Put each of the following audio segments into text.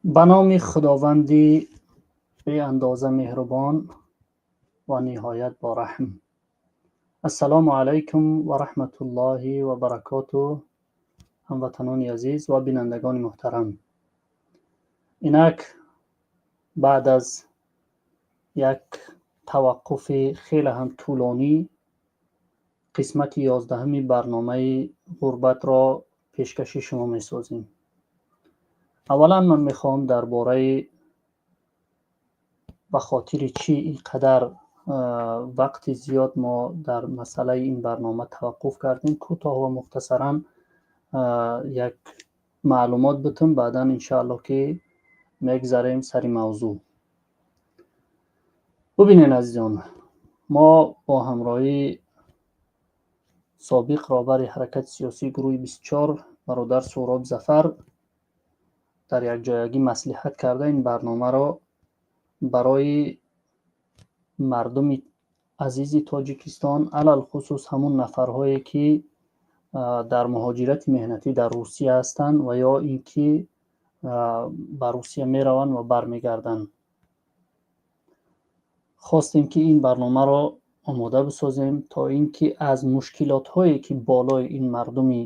Ба номи Худованди беандоза меҳрубон ва ниҳоят бораҳм. Ассалому алайкум ва раҳматуллоҳи ва баракотуҳ, ҳамватанони азиз ва бинандагони муҳтарам. Инак баъд аз як таваққуфи хеле ҳам тӯлонӣ қисмати 11-уми барномаи ғурбатро пешкаши шумо месозем. Аввалан ман мехоҳам дар бораи ба хотири чӣ ин қадар вақти зиёд мо дар масъалаи ин барнома таваққуф кардем, кӯтоҳ ва мухтасаран як маълумот битум, баъдан иншоаллоҳ ки мегзарем сари мавзӯъ. Бубинед, азизон, мо бо ҳамроҳии собиқ роҳбари ҳаракати сиёсии гурӯҳи 24 бародар Суҳроб Зафар дар якҷоягӣ маслиҳат карда ин барномаро барои мардуми азизи Тоҷикистон, алалхусус ҳамун нафарҳое ки дар муҳоҷирати меҳнатӣ дар Русия ҳастанд ва ё ин ки ба Русия мераванд ва бармегарданд, хостем ки ин барномаро омода бисозем, то ин ки аз мушкилотҳое ки болои ин мардуми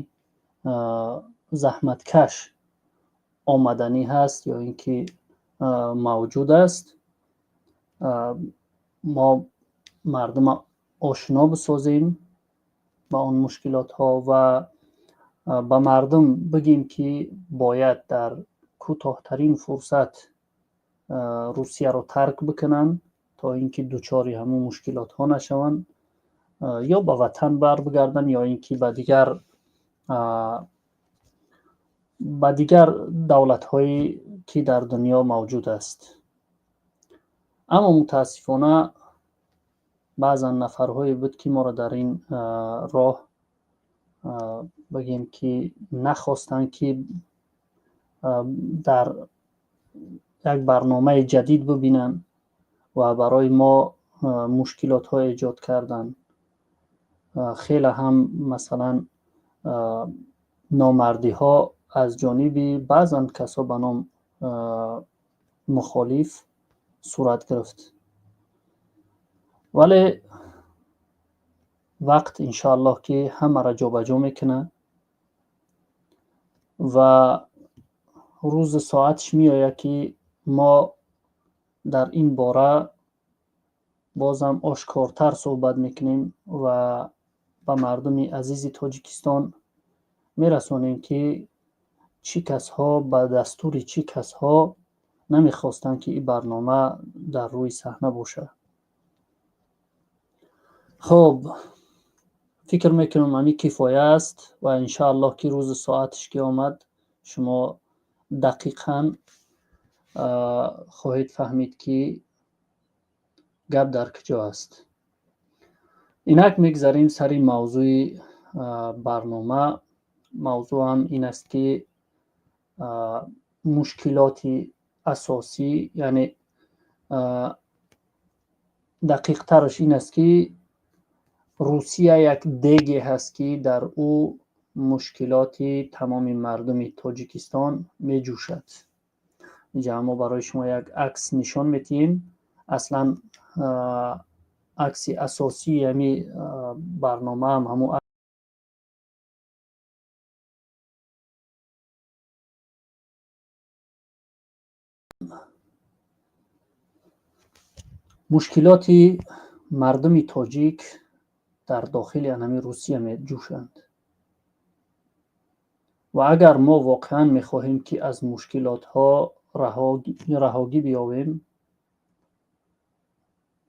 заҳматкаш омаданӣ ҳаст ё ин ки мавҷуд аст, мо мардума ошно бисозем ба он мушкилотҳо ва ба мардум бигем ки бояд дар кӯтоҳтарин фурсат Русияро тарк бикунанд, то ин ки дучори ҳамун мушкилотҳо нашаванд, ё ба ватан барбигарданд, ё ин ки ба дигар давлатҳое ки дар дунё мавҷуд аст. Аммо мутаассифона баъзан нафарҳое буд, ки моро дар ин роҳ, бигем ки, нахостанд ки дар як барномаи ҷадид бибинанд ва барои мо мушкилотҳо эҷод карданд. Хеле ҳам, масалан, номардиҳо аз ҷониби баъзан касо ба ном мухолиф сурат гирифт. Вале вақт иншоаллоҳ ки ҳамаро ҷобаҷо мекунад ва рӯзу соаташ меояд, ки мо дар ин бора бозам ошкортар суҳбат мекунем ва ба мардуми азизи Тоҷикистон мерасонем, ки чӣ касҳо, ба дастури чӣ касҳо намехостанд, ки ин барнома дар рӯи саҳна бошад. Хуб, фикр мекунам, ҳамин кифоя аст ва иншоаллоҳ ки рӯзу соаташ ки омад, шумо дақиқан хоҳед фаҳмид, ки гап дар куҷо аст. Инак мегзарем сари мавзӯи барнома. Мавзӯъам ин аст, ки мушкилоти асосӣ, яъне дақиқтараш ин аст, ки Русия як деге ҳаст, ки дар ӯ мушкилоти тамоми мардуми Тоҷикистон меҷӯшад. Инҷа мо барои шумо як акс нишон медиҳем. Аслан акси асосии ҳами барномаам ҳамун мушкилоти мардуми тоҷик дар дохили анами Русия меҷӯшанд. Ва агар мо воқеан мехоҳем, ки аз мушкилотҳо раҳогӣ биёбем,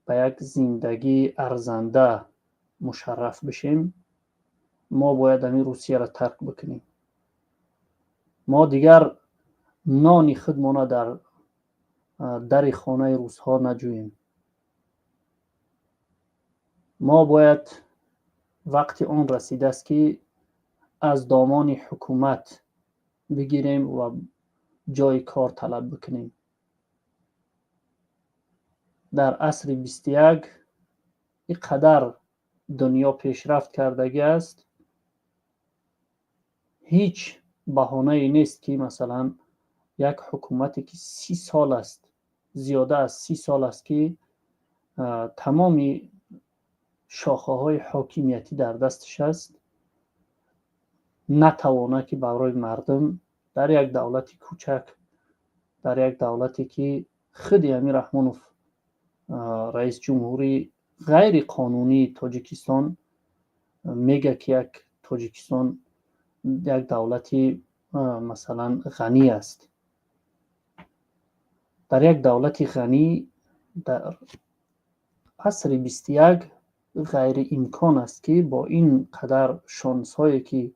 ба як зиндагии арзанда мушарраф бишем, мо бояд ҳамин Русияро тарк бикунем. Мо дигар нони худмона дар дари хонаи русҳо наҷӯем. Мо бояд, вақти он расидааст, ки аз домони ҳукумат бигирем ва ҷои кор талаб бикунем. Дар асри 21 ин қадар дунё пешрафт кардагӣ аст, ҳеҷ баҳонае нест, ки масалан Як ҳукумате ки 30 сол аст, зиёда аз 30 сол аст, ки тамоми шохаҳои ҳокимиятӣ дар дасташ аст, натавона ки барои мардум дар як давлати кӯчак, дар як давлате ки худи Амир Раҳмонов, раис ҷумҳури ғайриқонунии Тоҷикистон, мега ки як Тоҷикистон як давлати, масалан, ғанӣ аст. Дар як давлати ғанӣ дар асри 21 ғайриимкон аст, ки бо ин қадар шонсҳое ки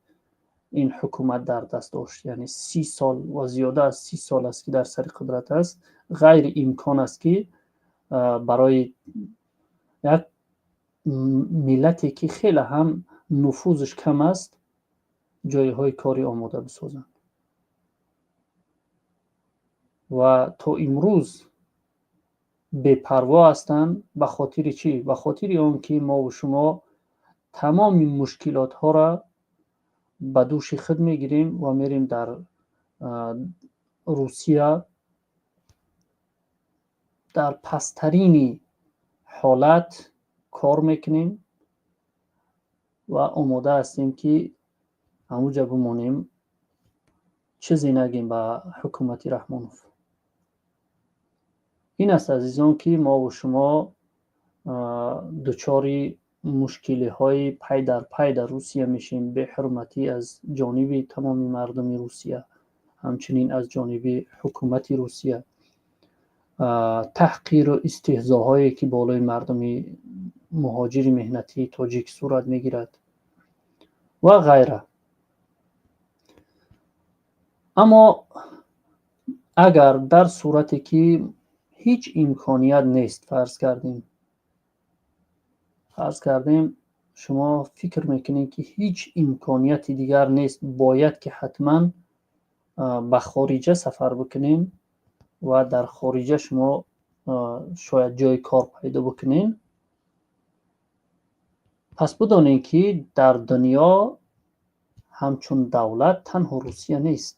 ин ҳукумат дар даст дошт, яъне 30 сол ва зиёда аз 30 сол аст, ки дар сари қудрат аст, ғайриимкон аст, ки барои як миллате ки хеле ҳам нуфузаш кам аст, ҷойҳои кори омода бисозанд. Ва то имрӯз бепарво ҳастанд. Ба хотири чӣ? Ба хотири он ки мову шумо тамоми мушкилотҳоро ба дӯши худ мегирем ва мерем дар Русия дар пасттарини ҳолат кор мекунем ва омода ҳастем, ки ҳамуҷа бимонем, чизе нагем ба ҳукумати Раҳмонов. Ин аст, азизон, ки мову шумо дучори мушкилиҳои пай дар пай дар Русия мешем, беҳурматӣ аз ҷониби тамоми мардуми Русия, ҳамчунин аз ҷониби ҳукумати Русия, таҳқиру истиҳзоҳое ки болои мардуми муҳоҷири меҳнатии тоҷик сурат мегирад ва ғайра. Аммо агар дар сурате ки ҳеҷ имконият нест, фарз кардем, шумо фикр мекунед, ки ҳеҷ имконияти дигар нест, бояд ки ҳатман ба хориҷа сафар бикунем ва дар хориҷа шумо шояд ҷои кор пайдо бикунед, пас бидонед, ки дар дунё ҳамчун давлат танҳо Русия нест.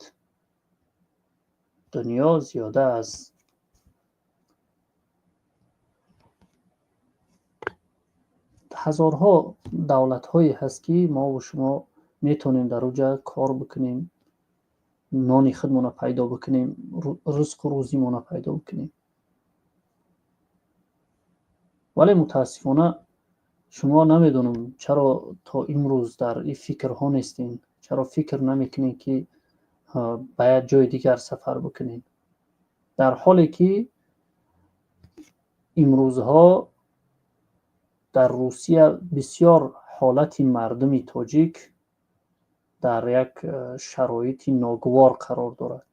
Дунё зиёда аз ҳазорҳо давлатҳое ҳаст, ки мову шумо метавонем дар оҷа кор бикунем, нони худмонро пайдо бикунем, ризқу рӯзимонро пайдо бикунем. Вале мутаассифона шумо намедонам чаро то имрӯз дар ин фикрҳо нестем, чаро фикр намекунем, ки ба як ҷои дигар сафар бикунем, дар ҳоле ки имрӯзҳо дар Русия бисёр ҳолати мардуми тоҷик дар як шароити ногувор қарор дорад.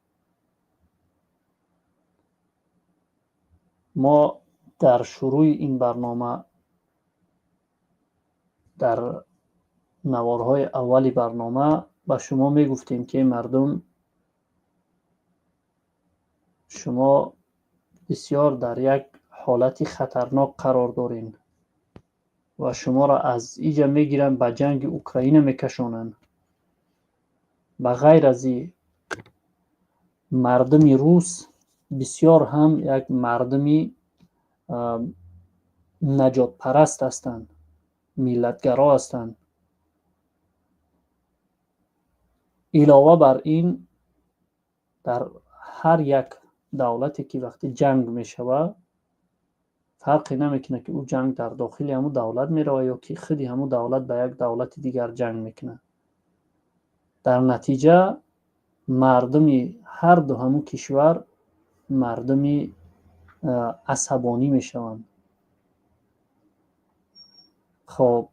Мо дар шурӯи ин барнома, дар наворҳои аввали барнома ба шумо мегуфтем, ки мардум, шумо бисёр дар як ҳолати хатарнок қарор доред ва шуморо аз иҷа мегиранд, ба ҷанги Украина мекашонанд. Ба ғайр аз и мардуми рус бисёр ҳам як мардуми наҷотпараст ҳастанд, миллатгаро ҳастанд. Илова бар ин, дар ҳар як давлате ки вақте ҷанг мешавад, фарқе намекунад, ки ӯ ҷанг дар дохили ҳамун давлат меравад ё ки худи ҳамун давлат ба як давлати дигар ҷанг мекунад, дар натиҷа мардуми ҳарду ҳамун кишвар мардуми асабонӣ мешаванд. Хоб,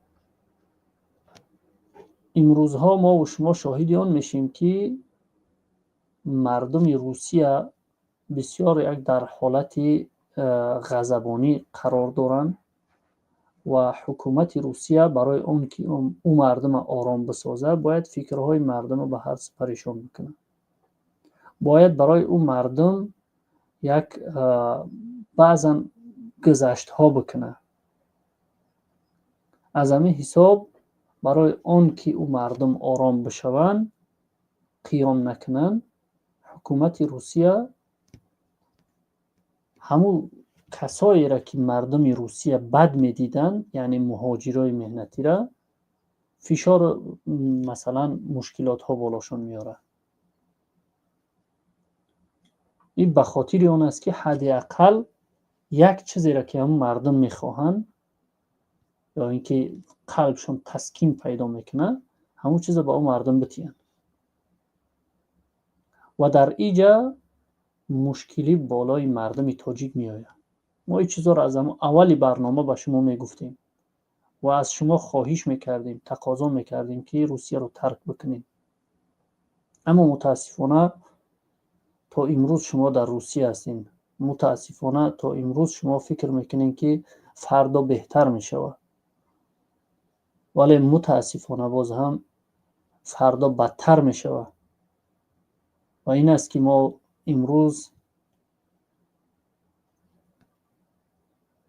имрӯзҳо мову шумо шоҳиди он мешем, ки мардуми Русия бисёр як дар ҳолати ғазабонӣ қарор доранд ва ҳукумати Русия барои он ки ӯ мардума ором бисозад, бояд фикрҳои мардума ба ҳар су парешон бикунад, бояд барои ӯ мардум як баъзан гузаштҳо бикунад. Аз ҳамин ҳисоб, барои он ки ӯ мардум ором бишаванд, қиём накунанд, ҳукумати Ҳукумати Русия ҳамун касоеро, ки мардуми Русия бад медиданд, яъне муҳоҷирои меҳнатира, фишор, масалан, мушкилотҳо болошон меорад. Ин ба хотири он аст, ки ҳадди ақал як чизеро, ки ҳамун мардум мехоҳанд ё ин ки қалбшон таскин пайдо мекунад, ҳамун чизро ба он мардум битиҳанд. Ва дар иҷа мушкилӣ болои мардуми тоҷик меояд. Мо ин чизҳоро аз ҳамун аввали барнома ба шумо мегуфтем ва аз шумо хоҳиш мекардем, тақозо мекардем, ки Русияро тарк бикунед. Аммо мутаассифона то имрӯз шумо дар Русия ҳастед. Мутаассифона то имрӯз шумо фикр мекунед, ки фардо беҳтар мешавад, вале мутаассифона боз ҳам фардо бадтар мешавад. Ва ин аст, ки мо имрӯз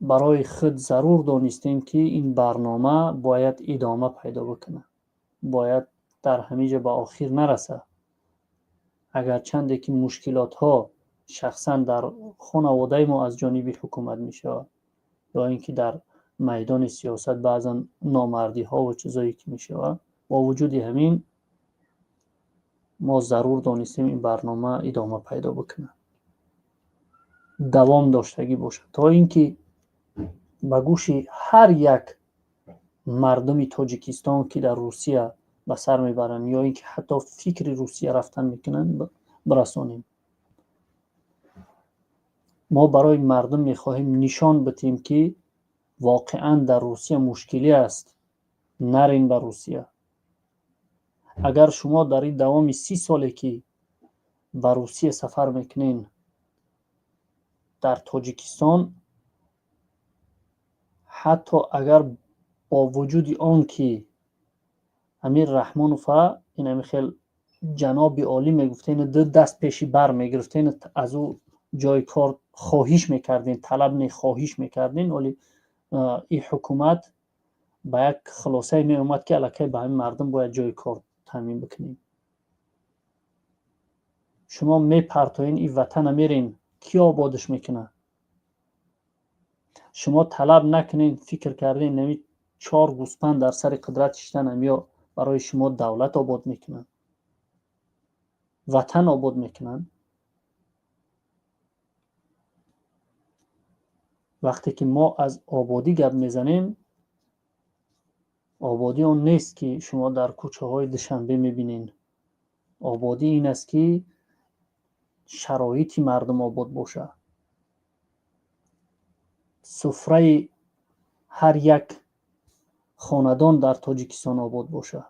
барои худ зарур донистем, ки ин барнома бояд идома пайдо бикунад, бояд дар ҳамин ҷо ба охир нарасад. Агарчанде ки мушкилотҳо шахсан дар хонаводаи мо аз ҷониби ҳукумат мешавад ё ин ки дар майдони сиёсат баъзан номардиҳо ва чизое ки мешавад, бо вуҷуди ҳамин мо зарур донистем ин барнома идома пайдо бикунад, давом доштагӣ бошад, то ин ки ба гӯши ҳар як мардуми Тоҷикистон, ки дар Русия ба сар мебаранд ё ин ки ҳатто фикри Русия рафтан мекунанд, бирасонем. Мо барои мардум мехоҳем нишон битем, ки воқеан дар Русия мушкилӣ аст, нарен ба Русия. Агар шумо дар ин давоми 30 соле, ки ба Русия сафар мекунен, дар Тоҷикистон ҳатто агар бо вуҷуди он ки Амир Раҳмонова инами хел ҷаноби олӣ мегуфтен, ду даст пеши бар мегирифтен, аз ӯ ҷои кор хоҳиш мекарден, талаб не, хоҳиш мекарден, вале ин ҳукумат ба як хулосае меомад, ки аллакай ба ҳамин мардум бояд ҷои кор таъмин бикунем. Шумо мепартоен ин ватана, мерен, кӣ ободаш мекунад? Шумо талаб накунен, фикр карден, нами чор гӯспанд дар сари қудрат шиштанам ё барои шумо давлат обод мекунанд, ватан обод мекунанд? Вақте ки мо аз ободӣ гап мезанем, ободӣ он нест, ки шумо дар кӯчаҳои Душанбе мебинед. Ободӣ ин аст, ки шароити мардум обод бошад, суфраи ҳар як хонадон дар Тоҷикистон обод бошад.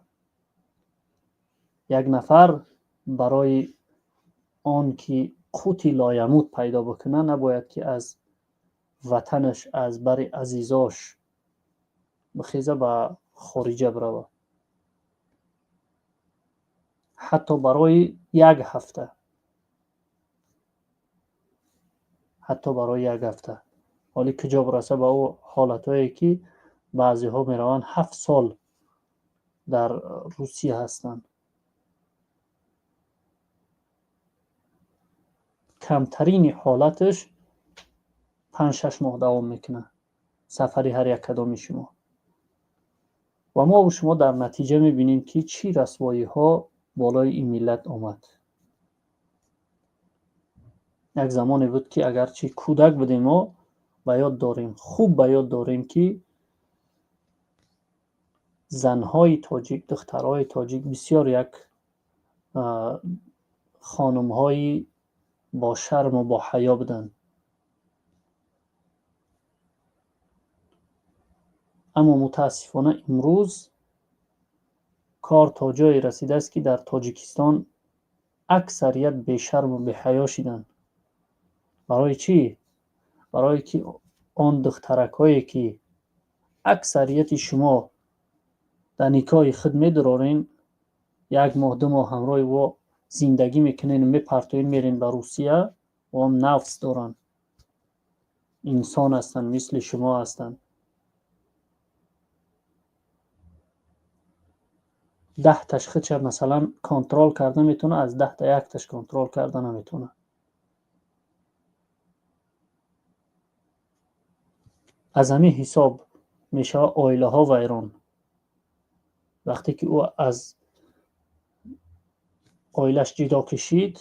Як нафар барои он ки қути лоямут пайдо бикунад, набояд ки аз ватанаш, аз бари азизош бихеза, ба хориҷа биравад, ҳатто барои як ҳафта, ҳатто барои як ҳафта. Ҳоли куҷо бираса ба ӯ ҳолатҳое, ки баъзеҳо мераванд, 7 сол дар Русия ҳастанд. Камтарини ҳолаташ 5-6 моҳ давом мекунад сафари ҳар як кадоми шумо. Ва мо шумо дар натиҷа мебинем, ки чӣ расвоиҳо болои ин миллат омад. Як замоне буд, ки агарчи кӯдак будем, мо ба ёд дорем, хуб ба ёд дорем, ки занҳои тоҷик, духтарҳои тоҷик бисёр як хонумҳои бо шарму бо ҳаё буданд. Аммо мутаассифона имрӯз кор то ҷое расидааст, ки дар Тоҷикистон аксарият бешарму беҳаё шиданд. Барои чӣ? Барое ки он духтаракҳое, ки аксарияти шумо дар никоҳи худ медурорен, як моҳ, 2 моҳ ҳамроҳи ӯ зиндагӣ мекунен, мепартоен, мерен ба Русия, он нафс доранд, инсон ҳастанд, мисли шумо ҳастанд. 10таш худша, масалан, контрол карда метавонад, аз 10та якташ контрол карда наметавонад. Аз ҳамин ҳисоб мешавад оилаҳо вайрон. Вақте ки ӯ аз оилаш ҷидо кашид,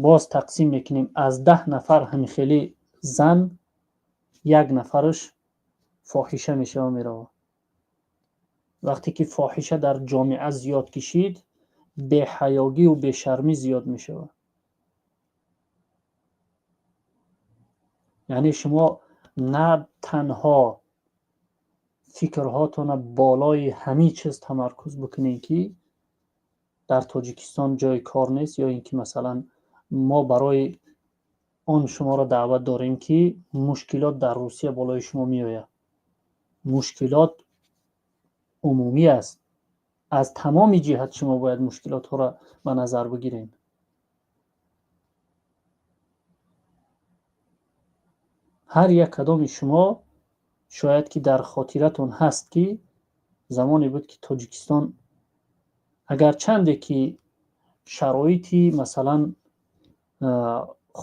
боз тақсим мекунем: аз 10 нафар ҳамихели зан як нафараш фоҳиша мешава, меравад. Вақте ки фоҳиша дар ҷомеа зиёд кашид, беҳаёгиву бешармӣ зиёд мешавад. Яъне шумо на танҳо фикрҳотона болои ҳамин чиз тамаркуз бикунед, ки дар Тоҷикистон ҷои кор нест, ё ин ки, масалан, мо барои он шуморо даъват дорем, ки мушкилот дар Русия болои шумо меояд. Мушкилот умумӣ аст, аз тамоми ҷиҳат шумо бояд мушкилотҳоро ба назар бигиред. Ҳар як кадоми шумо шояд ки дар хотиратон ҳаст, ки замоне буд, ки Тоҷикистон агарчанде ки шароити, масалан,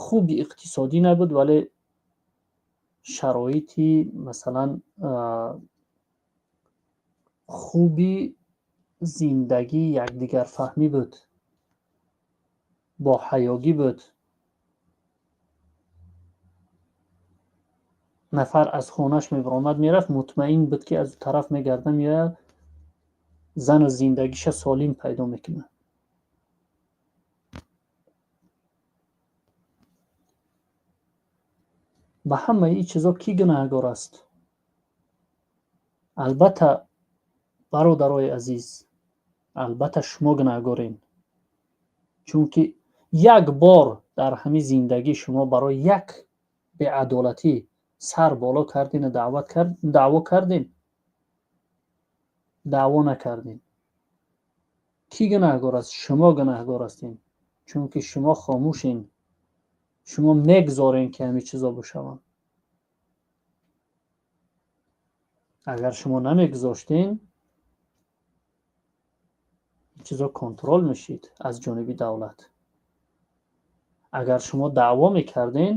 хуби иқтисодӣ набуд, вале шароити, масалан, хуби зиндагӣ, якдигарфаҳмӣ буд, боҳаёгӣ буд. Нафар аз хонаш мебаромад, мерафт, мутмаин буд, ки аз тараф мегарда, меояд, зану зиндагиша солим пайдо мекунад. Ба ҳамаи ин чизо кӣ гунаҳгор аст? Албатта, бародарои азиз, албатта, шумо гунаҳгорен, чунки як бор дар ҳамин зиндагӣ шумо барои як беадолатӣ сар боло кардину даъво кардем? Даъво накардем. Кӣ гунаҳгор аст? Шумо гунаҳгор ҳастем, чунки шумо хомӯшен, шумо мегзорен, ки ҳамин чизо бишаванд. Агар шумо намегузоштен, ин чизо контрол мешид аз ҷониби давлат. Агар шумо даъво мекарден,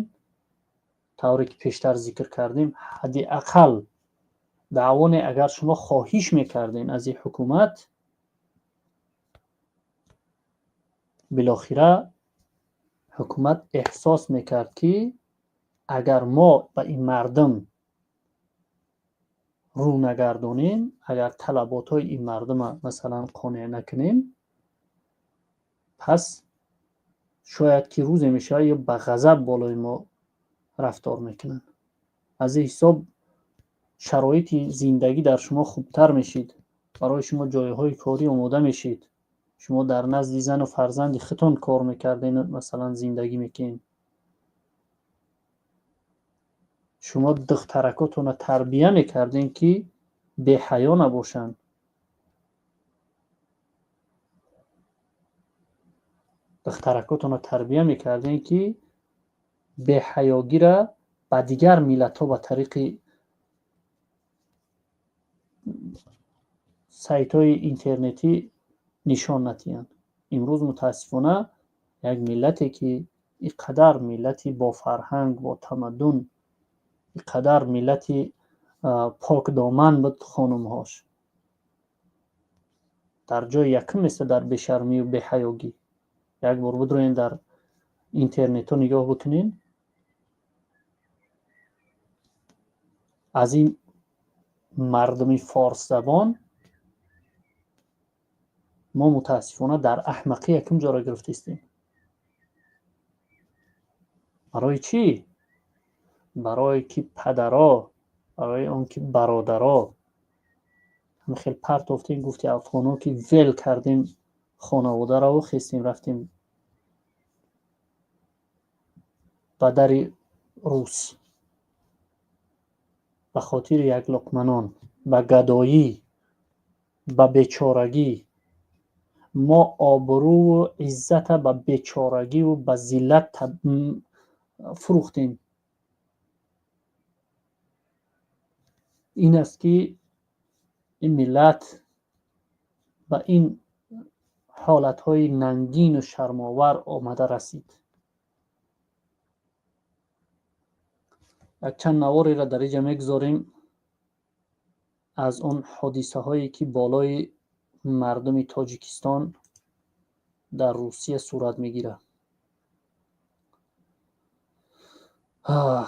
тавре ки пештар зикр кардем, ҳадди ақал даъво не, агар шумо хоҳиш мекарден аз ин ҳукумат, билохира ҳукумат эҳсос мекард, ки агар мо ба ин мардум рӯ нагардонем, агар талаботҳои ин мардума, масалан, қонеъ накунем, пас шояд ки рӯзе мешавад ё ба ғазаб болои мо рафтор мекунанд. Аз ин ҳисоб шароити зиндагӣ дар шумо хубтар мешид, барои шумо ҷойҳои корӣ омода мешид, шумо дар назди зану фарзанди худтон кор мекарден, масалан, зиндагӣ мекунед. Шумо духтаракотонро тарбия мекардем, ки беҳаё набошанд. Духтаракотонро тарбия мекардем, ки беҳаёгира ба дигар миллатҳо ба тариқи сайтҳои интернетӣ нишон надиҳанд. Имрӯз, мутаассифона, як миллате, ки ин қадар миллати бофарҳанг, бо тамаддун, ин қадар миллати покдоман буд, хонумҳош дар ҷои якум места дар бешармию беҳаёгӣ. Як бор бидроен, дар интернетҳо нигоҳ бикунед. Аз ин мардуми форсзабон мо, мутаассифона, дар аҳмақӣ якум ҷоро гирифтаистем. Барои чӣ? Барое ки падаро, барои он ки бародаро ҳам хел партофтем, гуфти афғоно, ки вел кардем хонаводараву хестем, рафтем ба дари рус ба хотири як луқма нон, ба гадоӣ, ба бечорагӣ. Мо обрӯву иззата ба бечорагиву ба зиллат фурӯхтем. Ин аст, ки Ин миллат ба ин ҳолатҳои нангину шармовар омада расид. Якчанд навориро дар инҷа мегузорем аз он ҳодисаҳое, ки болои мардуми Тоҷикистон дар Русия сурат мегирад.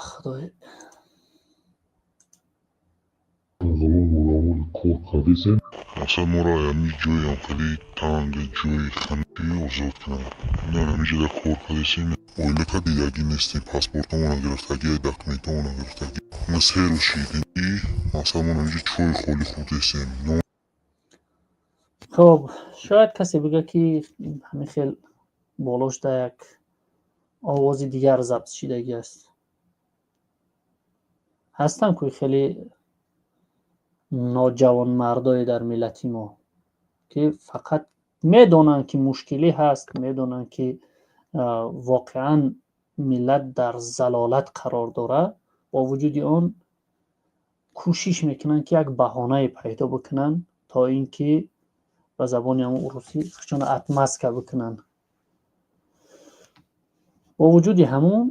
Худои. Мақсад моро ҳамин ҷои ҳамхелӣ танг, ҷои ханакӣ озод кунанд. Ина ҳамин ҷода кор кардесем, оила ка дидагӣ нестем, паспортҳомона гирифтагӣ, документҳомона гирифтагӣ. Ма 3 рӯз шидем, мақсад мо ҳамин ҷо чойи холӣ хӯрдесем. Хоб, шояд касе бигӯяд, ки ҳамин хел болош да як овози дигар забт шидагӣ аст. Ҳастанд кӯи хеле ноҷавонмардое дар миллати мо, ки фақат медонанд, ки мушкилӣ ҳаст, медонанд, ки воқеан миллат дар залолат қарор дорад, бо вуҷуди он кӯшиш мекунанд, ки як баҳонае пайдо бикунанд, то ин ки ба забони ҳамон урусӣ худшонро отмазка бикунанд. Бо вуҷуди ҳамун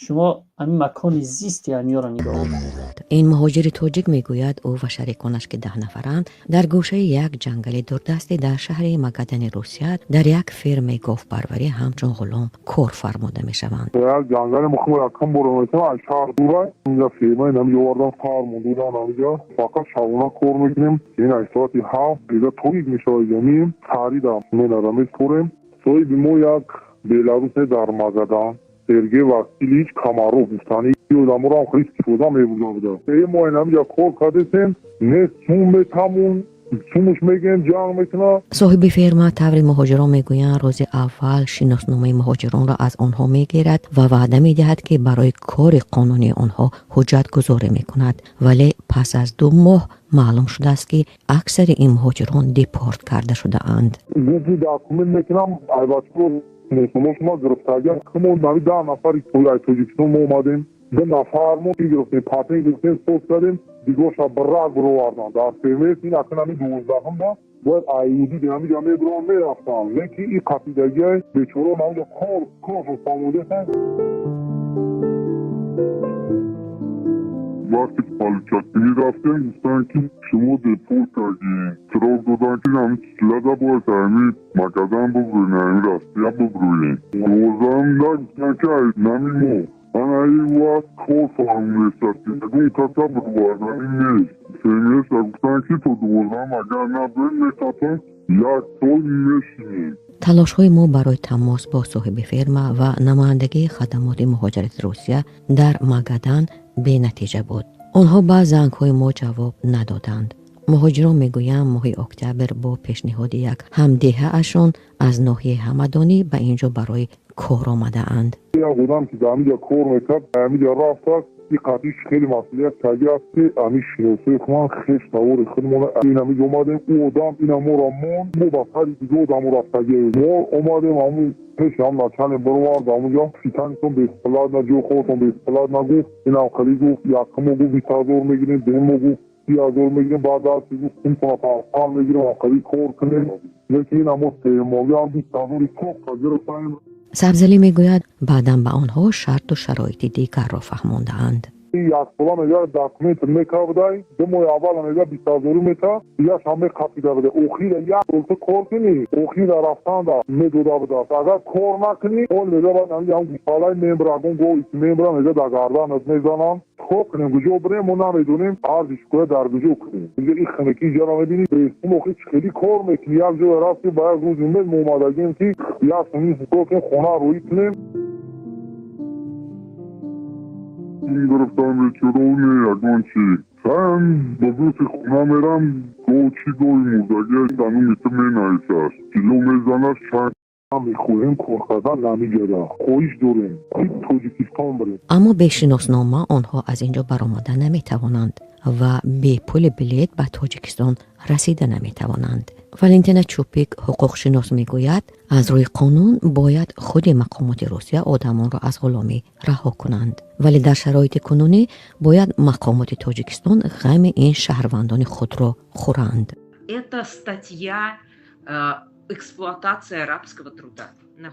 шумо ҳамин макони зисти ҳамиёро нигоҳ Намеоранд. Ин муҳоҷири тоҷик мегӯяд, ӯ ва шариконаш, ки 10 нафаранд, дар гӯшаи як ҷангали дурдасте дар шаҳри Магадани Русия дар як фермаи говпарварӣ ҳамчун ғулом кор фармода мешаванд. Як ҷангали мухим якум бор омадем, аз шаҳр дура, инҷа фермаи намиҷа овардан, фармон додан ҳамиҷа. Фақат шабона кор мекунем. Ин аз соати 7 дига торик мешавад, ҷамием сарида менара меспорем. Соҳиби мо як беларусе дар Магадан, Сергей Васильевич Комаров гуфтани, одаморо ҳам хеле истифода мебурда буда. Мо инамиҷа кор кардесем, нест сум метамун, сумуш мегӯем, ҷанг мекунад. Соҳиби ферма, таври муҳоҷирон мегӯянд, рӯзи аввал шиносномаи муҳоҷиронро аз онҳо мегирад ва ваъда медиҳад, ки барои кори қонунии онҳо ҳуҷҷатгузорӣ мекунад. Вале пас аз 2 моҳ маълум шудааст, ки аксари ин муҳоҷирон депорт карда шудаанд. Гуфти документ мекунам, айбачаро шиносномаашона гирифтагӣ. Мо нави 10 нафари аз Тоҷикистон мо омадем, 2 нафар мо гирифтем, патент гирифтем, соз кардем, дигоша брак бировардан дар ФМС. Ин акн ҳамин 12-ҳам да бояд аюди ҳамиҷа мебуран мерафтан, лекин ин қапидагиай бечора ҳамиҷа кор коршо фаҳмондесен. Вақте политехникӣ рафтем, гуфтанд, ки шумо депорт кардем. Срок доданд, ки ҳамин числада бояд ҳамин Магадан бубурем, ҳамин Россия бубурем. 12-ам да гуфтанд, ки нами мо ана ин вақт кор фармонеста, ки ягон каса бироварданӣ нест. ФМС гуфтанд, ки то 12-ам агар набурем, мехатон як сол мешинем. Талошҳои мо барои тамос бо соҳиби ферма ва намояндагии хадамоти муҳоҷирати Русия дар Магадан бенатиҷа буд. Онҳо ба зангҳои мо ҷавоб надоданд. Муҳоҷирон мегӯянд, моҳи октябр бо пешниҳоди як ҳамдеҳаашон аз ноҳияи Ҳамадонӣ ба ин ҷо барои кор омадаанд. Як одам, ки дар ҳамиҷа кор мекард, ҳамиҷа рафтааст, ин қатъиш хеле масъулият кардӣ аст, ки ҳамин шиносои худман, хеш тавори худмон, ин ҳамиҷа омадем, ӯ одам ина моро монд, мо ба сари дига одамо рафтагӣ. Мо омадем, ҳамун пеш ҳам начальник бировард, ҳамунҷа питаниятон бесплатно, ҷои хобатон бесплатно гуфт. Инам хеле гуфт, якум мо гуфт 20 000 мегирем, дуюм мо гуфт 30 000 мегирем, баъд дарси гуфт сумтона панҷ мегирем, хеле кор кунем. Лекин ина мо семоҳӣ ҳам 20 000 тоқа гирифтаем. Сабзалӣ мегӯяд, баъдан ба онҳо шарту шароити дигарро фаҳмондаанд. Як сола мегӯяд документ мекардай, 2 моҳи аввала мегӯяд 20 000 мета, дигарш ҳам меқапида буда. Охира як сол ту кор кунӣ, охира рафтанда медода будааст. Агар кор накунӣ, он мегӯяд баъд ҳамин ҳам гӯсфалаи мембра, ягон гов мембра мегӯяд дар гарданат мезананд. Кор кунем, куҷо бирем, мо намедонем, арзи шикоят дар куҷо кунем. Инҷа ин хунукӣ инҷаро мебинӣ, бесум охир чӣ хеле кор мекунӣ. Як ҷое рафтем, ба як рӯзи умед мо омадагем, ки як сумин кор кунем, хона рӯӣ кунем. Гирифтам бечороне ягон чи. Саям ба гӯши хона мерам, гов чӣ гови мурдагӣ дануми ту менависад. Кило мезанад чанд. Мехоҳем кор кардан намиҷада, хоҳиш дорем, ки Тоҷикистон бирем. Аммо бе шиноснома онҳо аз ин ҷо баромада наметавонанд. Ва бепули билет ба Тоҷикистон расида наметавонанд. Валентина Чупик, ҳуқуқшинос, мегӯяд, аз рӯи қонун бояд худи мақомоти Русия одамонро аз ғуломӣ раҳо кунанд, вале дар шароити кунунӣ бояд мақомоти Тоҷикистон ғами ин шаҳрвандони худро хӯранд. Это статья эксплуатация рабского труда.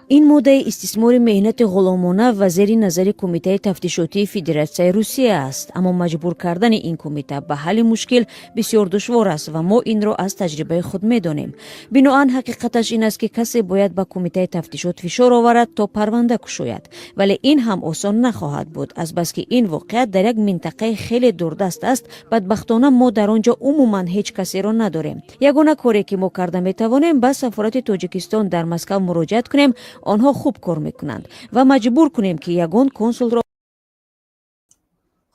Ин моддаи истисмори меҳнати ғуломона ва зери назари Кумитаи тафтишотии Федератсияи Русия аст. Аммо маҷбур кардани ин кумита ба ҳалли мушкил бисёр душвор аст ва мо инро аз таҷрибаи худ медонем. Биноан, ҳақиқаташ ин аст, ки касе бояд ба Кумитаи тафтишот фишор оварад, то парванда кушояд, вале ин ҳам осон нахоҳад буд, азбаски ин воқеат дар як минтақаи хеле дурдаст аст. Бадбахтона, мо дар он ҷо умуман ҳеҷ касеро надорем. Ягона коре, ки мо карда метавонем, ба сафорати Тоҷикистон дар Москав муроҷиат кунем. Онҳо хуб кор мекунанд, ва маҷбур кунем, ки ягон консулро.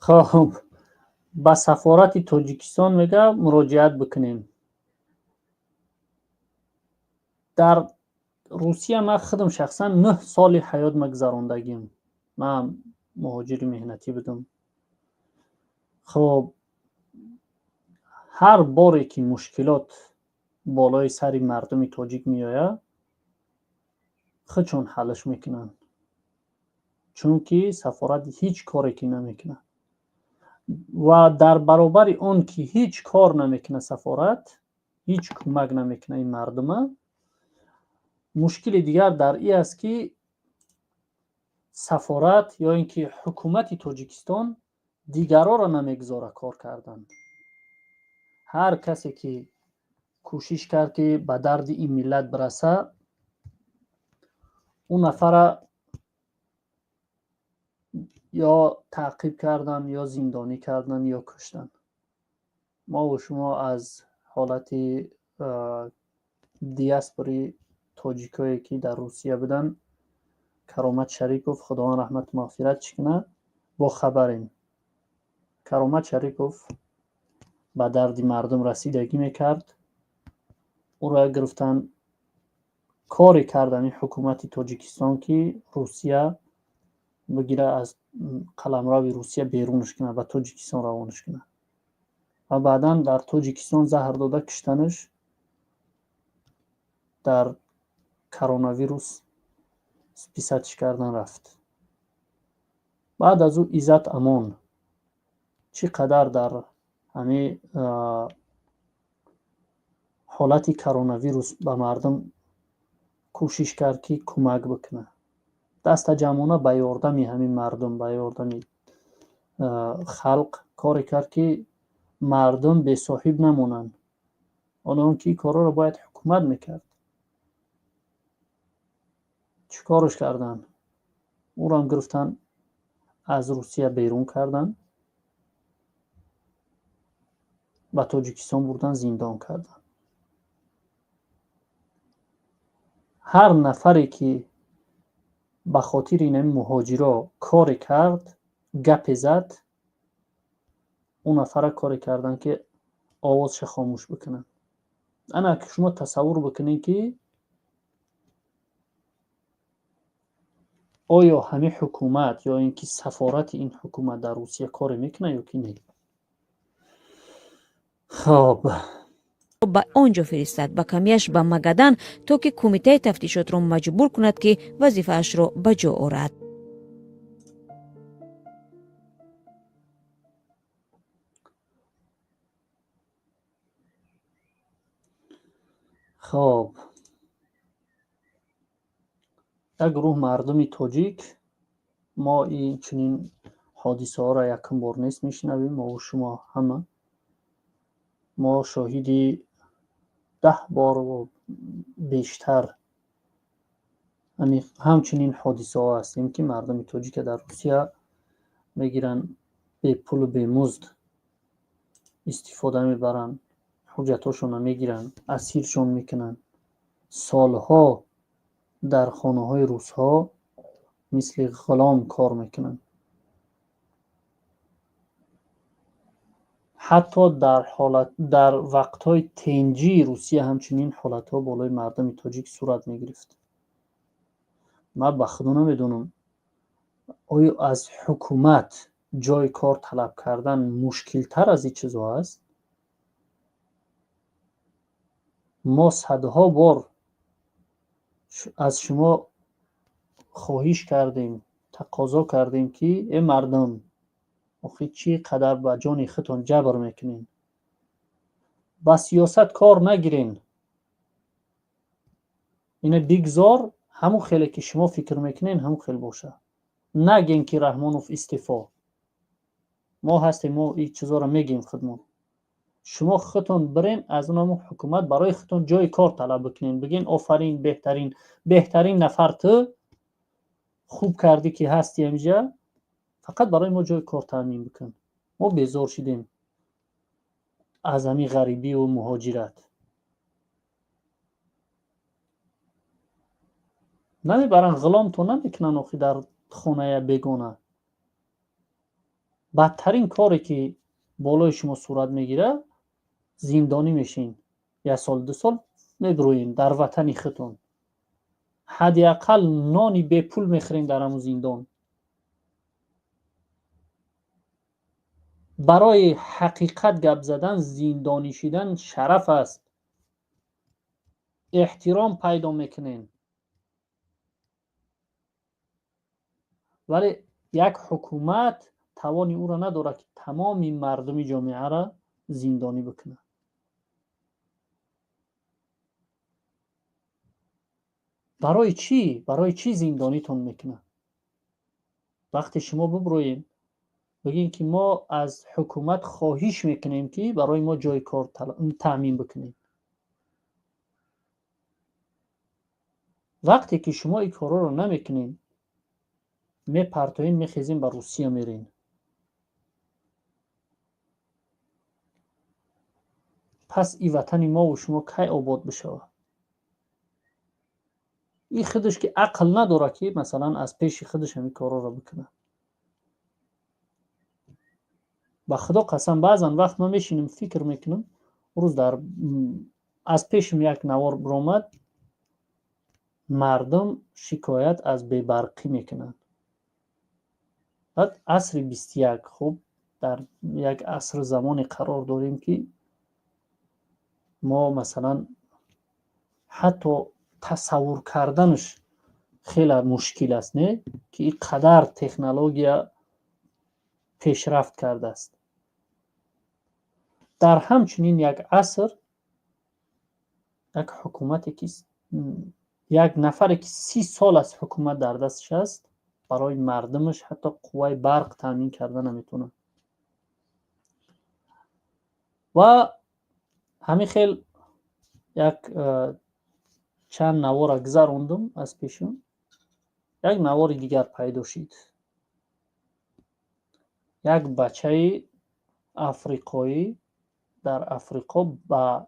Хоб, ба сафорати Тоҷикистон, мега, муроҷиат бикунем. Дар Русия ман худам шахсан 9 соли ҳаёт магзарондагим. Ман муҳоҷири меҳнатӣ будам. Хоб, ҳар боре ки мушкилот болои сари мардуми тоҷик меояд, худшон ҳаллаш мекунанд, чунки сафорат ҳеҷ коре ки намекунад. Ва дар баробари он ки ҳеҷ кор намекунад, сафорат ҳеҷ кӯмак намекунад ин мардума, мушкили дигар дар ин аст, ки сафорат ё ин ки ҳукумати Тоҷикистон дигарҳоро намегузора кор кардан. Ҳар касе ки кӯшиш кард, ки ба дарди ин миллат бираса, ӯ нафара ё таъқиб кардан, ё зиндонӣ кардан, ё куштан. Мову шумо аз ҳолати диаспори тоҷикое, ки дар Русия буданд, Каромат Шарипов, Худованд раҳмату мағфиратш кунад, бохабарем. Каромат Шарипов ба дарди мардум расидагӣ мекард, ӯро гирифтан, коре кардани ҳукумати Тоҷикистон, ки Русия бигира, аз қаламрави Русия берунаш кунад, ба Тоҷикистон равонаш кунад, ва баъдан дар Тоҷикистон заҳр дода киштанаш, дар коронавирус списать ш кардан рафт. Баъд аз ӯ Иззат Амон чӣ қадар дар ҳамин ҳолати коронавирус ба мардум кӯшиш кард, ки кӯмак бикунад, дастаҷамъона ба ёрдами ҳамин мардум, ба ёрдами халқ коре кард, ки мардум бесоҳиб намонанд. Ҳоло он ки ин корҳоро бояд ҳукумат мекард, чӣ кораш карданд? Ӯрам гирифтанд, аз Русия берун карданд, ба Тоҷикистон бурдан, зиндон карданд. Ҳар нафаре ки ба хотири инами муҳоҷиро коре кард, гапе зад, ӯ нафара коре карданд, ки овозша хомӯш бикунанд. Ана шумо тасаввур бикунед, ки оё ҳамин ҳукумат ё ин ки сафорати ин ҳукумат дар Русия коре мекунад ё ки не. Хоб. Ба он ҷо фиристад, ба камияш ба Магадан, то ки Кумитаи тафтишотро маҷбур кунад, ки вазифаашро ба ҷо орад. Хоб, як гурӯҳ мардуми тоҷик, мо ин чунин ҳодисаҳоро якум бор нест мешунавем. Мову шумо ҳама мо шоҳиди 10 бор бештар ҳамчунин ҳодисаҳо ҳастем, ки мардуми тоҷика дар Русия мегиранд, бепулу бемузд истифода мебаранд, ҳуҷҷатҳошонро мегиранд, асиршон мекунанд, солҳо дар хонаҳои русҳо мисли ғулом кор мекунанд. Ҳатто дар вақтҳои тенҷии Русия ҳамчунин ҳолатҳо болои мардуми тоҷик сурат мегирифт. Ман ба худо намедонам, оё аз ҳукумат Ҷои кор талаб кардан мушкилтар аз ин чизо аст. Мо садҳо бор аз шумо хоҳиш кардем, тақозо кардем, ки э мардум, охи чӣ қадар ба ҷони худтон ҷабр мекунед, ба сиёсат кор нагирен, ина бигзор ҳамун хеле ки шумо фикр мекунед ҳамун хел боша. Нагем ки Раҳмонов истеъфо. Мо ҳастем, мо ин чизоро мегӯем худмон. Шумо худтон бирен аз он ҳамун ҳукумат барои худтон ҷои кор талаб бикунед, бигӯен офарин, беҳтарин, беҳтарин нафар ту, хуб кардӣ ки ҳастӣ ҳаминҷа, фақат барои мо ҷои кор таъмин бикун. Мо безор шудем аз ҳамин ғарибию муҳоҷират. Намебаранд, ғуломтон намекунанд охи дар хонаи бегона. Бадтарин коре ки болои шумо сурат мегирад, зиндонӣ мешин, як сол ду сол мебурӯен дар ватани худтон. Ҳадди ақал нони бепул мехӯрем дар ҳамун зиндон. Барои ҳақиқат гап задан зиндонӣ шидан шараф аст, эҳтиром пайдо мекунем. Вале як ҳукумат тавони ӯро надорад, ки тамоми мардуми ҷомеаро зиндонӣ бикунад. Барои чӣ? Барои чӣ зиндонитон мекунад? Вақте шумо бибурӯед бигӯед ки мо аз ҳукумат хоҳиш мекунем, ки барои мо ҷои кор таъмин бикунед. Вақте ки шумо ин корҳоро намекунед, мепартоед, мехезем ба Русия мерем. Пас ин ватани мову шумо кай обод бишавад? Ин худаш ки ақл надорад, ки масалан аз пеши худаш ҳамин корҳоро бикунад. Ба Худо қасам, баъзан вақт ман мешинам фикр мекунам, рӯз дар аз пешам як навор биромад, мардум шикоят аз бебарқӣ мекунанд. Баъд асри 21, хуб, дар як асри замоне қарор дорем, ки мо масалан ҳатто тасаввур карданаш хеле мушкил аст, не, ки ин қадар технология пешрафт кардааст. Дар ҳамчунин як аср як ҳукумате ки як нафаре ки 30 сол аст ҳукумат дар дасташ аст, барои мардумаш ҳатто қувваи барқ таъмин карда наметавонад. Ва ҳамин хел як чанд навора гузарондум аз пешум, як навори дигар пайдо шид. Як бачаи африқоӣ дар Африқо ба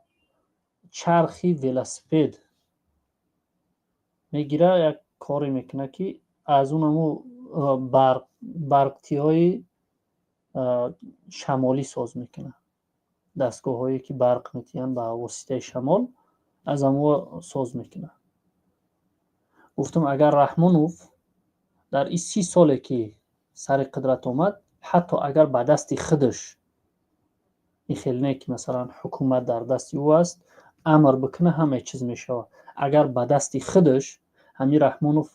чархи велосипед мегира, як коре мекунад, ки аз он ҳамун барқтиҳои шамолӣ соз мекунад. Дастгоҳҳое ки барқ метиҳанд ба воситаи шамол, аз ҳамон соз мекунад. Гуфтам, агар Раҳмонов дар ин 30 соле ки сари қудрат омад, ҳатто агар ба дасти худаш, ин хел не ки масалан ҳукумат дар дасти ӯ аст, амр бикунад, ҳамаи чиз мешавад. Агар ба дасти худаш ҳамин Раҳмонов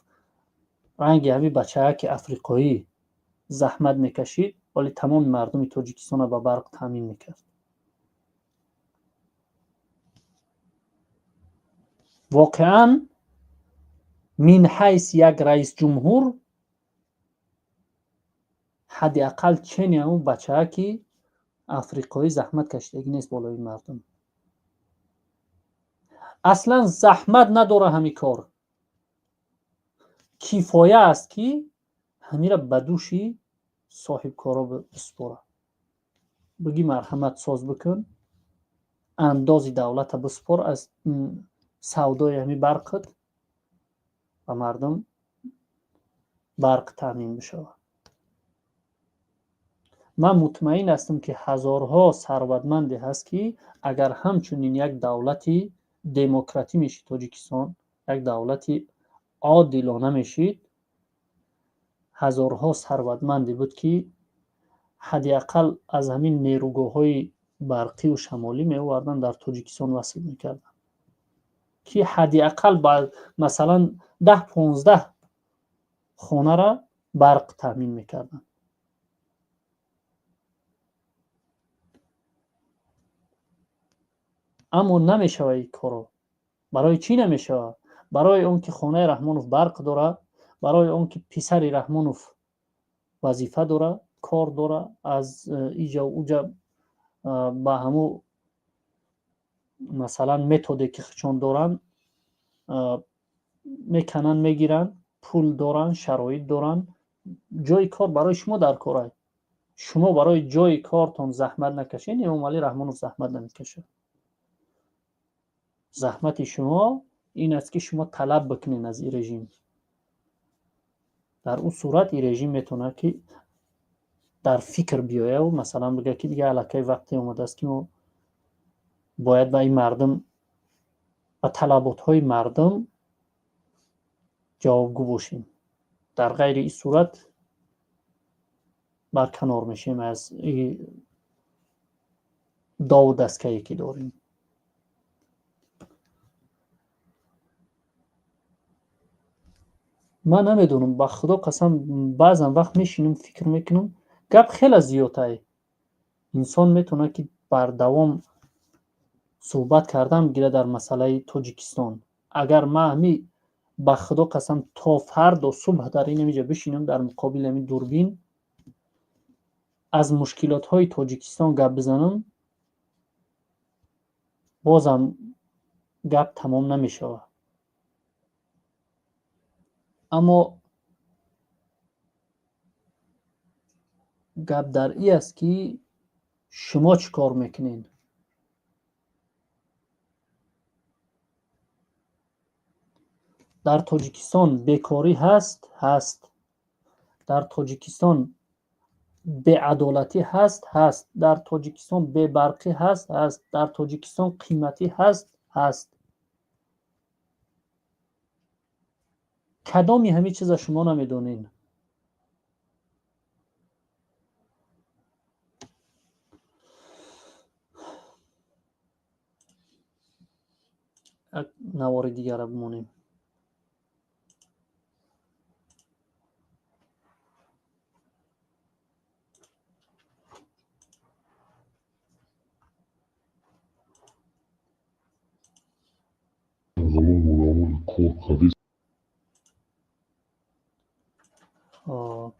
ранги ҳамин бачаяки африқоӣ заҳмат мекашид, вале тамоми мардуми Тоҷикистонро ба барқ таъмин мекард. Воқеан мин ҳайс як раисҷумҳур ҳадди ақал чени ҳамун бачаяки африқоӣ заҳмат кашидагӣ нест болои мардум. Аслан заҳмат надора ҳамин кор. Кифоя аст, ки ҳамира ба дӯши соҳибкоро биспора. Бигӣ марҳамат соз бикун, андози давлата биспор аз савдои ҳамин барқат ба мардум барқ таъмин бишавад. Ман мутмаин ҳастам, ки ҳазорҳо сарватманде ҳаст, ки агар ҳамчунин як давлати демократӣ мешид Тоҷикистон, як давлати одилона мешид, ҳазорҳо сарватманде буд, ки Ҳадди ақал аз ҳамин нерӯгоҳҳои барқиву шамолӣ меоварданд, дар Тоҷикистон васл мекарданд, ки ҳадди ақал ба масалан 10-15 хонара барқ таъмин мекарданд. Аммо намешавад ин корро. Барои чӣ намешавад? Барои он ки хонаи Раҳмонов барқ дорад, барои он ки писари Раҳмонов вазифа дорад, кор дорад, аз иҷа уҷа ба ҳамун масалан методе ки худшон доранд мекананд, мегиранд, пул доранд, шароит доранд. Ҷои кор барои шумо дар кор аст. Шумо барои ҷои кортон заҳмат накашед, Эмомалӣ Раҳмонов заҳмат намекашад. Заҳмати шумо ин аст, ки шумо талаб бикунед аз ин режим. Дар ӯ сурат ин режим метавонад ки дар фикр биёяд, масалан бигӯяд, ки дига аллакай вақте омадааст, ки мо бояд ба ин мардум, ба талаботҳои мардум ҷавобгӯ бошем. Дар ғайри ин сурат барканор мешем аз дову дасткае ки дорем. Ман намедонам, ба Худо қасам, баъзан вақт мешинам, фикр мекунам, гап хеле зиёд ай. Инсон метавонад ки бардавом суҳбат кардан бигирад дар масъалаи Тоҷикистон. Агар ман ҳами, ба Худо қасам, то фардо субҳ дар ин ҳамиҷа бишинам, дар муқобили ҳамин дурбин аз мушкилотҳои Тоҷикистон гап бизанам, бозам гап тамом намешавад. Аммо гап дар ин аст, ки шумо чӣ кор мекунед. Дар Тоҷикистон бекорӣ ҳаст? Ҳаст. Дар Тоҷикистон беадолатӣ ҳаст? Ҳаст. Дар Тоҷикистон бебарқӣ ҳаст? Ҳаст. Дар Тоҷикистон қиматӣ ҳаст? Ҳаст. Кадоми ҳамин чиза шумо намедонед? Навори дигара бимонем. Кор кардӣ. Хоб.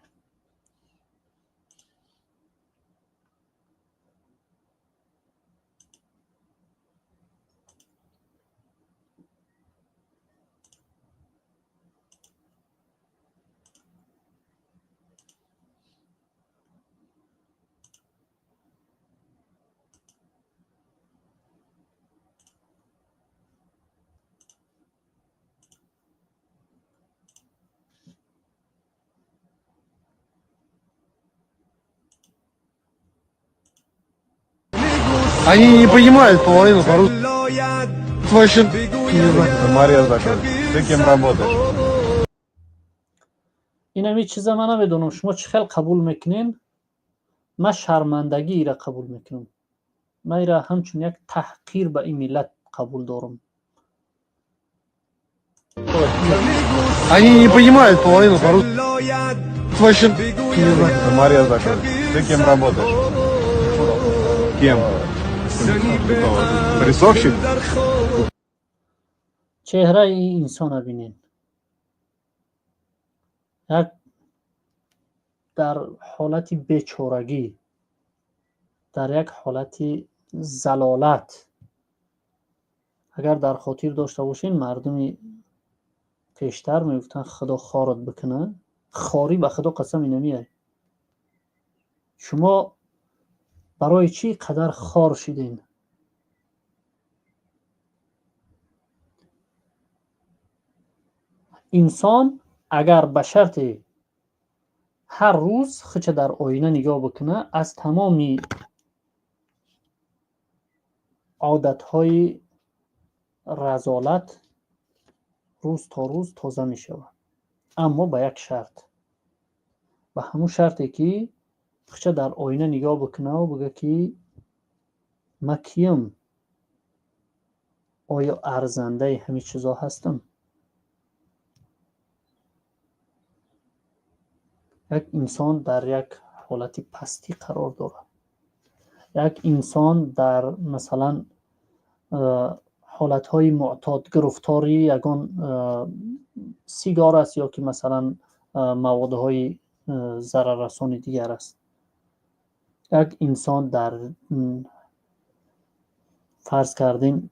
Они не понимают половину по-русски. Вообще, не знаю. Саморез такой. Ты кем работаешь? Ин ҳамин чиза ман намедонам, шумо чӣ хел қабул мекунен. Ман шармандагӣ ира қабул мекунам. Ман ира ҳамчун як таҳқир ба ин миллат қабул дорам. Они не понимают половину по-русски. Вообще, не знаю. Саморез такой. Ты кем работаешь? Кем? Прессовщик? Чеҳраи ин инсона бинед, як дар ҳолати бечорагӣ, дар як ҳолати залолат. Агар дар хотир дошта бошед, мардуми пештар мегуфтанд: «Худо хорат бикунад». Хорӣ, ба Худо қасам, инамия. Шумо барои чӣ қадар хор шидем? Инсон агар ба шарте ҳар рӯз худша дар оина нигоҳ бикунад, аз тамоми одатҳои разолат рӯз то рӯз тоза мешавад. Аммо ба як шарт, ба ҳамун шарте ки Худша дар оина нигоҳ бикунаву бигӯ, ки ман киям? Оё арзандаи ҳамин чизо ҳастам? Як инсон дар як ҳолати пастӣ қарор дорад, як инсон дар, масалан, ҳолатҳои муътод, гирифтори ягон сигор аст ё ки, масалан, маводҳои зараррасони дигар аст. Як инсон дар, фарз кардем,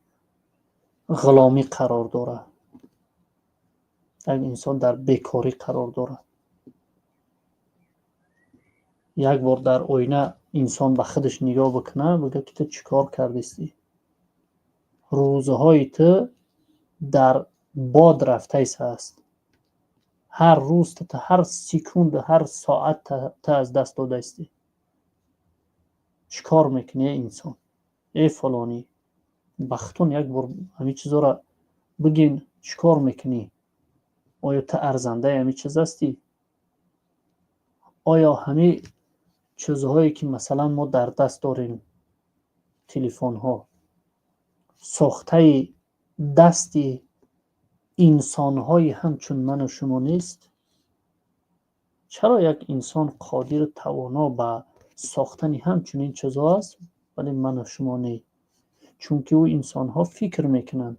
ғуломӣ қарор дорад, як инсон дар бекорӣ қарор дорад. Як бор дар оина инсон ба худаш нигоҳ бикунад, бигӯяд, ки ту чӣ кор кардистӣ? Рӯзҳои ту дар бод рафтаист. Ҳар рӯз ту, ҳар секунд, ҳар соат ту аз даст додаистӣ. Чӣ кор мекунӣ, э инсон, э фалонӣ? Бахтун як бор ҳамин чизоро бигин: чӣ кор мекунӣ? Оё ту арзандаи ҳамин чиз ҳастӣ? Оё ҳамин чизҳое, ки, масалан, мо дар даст дорем, телефонҳо, сохтаи дасти инсонҳои ҳамчун ману шумо нест? Чаро як инсон қодиру тавоно ба сохтани ҳамчунин чизҳо аст, вале ману шумо не? Чунки ӯ инсонҳо фикр мекунанд,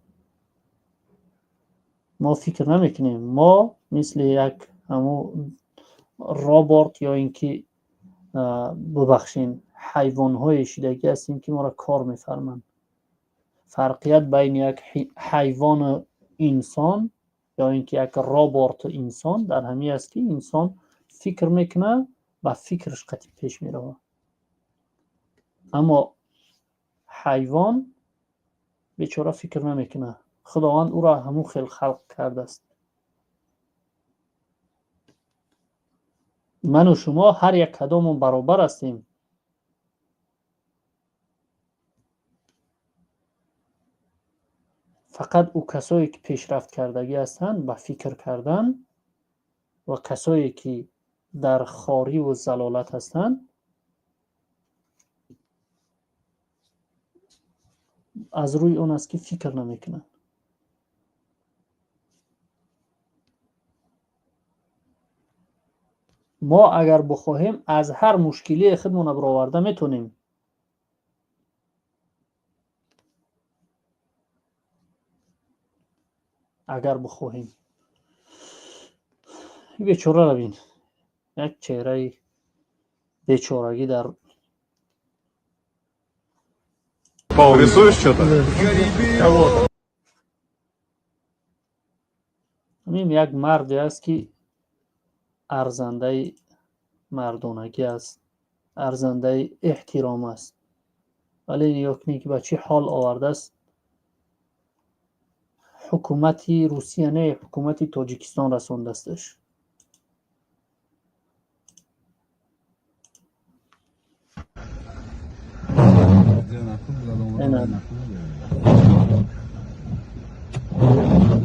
мо фикр намекунем. Мо мисли як ҳамун робот ё ин ки, бубахшен, ҳайвонҳое шидагӣ ҳастем, ки моро кор мефарманд. Фарқият байни як ҳайвону инсон ё ин ки як роботу инсон дар ҳамин аст, ки инсон фикр мекунад, ба фикраш қатъи пеш меравад, аммо ҳайвон бечора фикр намекунад. Худованд ӯро ҳамун хел халқ кардааст. Ману шумо ҳар як кадомон баробар ҳастем. Фақат ӯ касое, ки пешрафт кардагӣ ҳастанд ба фикр кардан, ва касое, ки дар хориву залолат ҳастанд, аз рӯи он аст, ки фикр намекунанд. Мо агар бихоҳем, аз ҳар мушкилие худмона бароварда метавонем. Агар бихоҳем. Бечораро бин, як чеҳраи бечорагӣ дар Пол, рисуешь что-то? Кого-то. Ҳамин як марде аст, ки арзандаи мардонагӣ аст, арзандаи эҳтиром аст, вале нигоҳ кунед, ки ба чӣ ҳол овардааст. Ҳукумати Русия не, ҳукумати Тоҷикистон расондасташ. Ина.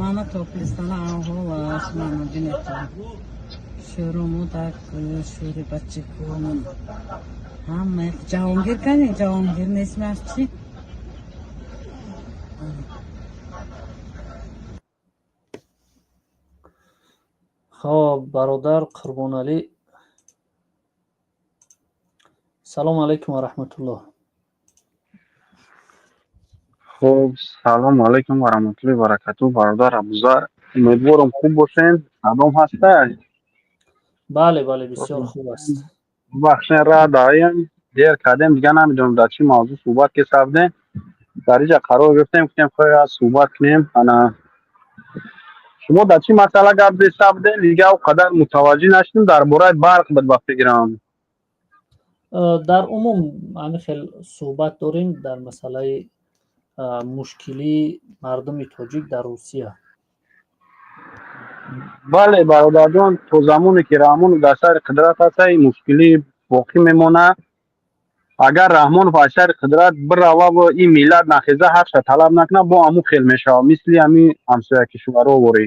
Мана Топлистона аҳолаш, мана бинета. Шӯруму так шӯри бачакумон. Ҳама ҷавонгир кани, ҷавонгир нестмаш чӣ? Хоб, бародар Қурбоналӣ, салому алайкум ва раҳматуллоҳ. Хуб, салому алайкум ва раҳматуллоҳи баракатуҳ, бародар Абузар. Умедворам, хуб бошед. Садом ҳаста? Бале, бале, бисёр хуб аст. Бубахшед, радаем, дер кардем, дигар намедонам, дар чӣ мавзӯъ суҳбат кесабдем. Дар инҷа қарор гирифтем, гуфтем, хоҳ суҳбат кунем. Ана шумо дар чӣ масъала гап зеста будем? Дигар он қадар мутаваҷҷӯҳ нашудем. Дар бораи барқ буд, ба фикрам. Дар умум ҳамин хел суҳбат дорем дар масъалаи мушкилии мардуми тоҷик дар Русия. Бале, бародарҷон, то замоне ки Раҳмонов дар сари қудрат ҳаста, ин мушкилӣ боқӣ мемонад. Агар Раҳмонов аз сари қудрат бирававу ин миллат нахеза, ҳақша талаб накунад, бо ҳамун хел мешавад, мисли ҳамин ҳамсоя кишварҳо ворӣ,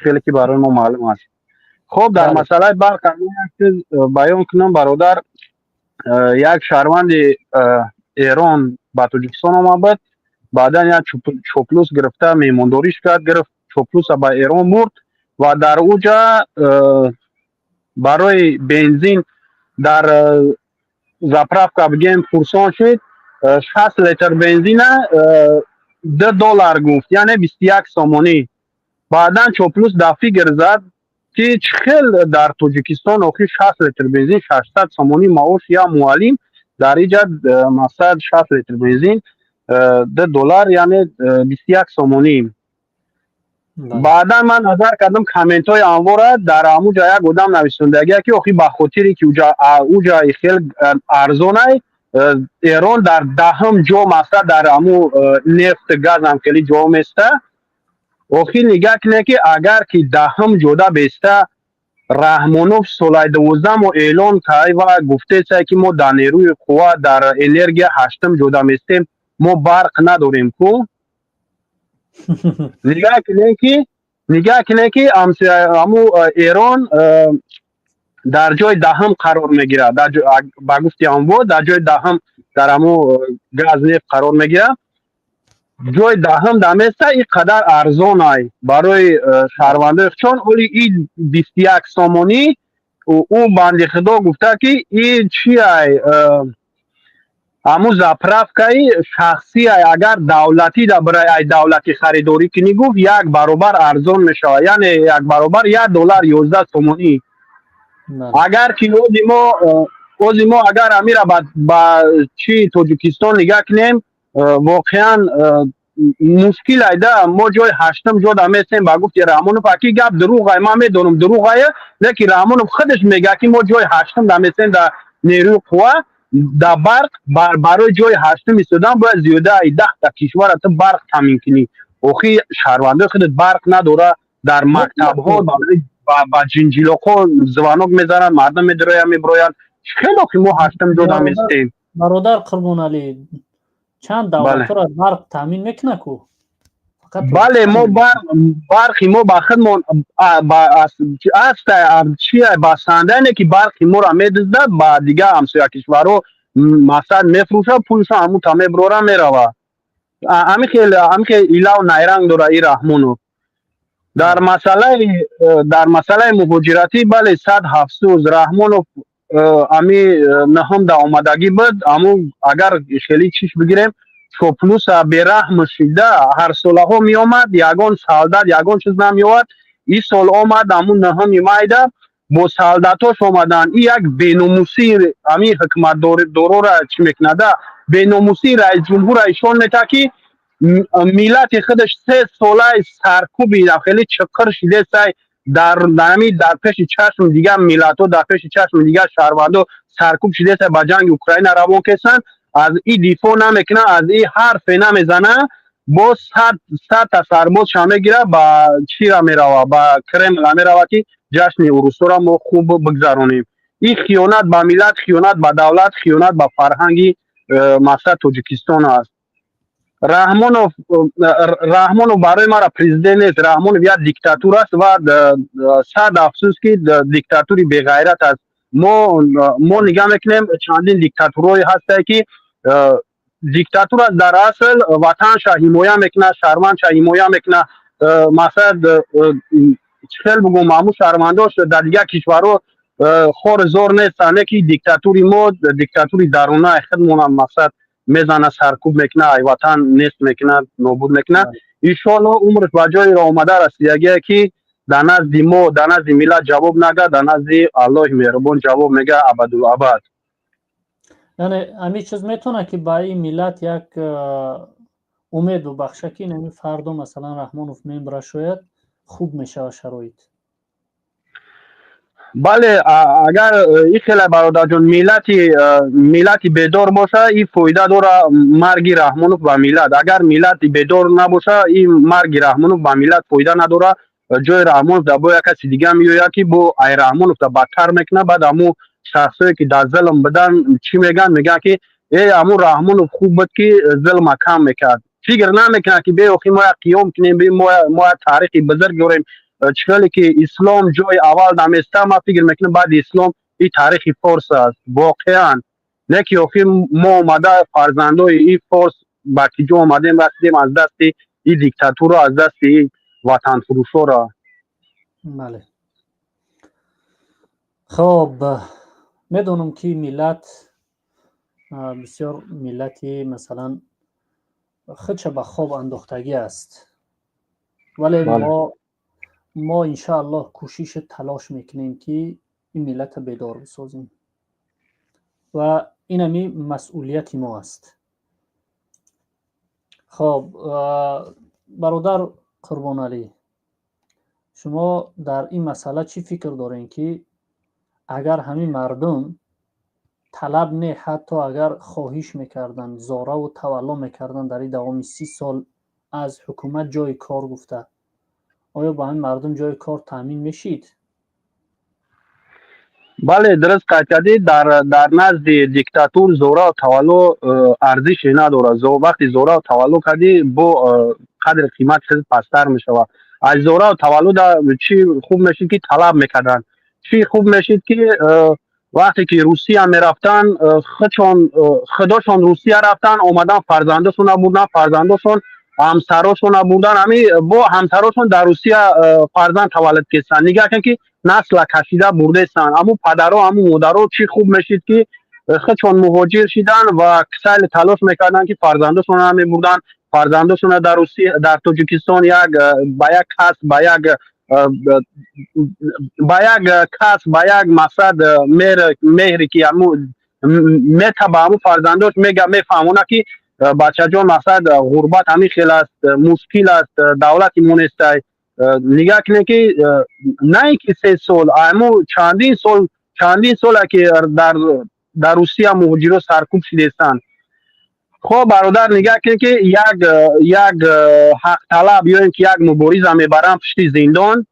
хеле ки барои мо маълум аст. Хоб, дар масъалаи барқ як чиз баён кунам, бародар. Як шаҳрванди Эрон ба Тоҷикистон омад буд, баъдан як чоплус гирифта меҳмондориш кард, гирифт чоплуса, ба Эрон бурд ва дар уҷа барои бензин дар заправка бигем пурсон шуд, 60 литр бензина 2 доллар гуфт, яъне 21 сомонӣ. Баъдан чоплус дар фикр зад, ки чӣ хел дар Тоҷикистон охир 60 литр бензин 600 сомонӣ, маош як муаллим дар иҷа мақсад 60 литр бензин 2 доллар, яъне 21 сомонӣ. Баъдан ман назар кардам комментҳои анвора, дар ҳамуҷа як одам нависондагия, ки охи ба хотире ки уҷа хел арзонай, Эрон дар 10-ум ҷо мақсад дар ҳаму нефт, газам хеле ҷо места. Охир нигаҳ кунед, ки агар ки 10-ум ҷода беста, Раҳмонов солаи 12 мо эълон кард ва гуфтеса, ки мо дар нерӯи қувва, дар энергия ҳаштум ҷода местем, мо барқ надорем ку. Нигаҳ кунед, ки ҳаму Эрон дар ҷои 10-ум қарор мегирад, ба гуфти анво дар ҷои 10-ум дар ҳаму газ, нефт қарор мегирад, ҷои 10-ум даместа, ин қадар арзонай барои шаҳрвандои чон оли и 21 сомонӣ. Ӯ банди худо гуфта, ки и чи ай, ҳамун заправкаи шахсӣ ай, агар давлатӣ да бирай, ай давлатӣ харидорӣ кунӣ, гуфт, як баробар арзон мешавад, яъне як баробар, 1 доллар 11 сомонӣ. Агар ки ози мо агар амира ба чи Тоҷикистон нигаҳ кунем, воқеан мушкил айда. Мо ҷои ҳаштум ҷо даместем ба гуфти Раҳмонов. Аки гап дурӯғай, ман медонам, дурӯғае, лекин Раҳмонов худаш мега, ки мо ҷои ҳаштум даместем дар нерӯи қувва, дар барқ. Барои ҷои ҳаштум истодан бояд зиёда ай 10-та кишвара ту барқ таъмин кунӣ. Охи шаҳрвандои худат барқ надора, дар мактабҳо ба ҷинҷилоқҳо звонок мезананд, мардум медироянд, мебироянд. Хело ки мо ҳаштум ҷо даместем. Бародар Қурбоналӣ, чанд давлатҳоро барқ таъмин мекунад ку? Бале, мо барқи мо ба худмон аста чи басандане, ки барқи моро медиздад, ба дигар ҳамсоя кишварҳо мақсад мефурӯшад, пулшо ҳамута мебирора, мерава. Ҳамин хел илав найранг дора и Раҳмонов. Дар масъалаи муҳоҷиратӣ, бале, сад ҳафсӯз, Раҳмонов ами наҳум да омадагӣ буд. Аму агар хеле чиш бигирем, чоплуса бераҳм шида ҳарсолаҳо меомад, ягон солдат, ягон чиз намеовард. Ин сол омад, аму 9-уми майда бо солдатош омаданд. И як беномусии ами ҳукуматдорора чӣ мекунада, беномусии раисҷумҳурра ишон мета, ки миллати худаш 3 солаи саркуби хеле чиқир шидесай, дар ами дар пеши чашми дигар миллатҳо, дар пеши чашми дигар шаҳрвандо саркуб шидеса, ба ҷанги Украина равон кесанд, аз и дифоъ намекунад, аз и ҳарфе намезана. Боз 100-та сарбозша мегира, ба чира мерава, ба Кремла мерава, ки ҷашни урусҳоро мо хуб бигзаронем. Ин хиёнат ба миллат, хиёнат ба давлат, хиёнат ба фарҳанги мақсад Тоҷикистон аст. Раҳмонов барои мара президент нест. Раҳмонов як диктатур аст ва сад афсӯс, ки диктатури беғайрат аст. Мо нигаҳ мекунем, чандин диктатурҳое ҳастае, ки диктатур аст, дар асл ватанша ҳимоя мекунад, шаҳрвандша ҳимоя мекунад. Мақсад, чӣ хел бугум, ҳамун шаҳрвандош дар дигар кишварҳо хор зор нестанд, ки диктатури мо диктатури даруна худмонам мақсад мезана, саркӯб мекунад, ай ватан нест мекунад, нобуд мекунад. Иншоалло, умраш ба ҷоеро омада расидагие, ки дар назди мо, дар назди миллат ҷавоб нага, дар назди Аллоҳи меҳрубон ҷавоб мега абадулабад. Яъне ҳамин чиз метавонад, ки ба ин миллат як умед бубахшад, ки ин фардо, масалан, Раҳмонов мембра, шояд хуб мешавад шароит? Бале, агар ин хеле, бародарҷон, миллати бедор боша, ин фоида дора марги Раҳмонов ба миллат. Агар миллати бедор набоша, ин марги Раҳмонов ба миллат фоида надора. Ҷои Раҳмонов дар бо як каси дига меояд, ки бо ай Раҳмонов да бадтар мекунад. Баъд ҳамун шахсое, ки дар зулм буданд, чӣ мегӯянд? Мегӯянд, ки э, ҳамун Раҳмонов хуб буд, ки зулма кам мекард. Фикр намекунад, ки бе охи мо як қиём кунем, мо як таърихи бузург дорем. Чӣ хеле ки ислом ҷои аввал наместа, ман фикр мекунам, баъди ислом ин таърихи форс аст воқеан. Леки охир мо омада, фарзандои и форс, ба ки ҷо омадем, расидем аз дасти и диктатура, аз дасти и ватанфурӯшора. Бале, хоб, медонам, ки миллат бисёр миллати, масалан, худша ба хоб андохтагӣ аст, вале мо иншааллоҳ кӯшишу талош мекунем, ки ин миллата бедор бисозем ва инами масъулияти мо аст. Хоб, бародар Қурбоналӣ, шумо дар ин масъала чӣ фикр дорем, ки агар ҳамин мардум талаб не, ҳатто агар хоҳиш мекарданд, зораву тавалло мекарданд, дар ин давоми 30 сол аз ҳукумат ҷои кор гуфта, оё ба ҳамин мардум ҷои кор таъмин мешид? Бале, дуруст қайд кардӣ. Дар назди диктатур зораву тавалло арзише надорад. Вақте зораву тавалло кардӣ, бо қадри қимат хеле пасттар мешавад. Аз зораву таваллода чӣ хуб мешид, ки талаб мекарданд? Чӣ хуб мешид, ки вақте ки Русия мерафтанд, худшон, худошон Русия рафтан, омадан, фарзандошона бурдан, фарзандошон ҳамсарошона бурдан, ҳами бо ҳамсарошон дар Русия фарзанд таваллуд кестанд. Нигаҳ кун, ки насла кашида бурдестанд, аму падаро, аму модаро. Чӣ хуб мешид, ки худшон муҳоҷир шидан ва сайли талош мекарданд, ки фарзандошона мебурданд, фарзандошона дар Русия, дар Тоҷикистон як ба як касб, ба як касб, ба як мақсад, меҳре ки аму мета ба аму фарзандош мега, мефаҳмона, ки бачаҷон, мақсад, ғурбат ҳамин хел аст, мушкил аст, давлати мо нестай. Нигаҳ кунем, ки на ин ки 3 сол, аму чандин сол, чандин сола, ки дар Русия муҳоҷиро саркӯб шидестанд. Хоб, бародар, нигаҳ кунем, ки як ҳақталаб ё ин ки як мубориза мебаранд пушти зиндон.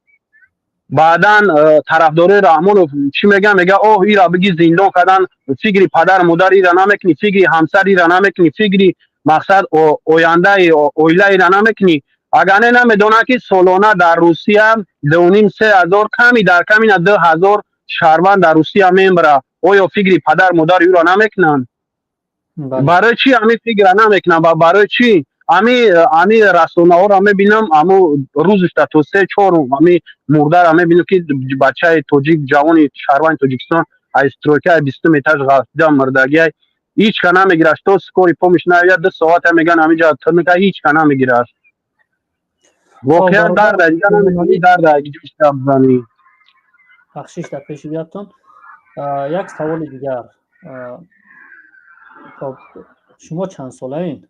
Баъдан тарафдорои Раҳмонов чӣ мегӯянд? Мега: «Оҳ, ира биги, зиндон кардан, фикри падару модар ира намекунӣ, фикри ҳамсар ира намекунӣ, фикри, мақсад, ояндаи оила ира намекунӣ». Агар не, намедонанд, ки солона дар Русия 2,5, 3 ҳазор, ками дар камина 2 ҳазор шаҳрванд дар Русия мембара. Оё фикри падару модари ӯро намекунанд? Барои чӣ ҳамин фикра намекунанд ва барои чӣ ами расонаҳоро мебинам, аму рӯзушта то се чор ами мурдара мебинам, ки бачаи тоҷик, ҷавони шаҳрванди Тоҷикистон аз стройкаи 20-уми этаж ғалтида мурдагиай, ҳеч ка намегираш, то скорый помощь наояд, 2 соата меган ҳамиҷа тмка, ҳеч ка намегираш. Воқеан дарда, дига наметавонӣ дарда ҷош гап бизанӣ. Бахшиш дар пеши гаптон, як саволи дигар. Хоб, шумо чанд солаед?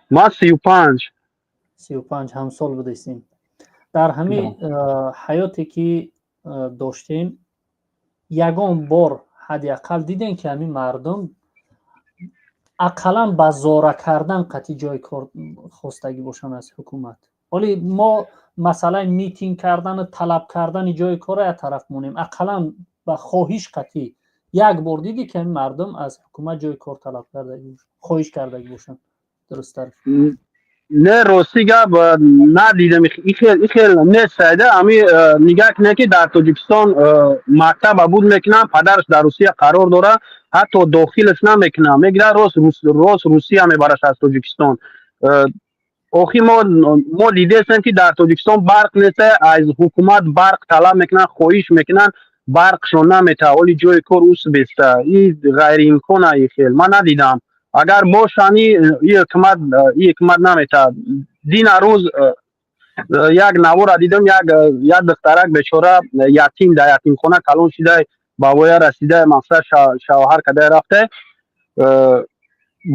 Ман 35. 35 ҳамсол будастем. Дар ҳамин ҳаёте, ки доштем, ягон бор ҳадди ақал дидем, ки ҳамин мардум ақаллан ба зора кардан қатъи ҷои кор хостагӣ бошанд аз ҳукумат? Ҳоли мо масъалаи митинг кардану талаб кардани ҷои корро як тараф монем, ақаллан ба хоҳиш қатъӣ як бор дидӣ, ки ҳамин мардум аз ҳукумат ҷои кор талаб кардагӣ, хоҳиш кардагӣ бошанд, дурусттар? Не, рости гап, надидам. Ихел нест, сайда. Ами нигаҳ кунед, ки дар Тоҷикистон мактаба буд мекунам, падараш дар Русия қарор дорад, ҳатто дохилаш намекунам, мегирад, рост рост Русия мебараш аз Тоҷикистон. Охир мо дидестем, ки дар Тоҷикистон барқ нест, аз ҳукумат барқ талаб мекунанд, хоҳиш мекунанд, барқшон наметавад. Оли ҷои кор ус беста, и ғайриимкона. И хел ман надидам. Агар бошани, и ҳукумат наметавад. Дина рӯз як навора дидам, як духтарак бечора, ятим, дар ятимхона калон шида, ба воя расида, мақсад, шавҳар карда рафта,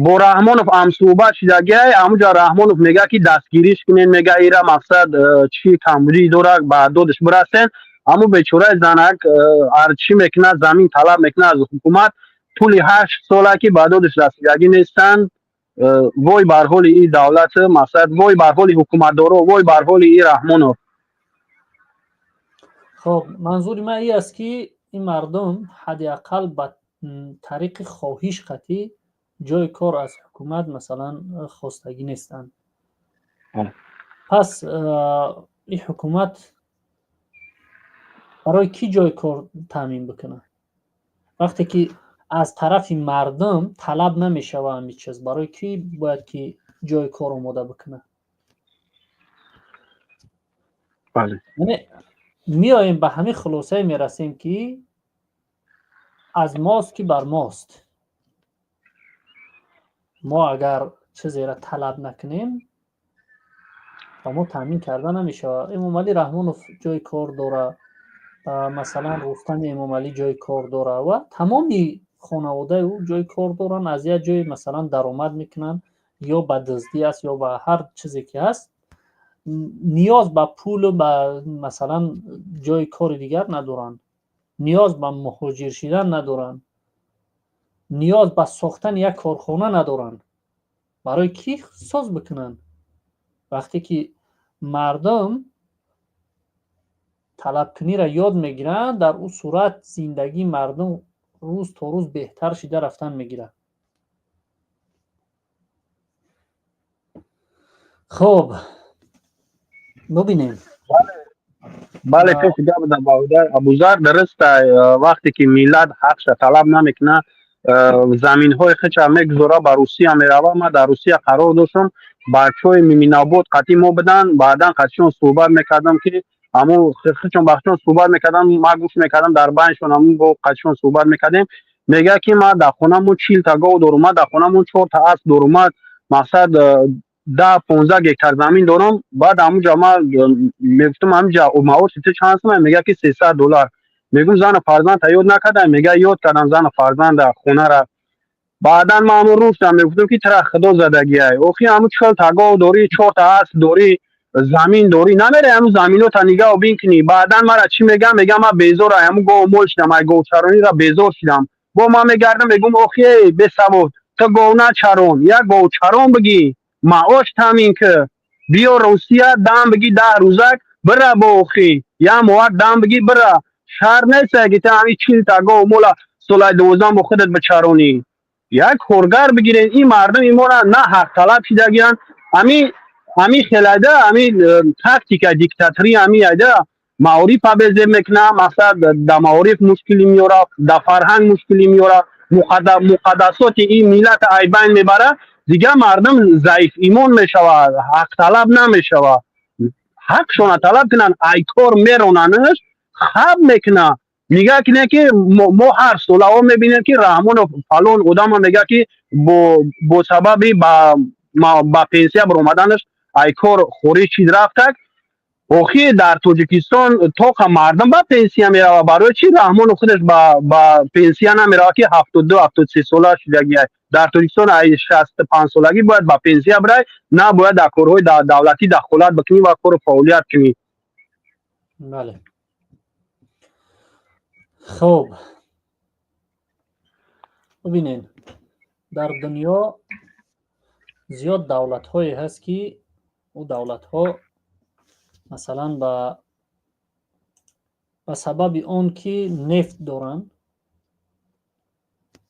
бо Раҳмонов ҳамсӯҳбат шидагиай. Ҳамуҷа Раҳмонов мега, ки дастгириш кунен, мега, ира, мақсад, чӣ камбудӣ дорад, ба додаш бирасен. Ҳаму бечораи занак чӣ мекунад? Замин талаб мекунад аз ҳукумат. Тӯли 8 сола, ки ба додаш расидагӣ нестанд. Вой бар ҳоли ин давлат, мақсад, вой бар ҳоли ҳукуматдоро, вой бар ҳоли ин Раҳмонов. Хоб, манзури ман ин аст, ки ин мардум ҳадди ақал ба тариқи хоҳиш қатъӣ ҷои кор аз ҳукумат, масалан, хостагӣ нестанд. Пас ин ҳукумат барои кӣ ҷои кор таъмин бикунад, вақте ки Аз тарафи мардум талаб намешава ҳамин чиз. Барои кӣ бояд ки ҷои кор омода бикунад? Яъне меоем, ба ҳамин хулосае мерасем, ки аз мост ки бар мост. Мо агар чизеро талаб накунем, ба мо таъмин карда намешавад. Эмомалӣ Раҳмонов ҷои кор дора, масалан, Рустами Эмомалӣ ҷои кор дора ва тамоми хонаводаи ӯ ҷои кор доранд, аз як ҷое, масалан, даромад мекунанд, ё ба дуздӣ аст, ё ба ҳар чизе ки ҳаст. Ниёз ба пулу ба, масалан, ҷои кори дигар надоранд, ниёз ба муҳоҷир шидан надоранд, ниёз ба сохтани як корхона надоранд. Барои кӣ соз бикунанд, вақте ки мардум талабкуниро ёд мегиранд? Дар ӯ сурат зиндагии мардум рӯз то рӯз беҳтар шида рафтан мегирад. Хуб, бубинем. Бале, пеши гап да, бародар Абузар, дуруст. Вақте ки миллат ҳақша талаб намекунад, заминҳои худша мегузора, ба Русия мерава. Ман дар Русия қарор доштам, бачаҳои Миминобод қатъи мо буданд. Баъдан қатъишон суҳбат мекардам, ки ҳамун худшон ба худшон суҳбат мекардам, ман гӯш мекардам дар байншон, ҳамун бо қатъишон суҳбат мекардем. Мегӯяд, ки ман дар хонамон 40-та гов дорум, ман дар хонамон чорта асп дорум, ман, мақсад, 10-15 гектар замин дорам. Баъд ҳамунҷа ман мегуфтам: «Ҳаминҷа маоши ту чанд сум?» Мегӯяд, ки 300 доллар. Мегӯм: «Зану фарзандта ёд накардам?» Мегӯяд: «Ёд кардам зану фарзанда, хонара». Баъдан ман ҳамун рӯзам мегуфтам, ки тара худо задагиай, охи ҳамун 40-та гов дорӣ, чорта асп дорӣ, замин дорӣ, намерӣ ҳамун заминота нигаҳ бин кунӣ? Баъдан мара чӣ мегӯям? Мегӯям: «Ман безор ай ҳамун гову мол шидам, ай говчаронира безор шидам». Бо ман мегардам, мегӯм: «Охи, эй бесавод, ту гов начарон, як говчарон бигӣ, маош таъмин ки, биё Русия, дам бигӣ, 10 рӯзак бира, бо охи як моҳак дам бигӣ, бира. Шарт нест, ки ту ҳамин 40-та гову мола солаи 12 бо худат бичаронӣ, як коргар бигирен». Ин мардум имора на ҳақталаб шидагиянд. Ҳамин хелайда, ҳамин тактика диктаторӣ, ҳамин айда маорифа безеб мекунад. Мақсад, да маориф мушкилӣ меёрад, да фарҳанг мушкилӣ меёрад, муқаддасоти ин миллата айбайн мебарад. Дигар мардум заиф имон мешавад, ҳақталаб намешавад. Ҳақшона талаб кунанд, ай кор меронанаш, хаб мекунад. Нигаҳ кунед, ки мо ҳар солаҳо мебинем, ки Раҳмонов фалон одама мегӯяд, ки бо сабаби ба пенсия баромаданаш ай кор хориҷ шид, рафтак. Охи, дар Тоҷикистон тоқа мардум ба пенсия меравад, барои чӣ Раҳмонов худаш ба пенсия намеравад, ки 72, 73 сола шудагиай? Дар Тоҷикистон ай 65-солагӣ бояд ба пенсия бирай, на бояд дар корҳои давлатӣ дахолат бикунӣ ва кору фаъолият кунӣ. Бале, хуб, бубинед, дар дунё зиёд давлатҳое ҳаст, ки ӯ давлатҳо, масалан, ба сабаби он ки нефт доранд,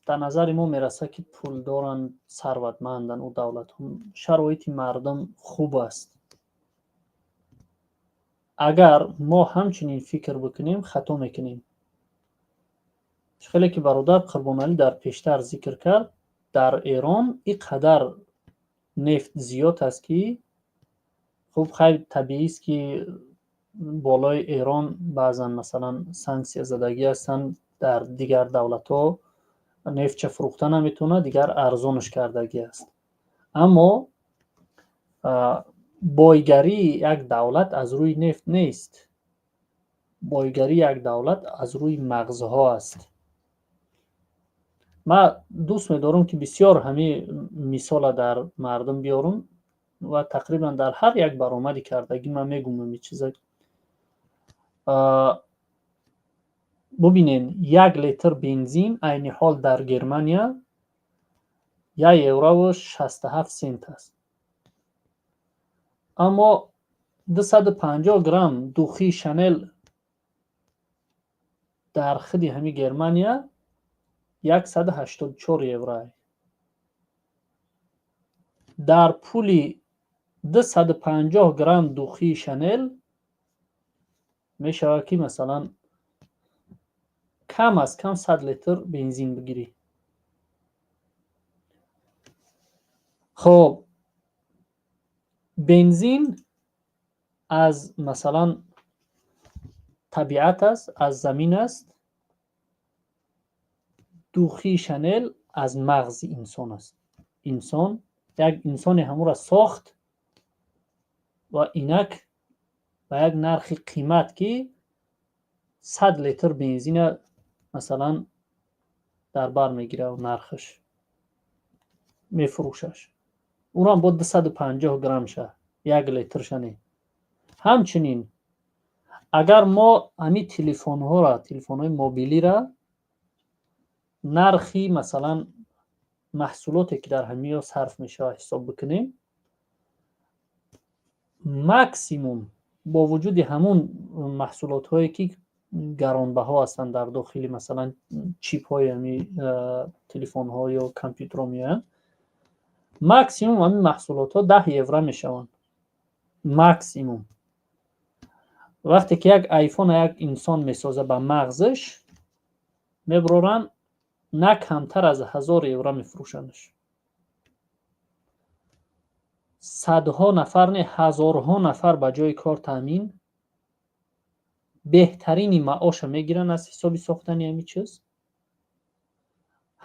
дар назари мо мерасад, ки пул доранд, сарватманданд ӯ давлатҳо, шароити мардум хуб аст. Агар мо ҳамчунин фикр бикунем, хато мекунем. Хеле ки бародар Қурбоналӣ дар пештар зикр кард, дар Эрон ин қадар нефт зиёд аст, ки хуб, хайр, табиист, ки болои Эрон баъзан, масалан, санксия задагӣ ҳастанд, дар дигар давлатҳо нефтча фурӯхта наметавонад, дигар арзонаш кардагӣ аст. Аммо бойгарии як давлат аз рӯи нефт нест, бойгарии як давлат аз рӯи мағзҳо аст. Ман дӯст медорам, ки бисёр ҳамин мисола дар мардум биёрам ва тақрибан дар ҳар як баромади кардагӣ ман мегӯм ҳамин чиза. Бубинед, 1 литр бензин айни ҳол дар Германия 1 еврову 67 сент аст, аммо 250 грамм духи Шанел дар худи ҳамин Германия 184 евро. Дар пули 250 грамм духи Шанел мешавад, ки, масалан, кам аз кам 100 литр бензин бигирӣ. Хоб, бензин аз, масалан, табиат аст, аз замин аст. Духи Шанел аз мағзи инсон аст. Инсон, як инсоне ҳамура сохт ва инак ба як нархи қимат, ки 100 литр бензина, масалан, дар бар мегирад нархаш, мефурӯшаш ӯрам бо 250 граммша, як литрша не. Ҳамчунин агар мо ҳамин телефонҳоро, телефонҳои мобилиро, нархи, масалан, маҳсулоте, ки дар ҳамиё сарф мешавад, ҳисоб бикунем, максимум бо вуҷуди ҳамун маҳсулотҳое, ки гаронбаҳо ҳастанд, дар дохили, масалан, чипҳои ҳами телефонҳо ё компютерҳо меоянд, максимум ҳамин маҳсулотҳо 10 евро мешаванд максимум. Вақте ки як айфона як инсон месоза, ба мағзаш мебуроранд, на камтар аз 1000 евро мефурӯшандаш. Садҳо нафар не, ҳазорҳо нафар ба ҷои кор таъмин, беҳтарини маоша мегиранд аз ҳисоби сохтани ҳамин чиз.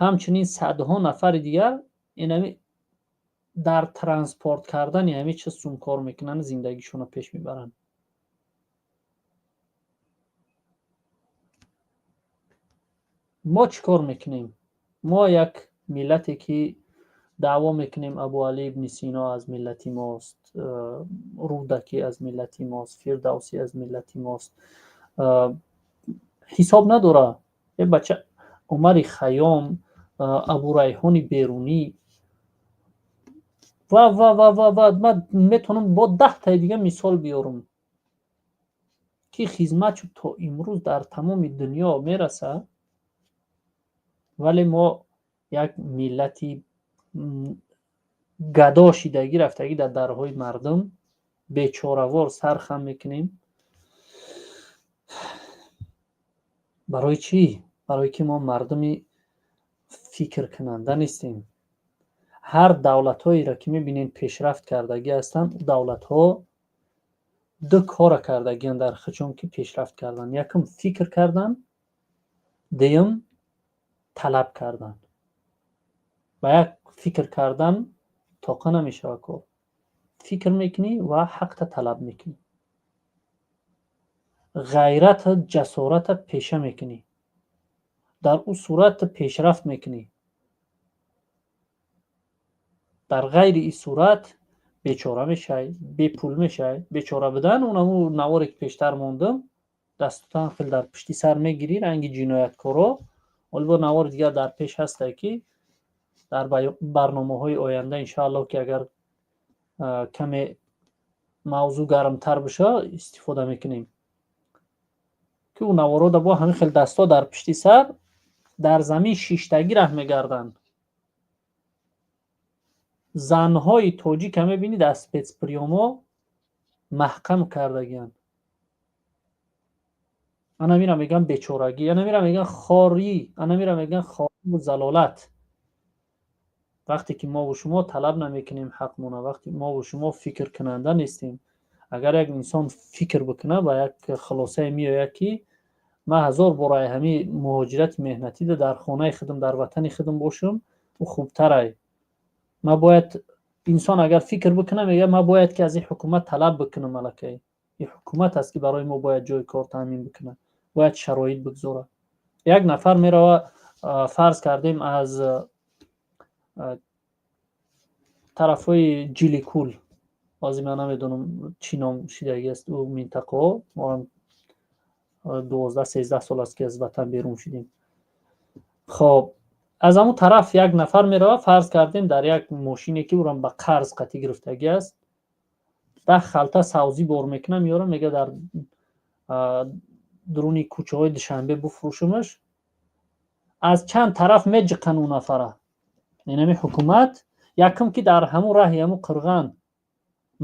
Ҳамчунин садҳо нафари дигар инами дар транспорт кардани ҳамин чиз сумкор мекунанд, зиндагишонро пеш мебаранд. Мо чӣ кор мекунем? Мо як миллате, ки даъво мекунем, Абуалӣ ибни Сино аз миллати мост, Рӯдакӣ аз миллати мост, Фирдавсӣ аз миллати мост, ҳисоб надора. Е бача, Умари Хайём, Абурайҳони Берунӣ ва ва ва ва ва ман метавонам бо 10таи дига мисол биёрам, ки хизматшо то имрӯз дар тамоми дунё мерасад. Вале мо як миллати гадо шидагӣ рафтагӣ, дар дарҳои мардум бечоравор сар хам мекунем. Барои чӣ? Барое ки мо мардуми фикркунанда нестем. Ҳар давлатҳоеро, ки мебинем, пешрафт кардагӣ ҳастанд, давлатҳо ду кора кардагианд дар худшон, ки пешрафт карданд. Якум, фикр кардан, дуюм, талаб кардан. Ба як фикр кардан тоқа намешавад кор. Фикр мекунӣ ва ҳақта талаб мекунӣ, ғайрата, ҷасората пеша мекунӣ, дар ӯ сурат пешрафт мекунӣ. Дар ғайри ин сурат бечора мешавӣ, бепул мешавӣ. Бечора будан унаму наворе, ки пештар мондам, дастутан хел дар пушти сар мегирӣ, ранги ҷинояткоро. Ҳоло бо навори дигар дар пеш ҳастае, ки дар барномаҳои оянда, иншоаллоҳ, ки агар каме мавзӯъ гармтар бошад, истифода мекунем, ки ӯ наворо бо ҳамин хел дастҳо дар пушти сар дар замин шиштагӣ раҳ мегарданд. Занҳои тоҷика мебинӣ, дар спецприёмо маҳкам кардагианд. Ана мира мегӯян бечорагӣ, ана мира мегӯян хорӣ, ана мира мегӯян хору залолат. Вақте ки мову шумо талаб намекунем ҳақмона, вақте мову шумо фикркунанда нестем. Агар як инсон фикр бикунад, ба як хулосае меояд, ки ман ҳазор бор ай ҳамин муҳоҷирати меҳнатида дар хонаи худам, дар ватани худам бошам, ӯ хубтарай. Ман бояд, инсон агар фикр бикунад, мегӯяд: ман бояд ки аз ин ҳукумат талаб бикунам. Аллакай ин ҳукумат аст, ки барои мо бояд ҷои кор таъмин бикунад, бояд шароит бигзорад. Як нафар мерава, фарз кардем, аз тарафҳои Ҷиликул, ҳозир ман намедонам, чӣ ном шидагӣ аст ӯ минтақаҳо, моам 12-13 сол аст, ки аз ватан берун шудем. Хоб, аз ҳамун тараф як нафар мерава, фарз кардем, дар як мошине, ки ӯрам ба қарз қатъӣ гирифтагӣ аст, 10 халта савзӣ бор мекунад, меёрад, мегӯяд: дар дуруни кӯчаҳои Душанбе буфурӯшумаш. Аз чанд тараф меҷиқанд ӯ нафара. Инами ҳукумат якум, ки дар ҳамун раҳи ҳамун қирған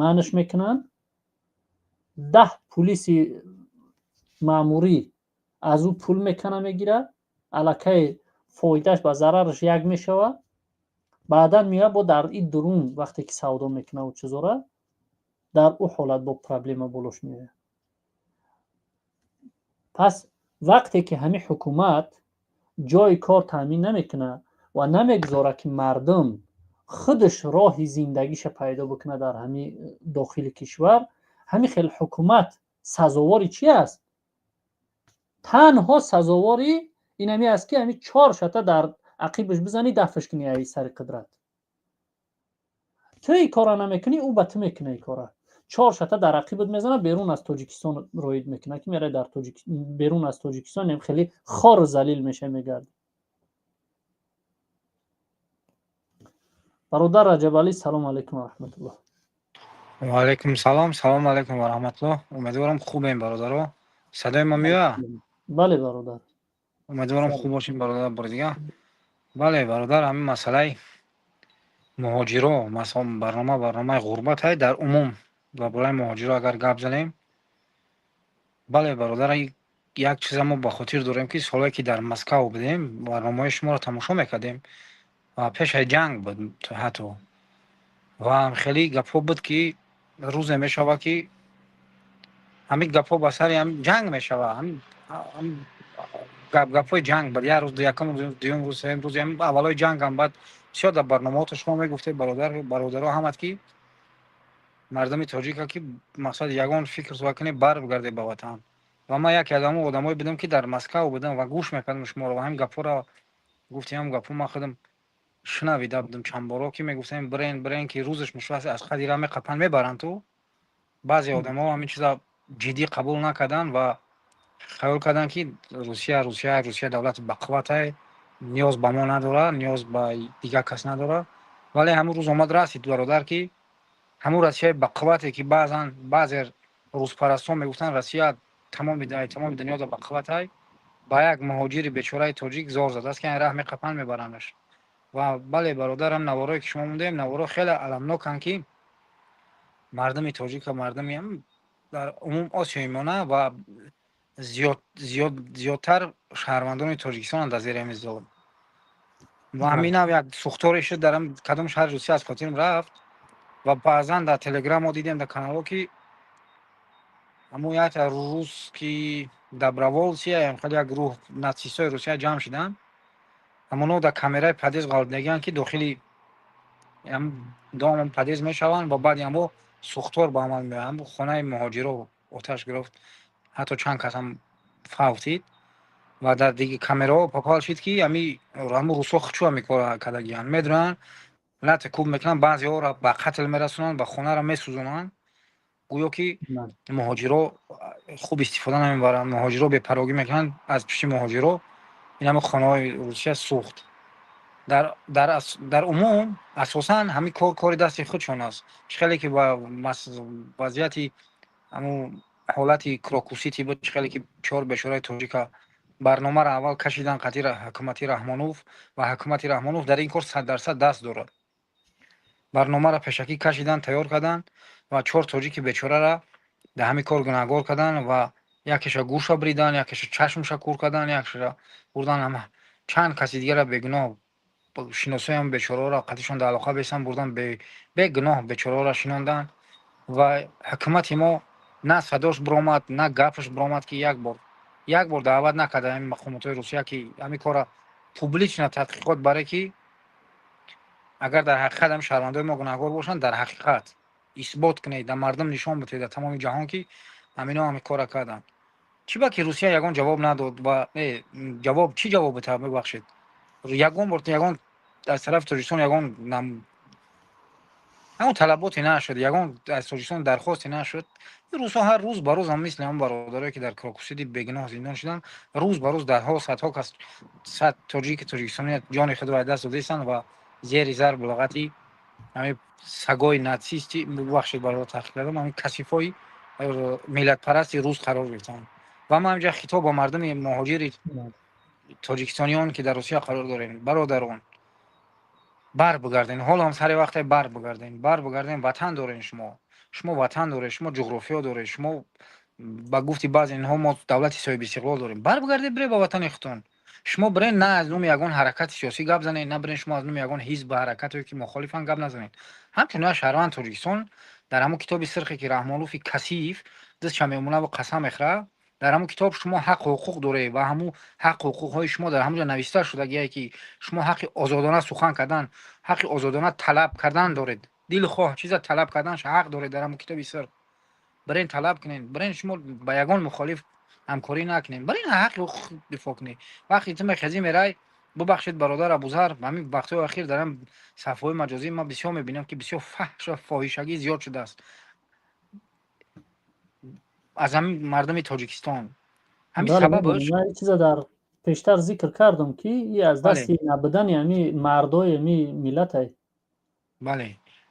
маънаш мекунанд, 10 пулиси маъмурӣ аз ӯ пул мекана, мегирад, аллакай фоидааш ба зарараш як мешавад. Баъдан меояд, бо дар и дурун вақте ки савдо мекунаву чизора, дар ӯ ҳолат бо проблема болош меояд. Пас вақте ки ҳамин ҳукумат ҷои кор таъмин намекунад ва намегузорад, ки мардум худаш роҳи зиндагиша пайдо бикунад дар ҳамин дохили кишвар, ҳамин хел ҳукумат сазовори чи аст? Танҳо сазовори инами аст, ки ҳамин чор шата дар ақибаш бизанӣ, дафш кунӣ аи сари қудрат. Ту и кора намекунӣ, ӯ ба ту мекуна и кора. Чор шата дар ақибат мезанад, берун аз Тоҷикистон роид мекунад, ки мерай дар берун аз Тоҷикистон хеле хору залил меша, мегардӣ. Бародар Раҷабалӣ, салому алайкум ва раҳматуллоҳ. Ва алайкум салом, салому алайкум ва раҳматуллоҳ. Умедворам, хубем, бародаро. Садои ма меояд? Бале, бародар. Умедворам, хуб бошем, бародар. Бори дигар, бале, бародар, ҳамин масъалаи муҳоҷиро, масалан, барнома барномаи ғурбатай, дар умум дар бораи муҳоҷиро агар гап занем, бале, бародар, як чиза мо ба хотир дорем, ки солое ки дар Москав будем, барномаҳои шуморо тамошо мекардем ва пешаи ҷанг буд ҳатто, ва хеле гапҳо буд, ки рӯзе мешавад, ки ҳамин гапҳо ба сари ҷанг мешавад. Гапҳои ҷанг буд, як рӯз, якум рӯз, дуюм рӯз, сеюм рӯз, аввалои ҷангам. Баъд бисёр дар барномаҳото шумо мегуфтед, бародар, бародаро ҳамад, ки мардуми тоҷика, ки мақсад ягон фикр суҳбат кунед, барбигардед ба ватан. Ва ман яке аз ҳамон одамое будам, ки дар Москав будам ва гӯш мекардам шуморо ва ҳамин гапҳоро гуфтем. Ҳамин гапҳо ман худам шунавида будам чанд боро, ки мегуфтем: «Бирен, бирен, ки рӯзаш мешавад, аз қадира меқапанд, мебаранд». Ту баъзе одамо ҳамин чиза ҷиддӣ қабул накарданд ва хаёл карданд, ки Русия давлати бақувватай, ниёз ба мо надорад, ниёз ба дигар кас надорад. Вале ҳамун рӯз омад расид, бародар, ки ҳамун Россияи бақуввате, ки баъзан баъзе рӯзпарастон мегуфтанд, Россия тамоми дунёда бақувватай, ба як муҳоҷири бечораи тоҷик зор задааст, ки раҳ меқапанд, мебарандаш. Ва бале, бародарам, наворое ки шумо мондаем, наворо хеле аламноканд, ки мардуми тоҷика, мардуми дар умум Осиёи Миёна ва зиёдтар шаҳрвандони Тоҷикистонанд дар зери ҳамин зулм. Ва ҳаминам як сӯхторе шуд дар кадом шаҳри Русия, аз хотирам рафт. Ва баъзан дар Телеграм мо дидем, дар каналҳо, ки ҳамун якта русский добровольцы, хеле як гурӯҳ нацистҳои Русия ҷамъ шиданд, ҳамоно дар камераи подъезд ғалтидагианд, ки дохили дом, подъезд мешаванд ва баъди ҳамо сӯхтор ба амал меояд. Ҳамн хонаи муҳоҷиро оташ гирифт, ҳатто чанд касам фавтид. Ва дар диги камераҳо попал шид, ки ҳамун русҳо хучу ҳами кора кардагианд, медонанд, лату кӯб мекунанд, баъзеҳоро ба қатл мерасонанд ва хонаро месӯзонанд, гӯё ки муҳоҷиро хуб истифода намебаранд, муҳоҷиро бепарвогӣ мекунанд. Аз пишти муҳоҷиро ин ҳама хонаҳои Русия сӯхт. Дар умум, асосан ҳамин кор кори дасти худшон аст. Чӣ хеле ки ба вазъияти ҳамун ҳолати Крокусити буд, чӣ хеле ки чор бешораи тоҷика барномаро аввал кашидан қатъи ҳукумати Раҳмонов, ва ҳукумати Раҳмонов дар ин кор 100% даст дорад. Барномаро пешакӣ кашидан, тайёр карданд ва чор тоҷики бечораро дар ҳамин кор гунаҳгор карданд ва якеша гӯша бридан, якеша чашмша кур кардан, якеша бурдан, ҳама чанд каси дигара бегуноҳ, шиносоям бечораҳоро қатъишон дар алоқа бестан, бурдан, бегуноҳ бечораҳоро шинонданд. Ва ҳукумати мо на садош биромад, на гапаш биромад, ки як бор, як бор даъват накарда ҳамин мақомотҳои Русия, ки ҳамин корро публично тадқиқот баре, ки агар дар ҳақиқат ҳамин шаҳрвандои мо гунаҳгор бошанд, дар ҳақиқат исбот кунед, дар мардум нишон бидиҳед, дар тамоми ҷаҳон, ки ҳамино ҳамин корро карданд. Чӣ ба ки Русия ягон ҷавоб надод? Ва ҷавоб, чӣ ҷавоб битавад? Мебахшед, ягон бор ягон аз тарафи Тоҷикистон ягон талаботе нашуд, ягон аз Тоҷикистон дархосте нашуд. Рӯзҳо ҳар рӯз ба рӯз ҳам мисли ҳамон бародарое, ки дар Крокусити бегуноҳ зиндон шуданд, рӯз ба рӯз даҳҳо, садҳо кас, сад тоҷики тоҷикистони ҷони худро аз даст додаистанд ва зери зарб луғати ҳамин сагои нацисти, бубахшед, бародар, таҳқиқ кардам, ҳамин касифҳои миллатпарасти рус қарор гирифтанд. Ва ман ҳаминҷа хитоб ба мардуми муҳоҷири тоҷикистониён, ки дар Русия қарор дорем: бародарон, бар бигарден, ҳоло ҳам сари вақте, бар бигарден, бар бигарден. Ватан дорен шумо, шумо ватан доред, шумо ҷуғрофиё доред, шумо, ба гуфти баъзе инҳо, мо давлати соҳибистиқлол дорем. Бар бигардед, бире ба ватани худтон. Шумо бирен, на аз номи ягон ҳаракати сиёсӣ гап занед, на бирен шумо аз номи ягон ҳизб, ҳаракате, ки мухолифан, гап назанед. Ҳамчун як шаҳрванд Тоҷикистон, дар ҳамон китоби сирхе, ки Раҳмонуфи касиф дастша мемонаву қасам мехӯра, дар ҳамон китоб шумо ҳаққу ҳуқуқ доред ва ҳамун ҳаққу ҳуқуқҳои шумо дар ҳамон ҷо нависта шудагие, ки шумо ҳаққи озодона сухан кардан, ҳаққи озодона талаб кардан доред. Дилхоҳ чиза талаб карданаш ҳақ доред. Дар ҳамон китоби сир бирен, талаб кунед. Бирен, шумо ба ягон мухолиф ҳамкорӣ накунед, бирен, ҳаққи ҳуқуқ дифоъ кунед. Вақте ту мехезӣ, мерай, бубахшед, бародар Абузар, ҳамин вақтҳои охир дар ҳам саҳифаҳои маҷозӣ ман бисёр мебинам, ки бисёр фаҳшу фоҳишагӣ зиёд шудааст аз ҳамин мардуми Тоҷикистон. Ҳамин сабабаш Ман чиза дар пештар зикр кардам, ки и аз дасти набудани ҳами мардои ҳами миллатай. Бале,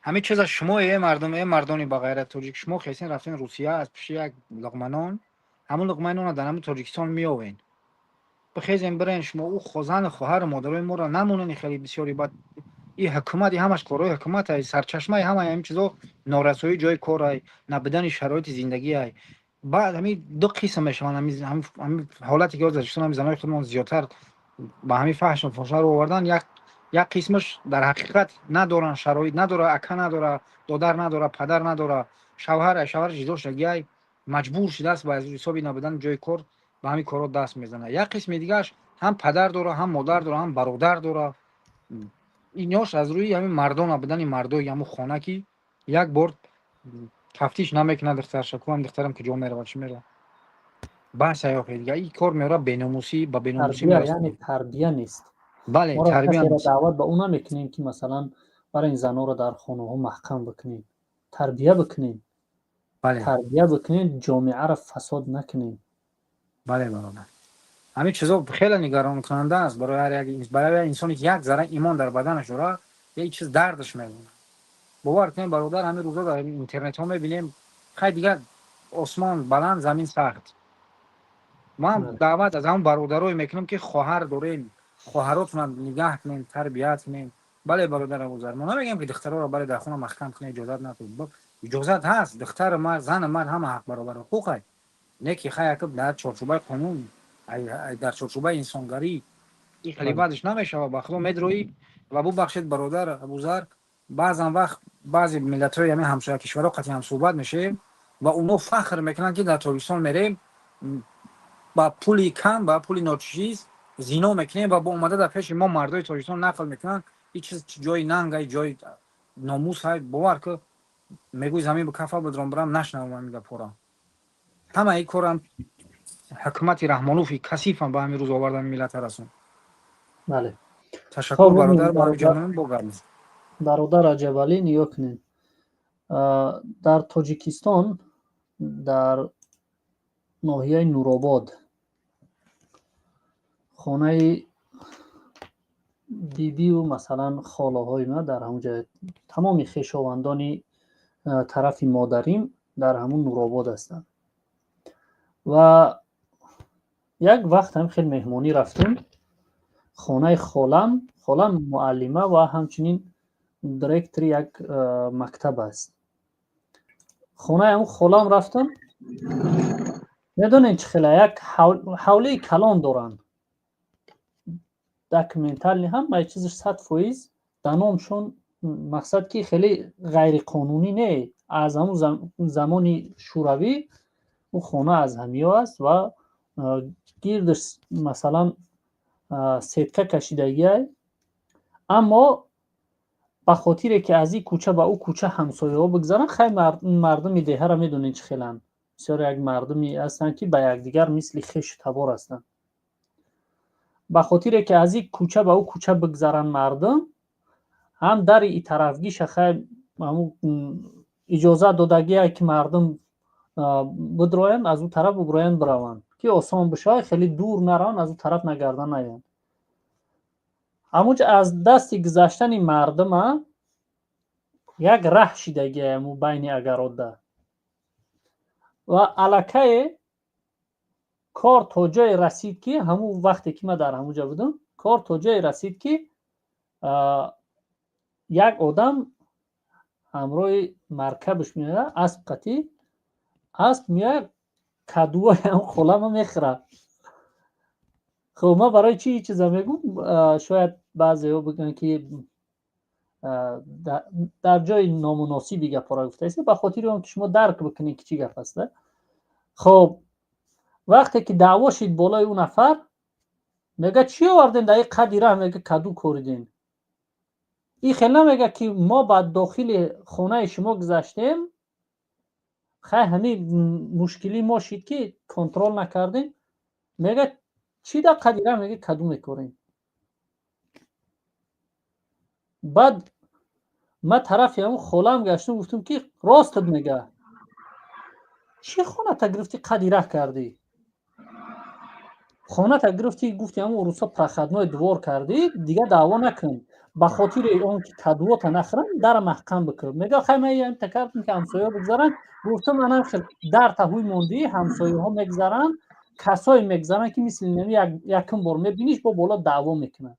ҳамин чиза шумо, е мардум, е мардони бағайрат тоҷик, шумо хесен, рафтен Русия, аз пиши як луқманон, ҳамун луқмаи нона дар ҳамин Тоҷикистон меовен. Бихезен, бирен, шумо ӯ зану хоҳару модарои моро намонени. Хеле бисёри бад и ҳукумат, и ҳамаш корҳои ҳукумат ай. Сарчашмаи ҳамаи ҳамин чизо норасоии ҷои кор ай, набудани шароити зиндагӣ ай. Баъд ҳамин ду қисм мешаванд. Ҳамин ҳолате, ки ҳозир Тоҷикистон, ҳамин занои худмон зиёдтар ба ҳамин фаҳшу фоҳишаро овардан, як қисмаш дар ҳақиқат надоранд, шароит надора, ака надора, додар надора, падар надора, шавҳар шавҳар ҷидо шудагиай, маҷбур шудааст, ба ҳисоби набудани ҷои кор ба ҳамин корҳо даст мезанад. Як қисми дигааш ҳам падар дора, ҳам модар дора, ҳам бародар дора. Инош аз рӯи ҳамин мардон набудани мардои ҳамун хона, ки як бор тафтиш намекунад духтарша куам, духтарам куҷо меравад, чӣ меравад. Бас аяқи дига ин кор меорад беномусӣ, ба беномусӣ. Яъне тарбия нест. Бале, тарбия. Даъват ба ӯ намекунем, ки масалан барои ин занонро дар хонаҳо маҳкам бикунем. Тарбия бикунем, тарбия бикунем, ҷомеаро фасод накунем. Бале, бародар, ҳамин чизо хеле нигаронкунанда аст барои ҳар як, барои як инсоне, ки як зарра имон дар баданаш дорад, як чиз дардаш мезанад. Бовар кунем, бародар, ҳамин рӯзо дар интернетҳо мебинем. Хай, дигар осмон баланд, замин сахт. Ман даъват аз ҳамон бародарое мекунам, ки хоҳар дорем, хоҳаротонро нигаҳ кунем, тарбият кунем. Бале, бародар Абузар, мо намегӯем, ки духтароро бале дар хона маҳкам кунем, иҷозат надиҳем. Иҷозат ҳаст, духтару мард, зану мард ҳама ҳақ баробар ҳуқуқай, не ки хай якб дар чорчӯбаи қонун, дар чорчӯбаи инсонгарӣ. Ин хеле баъдаш намешавад. Ба худо, медроӣ ва бубахшед, бародар Абузар, баъзан вақт баъзе миллатҳои ҳамин ҳамсоя кишварҳо қатъи ҳамсӯҳбат мешавем ва онҳо фахр мекунанд, ки дар Тоҷикистон мерем, ба пули кам, ба пули ночиз зино мекунем ва бо омада дар пеши мо мардои Тоҷикистон нақл мекунанд. Ин чиз ҷои нангай, ҷои номус ҳай. Бовар ки, мегӯй замин ба кафа бидром, бирам, нашнавам ҳамин гапҳоро. Ҳама ин корам ҳукумати Раҳмонуфи касифам ба ҳамин рӯз оварда миллата расон. Бале. Ташаккур, бародар, ҷонам, бо гап. Бародар Раҷабалӣ, нигоҳ кунед, дар Тоҷикистон, дар ноҳияи Нуробод, хонаи бибию масалан холаҳои ман дар ҳамон ҷо, тамоми хешовандони тарафи модарим дар ҳамун Нуробод ҳастанд. Ва як вақт ҳам хел меҳмонӣ рафтем хонаи холам. Холам муаллима ва ҳамчунин директори як мактаб аст. Хонаи ҳамун холам рафтам, медонед чӣ хела як ҳавлии калон доранд, документально ҳамаи чизаш 100% да номшон. Мақсад, ки хеле ғайриқонунӣ не, аз ҳамун замони Шӯравӣ ӯ хона аз ҳамиё аст ва гирдаш масалан сетка кашидагиай. Аммо ба хотире ки аз ин кӯча ба ӯ кӯча ҳамсояҳо бигзаранд, хай, мардуми деҳаро медонед чӣ хеланд, бисёр як мардуме ҳастанд, ки ба якдигар мисли хешу табор ҳастанд. Ба хотире ки аз ин кӯча ба ӯ кӯча бигзаранд мардум, ҳам дари и тарафгиша хай иҷозат додагие, ки мардум бидроянд, аз ӯ тараф буброянд, бираванд, ки осон бишавад, хеле дур нараванд, аз ӯ тараф нагардан наёянд. Ҳамунҷа аз дасти гузаштани мардума як раҳ шидагие ҳаму байни агародда ва аллакае кор то ҷое расид, ки ҳамун вақте ки ман дар ҳамунҷа будам, кор то ҷое расид, ки як одам ҳамроҳи маркабаш меояд, асп қатӣ, асп меояд, кадуои ҳам холама мехӯрад. Хуб, ман барои чӣ чиза мегӯм? Шояд баъзеҳо бигӯянд, ки дар ҷои номуносиби гапҳоро гуфтаест, ба хотири он ки шумо дарк бикунед, ки чӣ гап аст. Хуб, вақте ки даъво шид болои ӯ нафар, мега: «Чӣ овардем дар ин қади раҳ?» Мега: «Каду коридем». Ин хел намега, ки мо ба дохили хонаи шумо гузаштем, хай, ҳамин мушкилӣ мо шид, ки контрол накардем. Мега: «Чӣ дар қади раҳ?» Мега: «Каду мекорем». Баъд ман тарафи ҳамун холаам гаштам, гуфтам, ки ростат мега, чӣ хоната гирифтӣ, қади раҳ кардӣ, хоната гирифтӣ, гуфти ҳамун урусо проходной двор кардӣ, дигар даъво накун, ба хотири он ки кадуота нахӯрам, дара маҳкам бикун. Мега: «Хай, ман кардам, ки ҳамсояҳо бигзаранд». Гуфтам: «Анам хел дар таҳуй мондӣ, ҳамсояҳо мегзаранд, касое мегзаранд, ки мисли нами якум бор мебиниш, бо боло даъво мекунанд».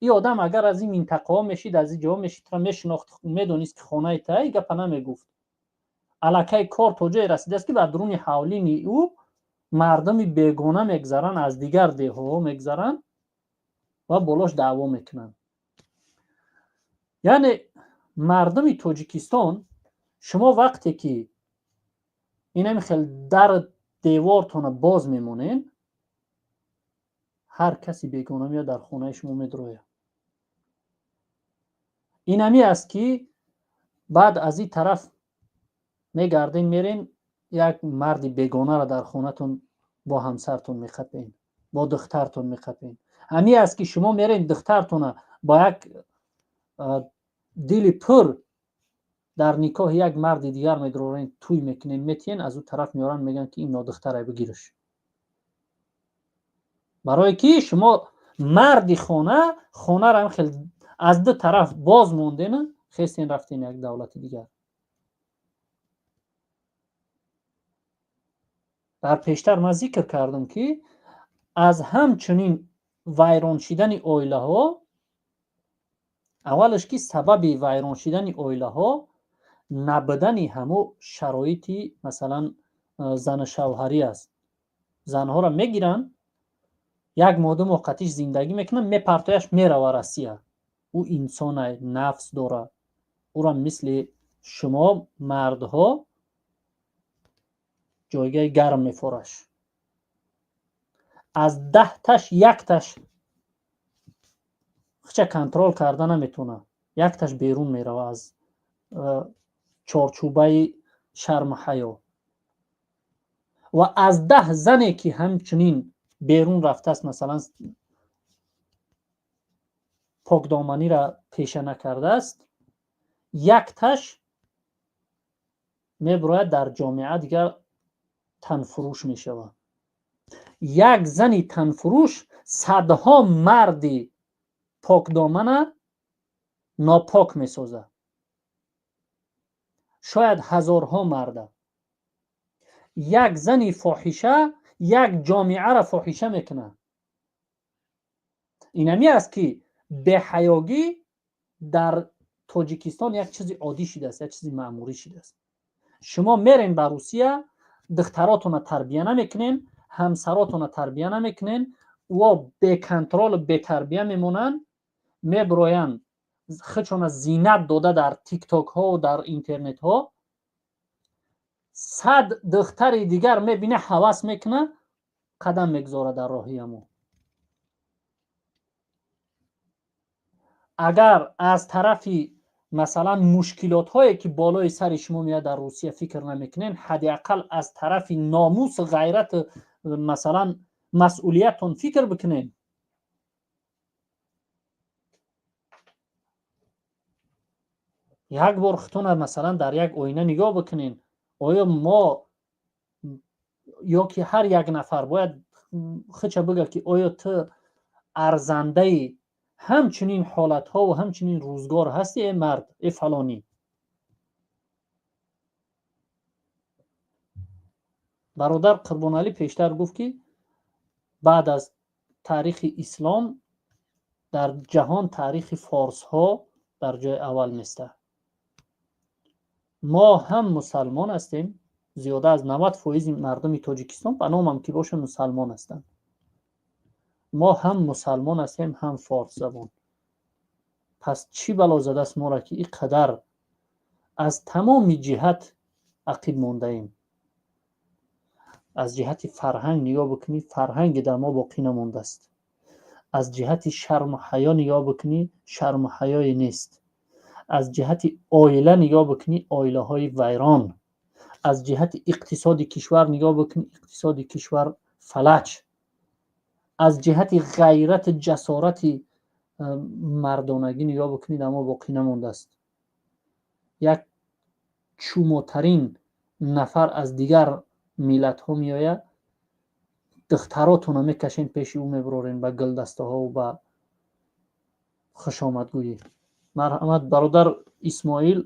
Ин одам агар аз ин минтақаҳо мешид, аз ин ҷоҳо мешид, тра мешинохт, медонист, ки хонаи та, гапа намегуфт. Аллакай кор то ҷое расидааст, ки ба дуруни ҳавлини ӯ мардуми бегона мегзаранд, аз дигар деҳҳо мегзаранд ва болош даъво мекунанд. Яъне, мардуми Тоҷикистон, шумо вақте ки инами хел дар девортона боз мемонед, ҳар каси бегона меяд, дар хонаи шумо медрояд. Инами аст, ки баъд аз ин тараф мегарден, мерен, як марди бегонаро дар хонатон бо ҳамсартон меқапен, бо духтартон меқапен. Ҳамин аст, ки шумо мерен, духтартона бо як дили пур дар никоҳи як марди дигар медрорен, тӯй мекунен, метиҳен, аз ӯ тараф меоранд, мегӯянд, ки ин нодухтара бигирш. Барое ки шумо марди хона хонаро хел аз ду тараф боз мондена, хестен, рафтен як давлати дигар. Дар пештар ман зикр кардам, ки аз ҳамчунин вайрон шидани оилаҳо, аввалаш, ки сабаби вайрон шидани оилаҳо набудани ҳамо шароити, масалан, зану шавҳарӣ аст. Занҳоро мегиранд, як моҳ, 2 моҳ қатиш зиндагӣ мекунанд, мепартояш, мерава Россия. Ӯ инсона, нафс дорад, ӯро мисли шумо мардҳо ҷойгаи гарм мефораш. Аз 10таш якташ хича контрол карда наметавонад, якташ берун мерава аз чорчӯбаи шарму ҳаё. Ва аз 10 зане, ки ҳамчунин берун рафтааст, масалан, покдоманиро пеша накардааст, якташ мебирояд, дар ҷомеа дигар танфурӯш мешавад. Як зани танфурӯш садҳо марди покдомана нопок месозад, шояд ҳазорҳо марда. Як зани фоҳиша як ҷомеаро фоҳиша мекунад. Инами аст, ки беҳаёгӣ дар Тоҷикистон як чизи оддӣ шидааст, як чизи маъмурӣ шидааст. Шумо мерен ба Русия, духтаротона тарбия намекунен, ҳамсаротона тарбия намекунен, ӯо беконтролу бетарбия мемонанд, мебироянд, худшона зинат дода дар тиктокҳо, дар интернетҳо. 100 духтари дигар мебина, ҳавас мекуна, қадам мегузорад дар роҳи ҳамо. Агар аз тарафи, масалан, мушкилотҳое, ки болои сари шумо меяд дар Русия, фикр намекунен, ҳадди ақал аз тарафи номусу ғайрату, масалан, масъулияттон фикр бикунен. Як бор худтона, масалан, дар як оина нигоҳ бикунен. Оё мо ё ки ҳар як нафар бояд худша бигӯяд, ки оё ту арзандаи ҳамчунин ҳолатҳову ҳамчунин рӯзгор ҳастӣ, э мард, э фалонӣ? Бародар Қурбоналӣ пештар гуфт, ки баъд аз таърихи ислом дар ҷаҳон таърихи форсҳо дар ҷои аввал местад. Мо ҳам мусалмон ҳастем, зиёда аз 90 фоизи мардуми Тоҷикистон ба номам ки боша мусалмон ҳастанд. Мо ҳам мусалмон ҳастем, ҳам форсзабон. Пас чӣ бало задааст моро, ки ин қадар аз тамоми ҷиҳат ақиб мондаем? Аз ҷиҳати фарҳанг нигоҳ бикунӣ, фарҳанге дар мо боқӣ намондааст. Аз ҷиҳати шарму ҳаё нигоҳ бикунӣ, шарму ҳаёе нест. Аз ҷиҳати оила нигоҳ бикунӣ, оилаҳои вайрон. Аз ҷиҳати иқтисоди кишвар нигоҳ бикунӣ, иқтисоди кишвар фалаҷ. Аз ҷиҳати ғайрату ҷасорати мардонагӣ нигоҳ бикунӣ, дар мо боқӣ намондааст. Як чумотарин нафар аз дигар миллатҳо меояд, духтаротонро мекашен, пеши ӯ мебурорен ба гулдастаҳову ба хушомадгӯӣ. Марҳамат, бародар Исмоил,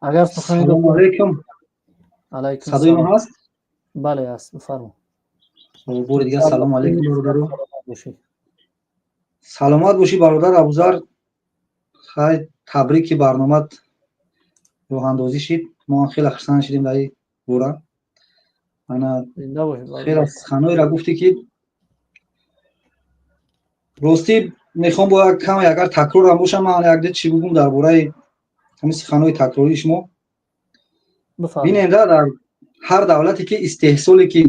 агар сухане. Салому алайкум. Алайкум. Садои ман ҳаст? Бале, ҳаст, бифармо. Бори дигар салому алайкум, бародаро. Саломат бошӣ, бародар Абузар. Хай, табрики барномат роҳандозӣ шид, мо хеле хурсанд шидем дар ин бора. Ана хеле суханҳоеро гуфтӣ, ки ростӣ мехоҳам бо як каме агар такрорам бошам, ман якде чӣ бигӯм дар бораи ҳамин суханҳои такрории шумо. Бинем, да, дар ҳар давлате ки истеҳсоле ки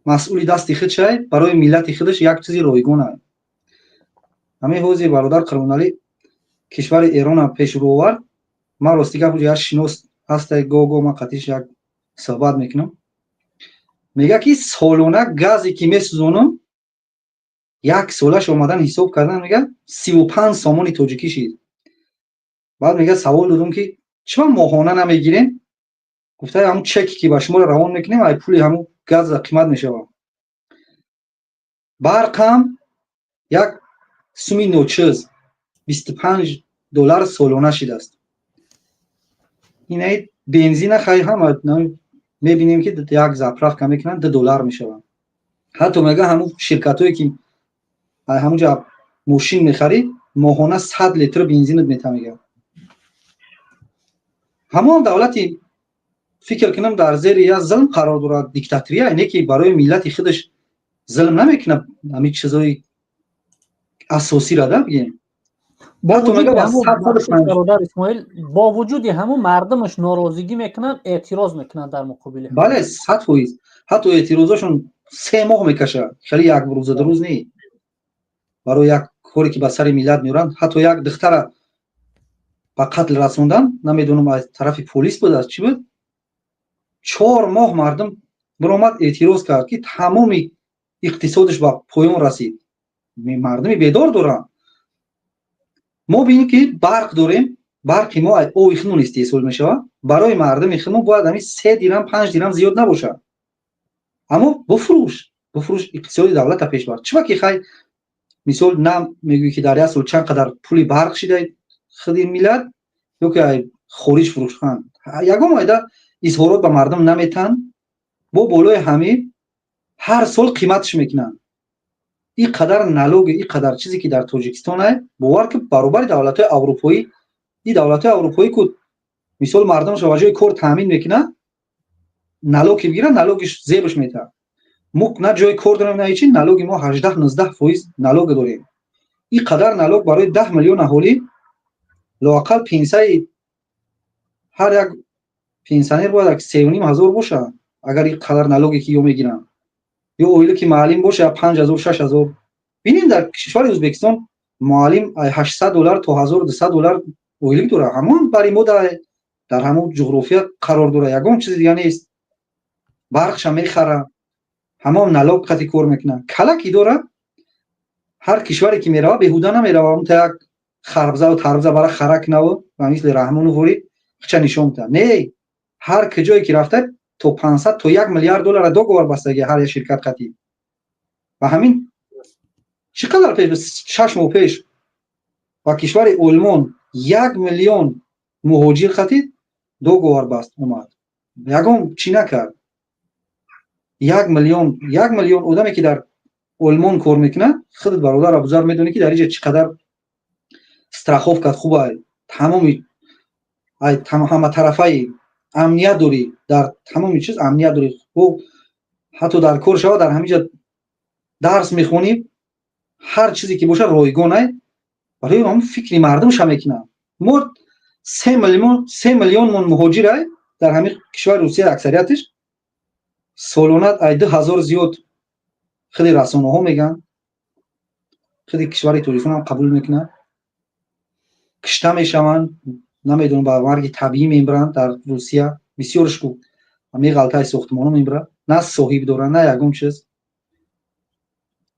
масъули дасти худ шай, барои миллати худаш як чизи ройгон аст. Ҳамин ҳозир бародар Қурбоналӣ кишвари Эрона пешрӯ овард. Ман рости гап, як шинос ҳаста, го-го ман қатиш як суҳбат мекунам, мега ки солона газе ки месӯзонам, як солаш омадан ҳисоб кардан, мега, 35 сомони тоҷикӣ шид. Баъд мега, савол додум, ки чима моҳона намегирем? Гуфта, ҳамун чеке ки ба шуморо равон мекунем, ай пули ҳамун газа қимат мешавад. Барқам як суми ночиз, 25 доллар солона шидааст. Инаи бензина хай ҳама мебинем, ки як заправка мекунанд, 2 доллар мешаванд. Ҳатто мега, ҳамун ширкатҳое ки ҳамунҷа мошин мехарид, моҳона 100 литр бензинат мета. Мега, ҳамон давлати, фикр кунам, дар зери як зулм қарор дорад, диктатория, не ки барои миллати худаш зулм намекунад, ҳамин чизҳои асосиро да бигем. Бародар Исмоил, бо вуҷуди ҳамун мардумаш норозигӣ мекунанд, эътироз мекунанд дар муқобили. Бале, 100%. Ҳатто эътирозошон 3 моҳ мекашад, хеле як рӯза ду рӯз не. Барои як коре ки ба сари миллат меоранд, ҳатто як духтара ба қатл расондан, намедонам, аз тарафи полис буд, аз чӣ буд, 4 моҳ мардум биромад, эътироз кард, ки тамоми иқтисодаш ба поён расид. Мардуми бедор доранд. Мо бинем, ки барқ дорем, барқи мо ови хунун истеҳсол мешавад. Барои мардуми худмо бояд ҳамин 3 дирам, 5 дирам зиёд набошад. Аммо буфурӯш, буфурӯш, иқтисоди давлата пеш бар. Чиба ки хай, мисол, на мегӯӣ, ки дар як сол чанд қадар пули барқ шида худи миллат ё ки хориҷ фурӯхтан, ягон майда изҳорот ба мардум наметаҳанд. Бо болои ҳамин ҳар сол қиматш мекунанд. Ин қадар налоги, ин қадар чизе ки дар Тоҷикистон ай, бовар ки баробари давлатҳои аврупоӣ, ин давлатҳои аврупоӣ ку, мисол, мардумашро ба ҷои кор таъмин мекунад, налог ки бигирад, налогиш зебаш метаҳад. Мо на ҷои кор дорем, на ҳечи. Налоги мо 18-19% налог дорем. Ин қадар налог барои 10 миллион аҳолӣ, лоақал пенсияи ҳар як пенсионер бояд як 3,5 ҳазор бошад, агар ин қадар налоге ки ё мегиранд. Ё оила ки муаллим боша, 5000, 6000. Бинем, дар кишвари Ӯзбекистон муаллим 800 доллар то 1200 доллар ойлик дорад. Ҳамон бари мо дар ҳамон ҷуғрофия қарор дорад, ягон чизи дига нест. Барқша мехара, ҳамон налог қати кор мекунад, калаки дорад. Ҳар кишваре ки мерава, беҳуда намерава. Унта як харбзаву тарбза бара харак наву ба мисли Раҳмону ворид хича нишон медиҳад. Не, ҳар куҷое ки рафта, то 500 то 1 миллиард доллара договор бастаги ҳар як ширкат қатӣ. Ва ҳамин чӣ қадар пеш, 6 моҳ пеш, ба кишвари Олмон 1 миллион муҳоҷир қатӣ договор баст, омад, ягон чӣ накард. 1 миллион, 1 миллион одаме ки дар Олмон кор мекунад. Худат, бародар Абузар, медонӣ, ки дар инҷа чӣ қадар страховкат хуб ай, тамоми ҳаматарафаи амният дорӣ, дар тамоми чиз амният дорӣ. Ҳатто дар кор шава, дар ҳамиҷа дарс мехонӣ, ҳар чизе ки боша, ройгонай. Барои ҳамн фикри мардумша мекунам. Мо 3 миллион, 3 миллионмон муҳоҷирай дар ҳамин кишвари Русия. Аксариятиш солона ай 2000 зиёд, хеле расонаҳо мегӯянд, хеле кишвари Тоҷикистон ҳам қабул мекунад, кишта мешаванд, намедонам, ба марги табиӣ мебаранд. Дар Русия бисёрш меғалтаи сохтмоно мебарад, на соҳиб доранд, на ягон чиз.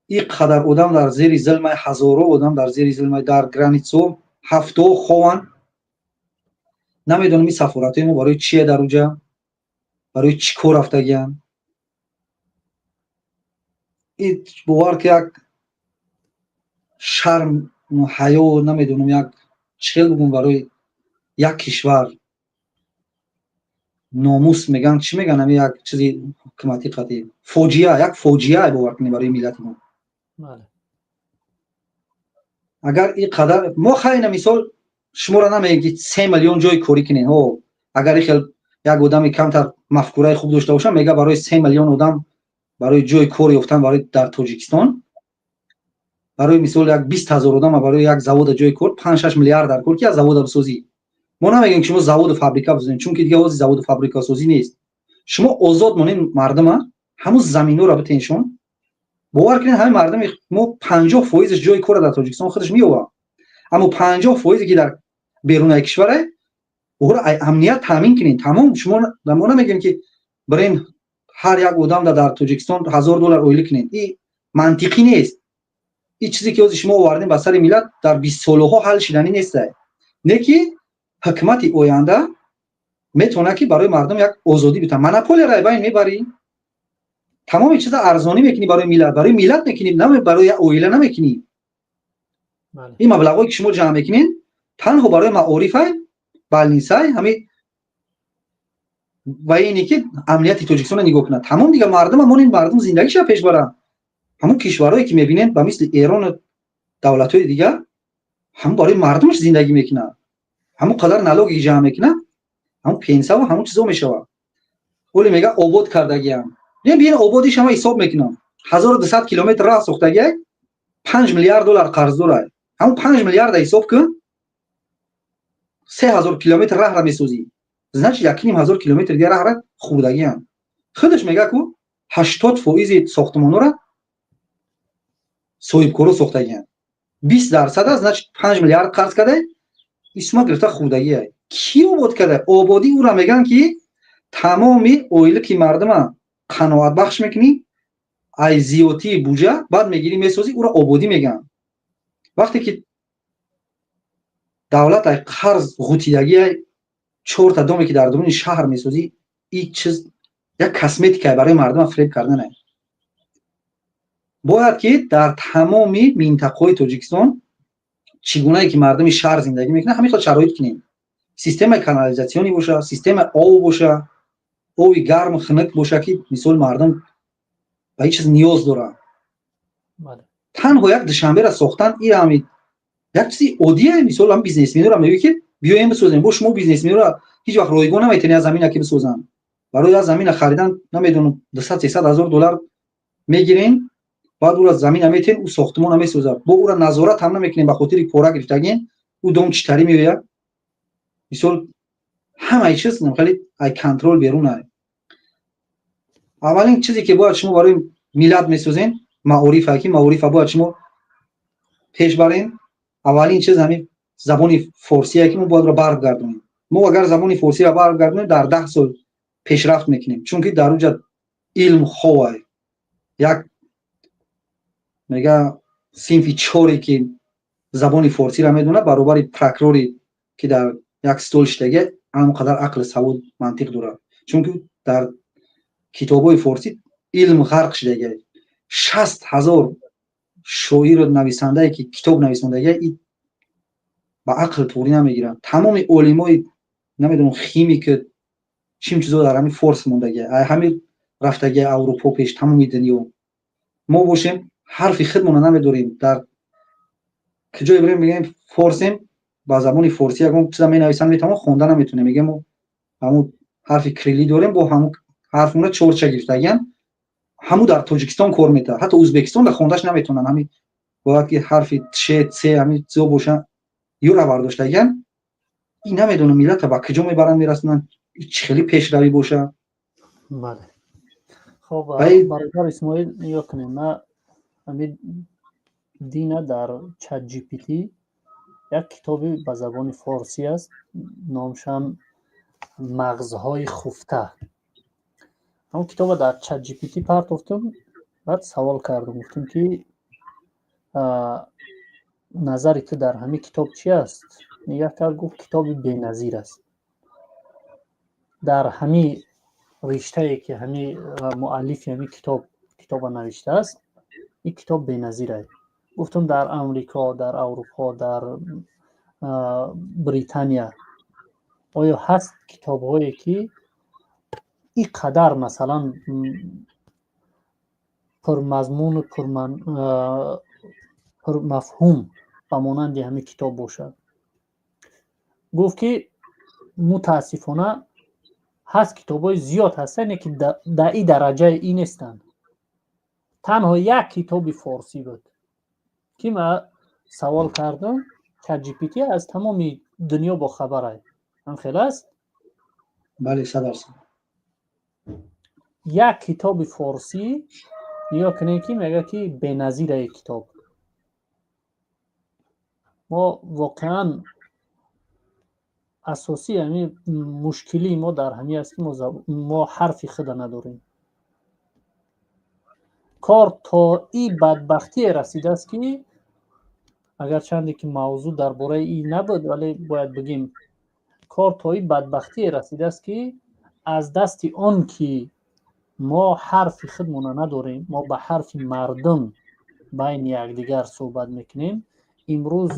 Ин қадар одам дар зери зулмай, ҳазорҳо одам дар зери зулмай, дар границаҳо ҳафтаҳо хованд. Намедонам, ин сафоратҳои мо барои чие дар уҷа, барои чӣ кор рафтагиянд. Ин бовар ки як шарм, ҳаё, намедонам, як чӣ хел бигӯм, барои як кишвар номус мегӯянд, чӣ мегӯянд, ҳами як чизи ҳукуматӣ қатъӣ фоҷиа, як фоҷиа, бовар кунед, барои миллати мо. Агар ин қадар мо хайна, мисол, шуморо намегӯем, ки 3 миллион ҷои корӣ кунед. Ҳо, агар и хел як одами камтар мафкураи хуб дошта бошад, мега, барои 3 миллион одам барои ҷои кор ёфтан барои дар Тоҷикистон, барои мисол, як 20 000 одама барои як завода ҷои кор 5-6 миллиард дар кор, ки як завода бисозӣ. Мо намегӯем, ки шумо заводу фабрика бисозед, чунки дига ҳозир заводу фабрикасозӣ нест. Шумо озод монед мардума, ҳамун заминҳоро битеншон. Бовар кунед, ҳамин мардуми мо 50 фоизаш ҷои кора дар Тоҷикистон худаш меёбад, аммо 50 фоизе ки дар берунаи кишваре, ӯро амният таъмин кунед, тамом. Шумо мо намегӯем, ки бирен ҳар як одам дар Тоҷикистон 1000 доллар ойлӣ кунед. И мантиқӣ нест. Ин чизе ки ҳозир шумо овардем ба сари миллат, дар бистсолаҳо ҳал шиданӣ неста. Не ки ҳукумати оянда метавонад, ки барои мардум як озодӣ бита, монополияро айбайн мебарӣ, тамоми чиза арзонӣ мекунӣ барои миллат, барои миллат мекунӣ, на барои як оила намекунӣ. Ин маблағҳое ки шумо ҷамъ мекунед, танҳо барои маорифай, больницай, ҳамин ва ине ки амнияти Тоҷикистонро нигоҳ кунад, тамом. Дига мардума монед, мардум зиндагиша пеш баранд. Ҳамун кишварҳое ки мебинед, ба мисли Эрону давлатҳои дигар, ҳамун барои мардумаш зиндагӣ мекунад, ҳамун қадар налоги ҷамъ мекунад, ҳамун пенсаву ҳамун чизо мешавад. Оли мега, обод кардагиам. Не, биен, ободиш ҳама ҳисоб мекунам. 1200 километр роҳ сохтагиай, 5 миллиард доллар қарздорай. Ҳамун 5 миллиарда ҳисоб кун, 3000 километр раҳра месозӣ, значит, 1500 километр дига раҳра хурдагиам. Худаш мега, ку 80 фоизи сохтмонҳоро соҳибкоро сохтагиам, 20% аст, значит, 5 миллиард қарз кардай, исма гирифта хурдагиай. Кӣ обод карда? Ободӣ ӯра мегӯянд, ки тамоми ойлики мардума қаноатбахш мекунӣ, ай зиёдтии буҷа баъд мегирӣ, месозӣ, ӯро ободӣ мегӯянд. Вақте ки давлат ай қарз ғутидагиай, чорта доме ки дар дуруни шаҳр месозӣ, ин чиз як косметикае барои мардума фиреб карданае. Бояд ки дар тамоми минтақаҳои Тоҷикистон, чӣ гунае ки мардуми шаҳр зиндагӣ мекунад, ҳамин хел шароит кунем: системаи канализатсионӣ боша, системаи об боша, оби гарму хунук боша, ки мисол мардум ба ин чиз ниёз дорад. Танҳо як Душанбера сохтан, ин ҳами як чизи оддие. Мисол, ҳам бизнесменоро мегӯӣ, ки биёем бисозем бо шумо. Бизнесменоро ҳеҷ вақт ройгон наметавонӣ аз замина ки бисозанд. Барои аз замина харидан, намедонам, 200-300 ҳазор доллар мегирен, баъд ӯра замина метен, ӯ сохтмона месозад, бо ӯра назорат ҳам намекунем, ба хотири пора гирифтагин ӯ дом читарӣ меояд. Мисол, ҳамаи чиз хеле ай контроль берун ай. Аввалин чизе ки бояд шумо барои миллат месозен, маорифа, ки маорифа бояд шумо пеш барен. Аввалин чиз ҳамин забони форсие, ки мо бояд ро баргардонем. Мо агар забони форсиро баргардонем, дар 10 сол пешрафт мекунем, чунки дар уҷа илм ховай. Як мега, синфи чоре ки забони форсиро медонад, баробари прокуроре ки дар як стол шидаги, он қадар ақли, савод, мантиқ дорад, чунки дар китобҳои форсӣ илм ғарқ шидаги. 60 000 шоиру нависандае ки китоб нависондагия, ба ақл туғрӣ намегиранд. Тамоми олимои, намедонам, химик, чим чизо дар ҳамин форс мондагия, ҳамин рафтагия Аврупо пеш, тамоми дунё. Мо бошем, ҳарфи худмона намедорем. Дар куҷое бирем, мегӯем форсем, ба забони форсӣ ягон чиза менависанд, метавон хонда наметонем. Мегӯем, мо ҳамун ҳарфи кириллӣ дорем, бо ҳамун ҳарфмона чорча гирифтагиян. Ҳаму дар Тоҷикистон кор метавад, ҳатто Ӯзбекистон дар хондаш наметавонанд. Ҳами бояд ки ҳарфи ш, ц, ҳами чизо бошанд, юра бардоштагиян. Ин намедонам, миллата ба куҷо мебаранд, мерасонанд, чӣ хеле пешравӣ боша. Бале, хоб, бародар Исмоил, нигоҳ кунем, ма ҳамин дина дар Чат GPT як китоби ба забони форсӣ аст, номшам «Мағзҳои хуфта». Ҳамон китоба дар Чат GPT партофтум, баъд савол кардум, гуфтум ки назари ту дар ҳамин китоб чи аст? Нигаҳ кард, гуфт, китоби беназир аст дар ҳамин риштае ки ҳамин муаллифи ҳамин китоб китоба навиштааст, ин китоб беназир аст. Гуфтум, дар Амрико, дар Аврупо, дар Британия оё ҳаст китобҳое ки ин қадар, масалан, пурмазмуну пурмафҳум ба монанди ҳамин китоб бошад? Гуфт ки мутаассифона ҳаст, китобҳои зиёд ҳастанд, ки дар ин дараҷаи ин нестанд. Танҳо як китоби форсӣ буд ки ман савол кардам. ChatGPT аз тамоми дунё бохабар ай, ҳам хел аст? Бале, 100%. Як китоби форсӣ, нигоҳ кунед, ки мегӯяд ки беназира китоб. Мо воқеан асосии ҳамин мушкилии мо дар ҳамин аст, ки мо ҳарфи худа надорем. Кор то и бадбахтие расидааст, ки агарчанде ки мавзӯъ дар бораи ин набуд, вале бояд бигем, кор то и бадбахтие расидааст, ки аз дасти он ки мо ҳарфи худмона надорем, мо ба ҳарфи мардум байни якдигар суҳбат мекунем. Имрӯз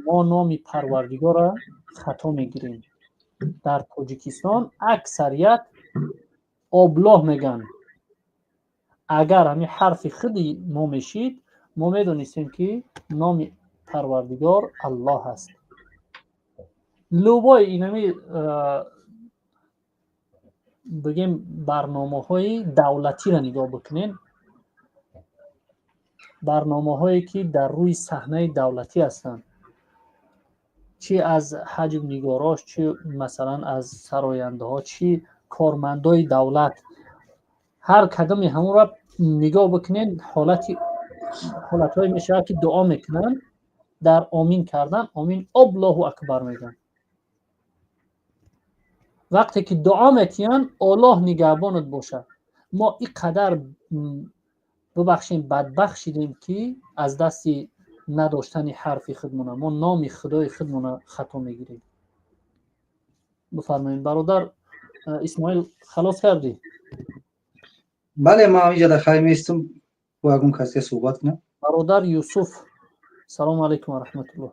мо номи Парвардигорро хато мегирем. Дар Тоҷикистон аксарият «Облоҳ» мегӯянд. Агар ҳамин ҳарфи худи мо мешид, мо медонистем, ки номи Парвардигор Аллоҳ аст. Любой инами, бигем, барномаҳои давлатиро нигоҳ бикунем, барномаҳое ки дар рӯи саҳнаи давлатӣ ҳастанд, чӣ аз ҳаҷвнигорош, чӣ масалан аз сарояндаҳо, чӣ кормандои давлат, ҳар кадоми ҳамонро нигоҳ бикунед, ҳолатҳое мешавад, ки дуо мекунанд, дар омин кардан омин «Облоҳу акбар» мегӯянд. Вақте ки дуо метиҳанд, «Оллоҳ нигаҳбонат бошад». Мо ин қадар, бубахшем, бадбахт шидем, ки аз дасти надоштани ҳарфи худмона мо номи Худои худмона хато мегирем. Бифармоед, бародар Исмоил, халос кардӣ? Бале, ман ҳаминҷа дар хайр меистам, бо ягон касе суҳбат кунам. Бародар Юсуф, салому алайкум ва раҳматуллоҳ.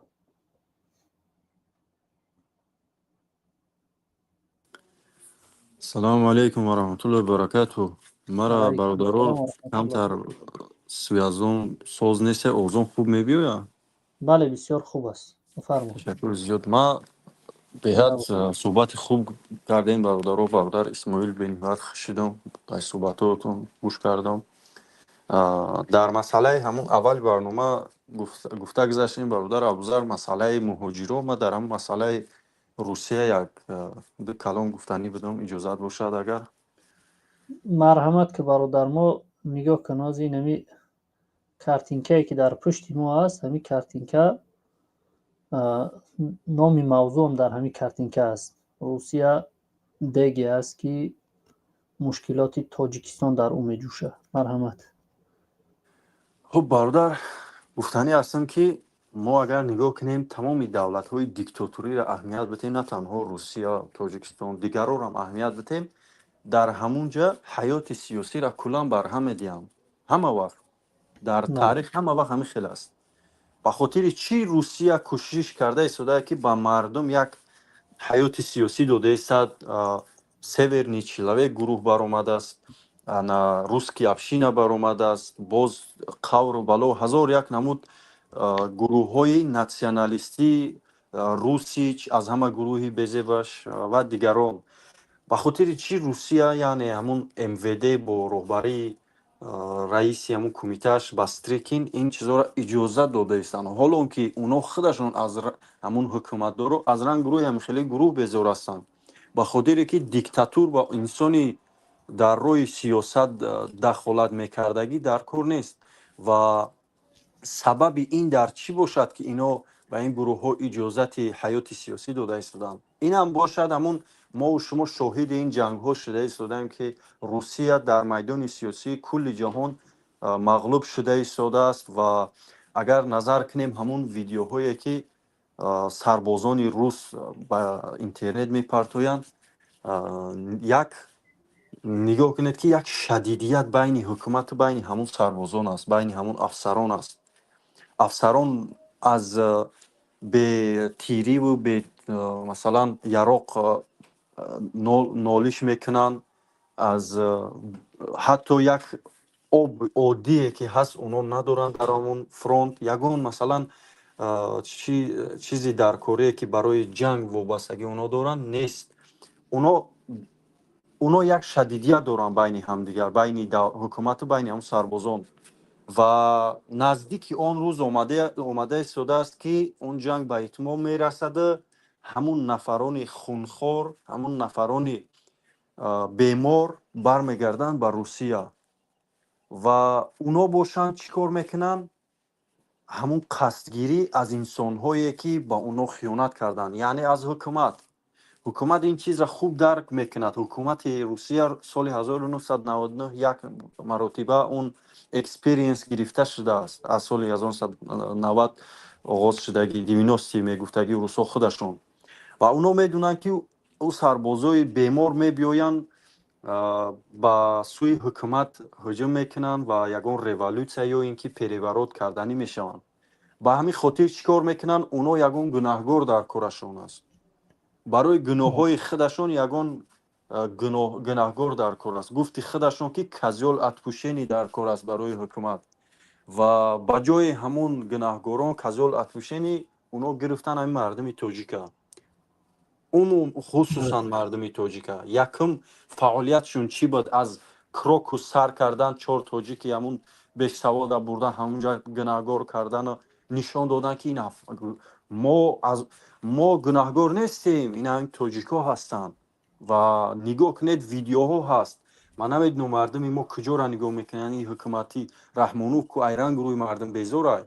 Салому алайкум ва раҳматуллоҳи баракату. Мара, бародаро, камтар связь ом соз нест, овозом хуб мебиёяд? Бале, бисёр хуб аст, бифармо. Ташаккур зиёд. Ма беҳад суҳбати хуб кардем, бародаро. Бародар Исмоил, бениҳоят хушидам, аз суҳбатотон гӯш кардам. Дар масъалаи ҳамун аввали барнома гуфта гузаштем, бародар Абузар, масъалаи муҳоҷиро. Ма дар ҳамун масъалаи Русия як ду калом гуфтанӣ будам, иҷозат бошад агар. Марҳамат, ки бародар, мо нигоҳ кун, ҳозир инами картинка е ки дар пушти мо аст, ҳамин картинка, номи мавзӯам дар ҳамин картинка аст. Русия деге аст, ки мушкилоти Тоҷикистон дар ӯ меҷӯшад. Марҳамат. Хуб, бародар, гуфтанӣ ҳастам, ки мо агар нигоҳ кунем, тамоми давлатҳои диктаториро аҳамият бидиҳем, на танҳо Русия, Тоҷикистон, дигарорам аҳамият бидиҳем, дар ҳамун ҷа ҳаёти сиёсиро куллан барҳам медиҳанд. Ҳама вақт дар таърих, ҳама вақт ҳамин хел аст. Ба хотири чӣ Русия кӯшиш карда истодае, ки ба мардум як ҳаёти сиёсӣ додаистад? Северный человек гурӯҳ баромадааст, ана русский община баромадааст, боз қавру бало, ҳазор як намуд гурӯҳҳои натсионалистӣ, Русич аз ҳама гурӯҳи безебаш ва дигарон. Ба хотири чӣ Русия, яъне ҳамун МВД бо роҳбарии Раиси ҳамун кумитааш Бастрикин ин чизоро иҷозат дода истанд, ҳоло он ки оно худашон аз ҳамун ҳукуматдоро, аз ранг рӯи ҳамин хеле гурӯҳ безор ҳастанд, ба хотире ки диктатур ва инсони дар роҳи сиёсат дахолат мекардагӣ дар кор нест. Ва сабаби ин дар чӣ бошад, ки ино ба ин гурӯҳҳо иҷозати ҳаёти сиёсӣ дода истоданд? Инам бошад, ҳамун мову шумо шоҳиди ин ҷангҳо шуда истодаем, ки Русия дар майдони сиёсии кулли ҷаҳон мағлуб шуда истодааст. Ва агар назар кунем, ҳамун видеоҳое ки сарбозони рус ба интернет мепартоянд, як нигоҳ кунед, ки як шадидият байни ҳукумату байни ҳамун сарбозон аст, байни ҳамун афсарон аст. Афсарон аз бетириву бе, масалан, яроқ нолиш мекунанд, аз ҳатто як об оддие ки ҳаст, онҳо надоранд. Дар ҳамон фронт ягон, масалан, чизи даркорие ки барои ҷанг вобастагӣ онҳо доранд, нест. Онҳо як шадидият доранд байни ҳамдигар, байни ҳукумату байни ҳамон сарбозон. Ва наздики он рӯз омада истодааст, ки он ҷанг ба итмом мерасаду ҳамун нафарони хунхор, ҳамун нафарони бемор бармегарданд ба Русия. Ва онҳо бошанд, чӣ кор мекунанд? Ҳамун қасдгирӣ аз инсонҳое ки ба онҳо хиёнат карданд, яъне аз ҳукумат. Ҳукумат ин чизро хуб дарк мекунад. Ҳукумати Русия соли 1999 як маротиба он experience гирифта шудааст, аз соли 1990 оғоз шудагӣ, 90-ые мегуфтагӣ русҳо худашон. Ва онҳо медонанд, ки ӯ сарбозои бемор мебиёянд, ба сӯи ҳукумат ҳуҷум мекунанд ва ягон революция ё ин ки переворот карданӣ мешаванд. Ба ҳамин хотир чӣ кор мекунанд? Онҳо ягон гунаҳгор дар корашон аст, барои гуноҳҳои худашон ягон гунаҳгор дар кор аст. Гуфти худашон, ки козёл отпущения дар кор аст барои ҳукумат. Ва ба ҷои ҳамун гунаҳгорон, козёл отпущения, онҳо гирифтан ҳамин мардуми тоҷика, умум, хусусан мардуми тоҷика. Якум фаъолиятшон чӣ буд? Аз Крокус сар кардан, чор тоҷики ҳамун бесавода бурдан, ҳамунҷа гунаҳгор кардану нишон додан, ки ин мо аз мо гунаҳгор нестем, ин ҳамин тоҷикҳо ҳастанд. Ва нигоҳ кунед, видеоҳо ҳаст. Ман намедонам, мардуми мо куҷоро нигоҳ мекунанд. Ин ҳукумати Раҳмонов ку айранг рӯи мардум безорай.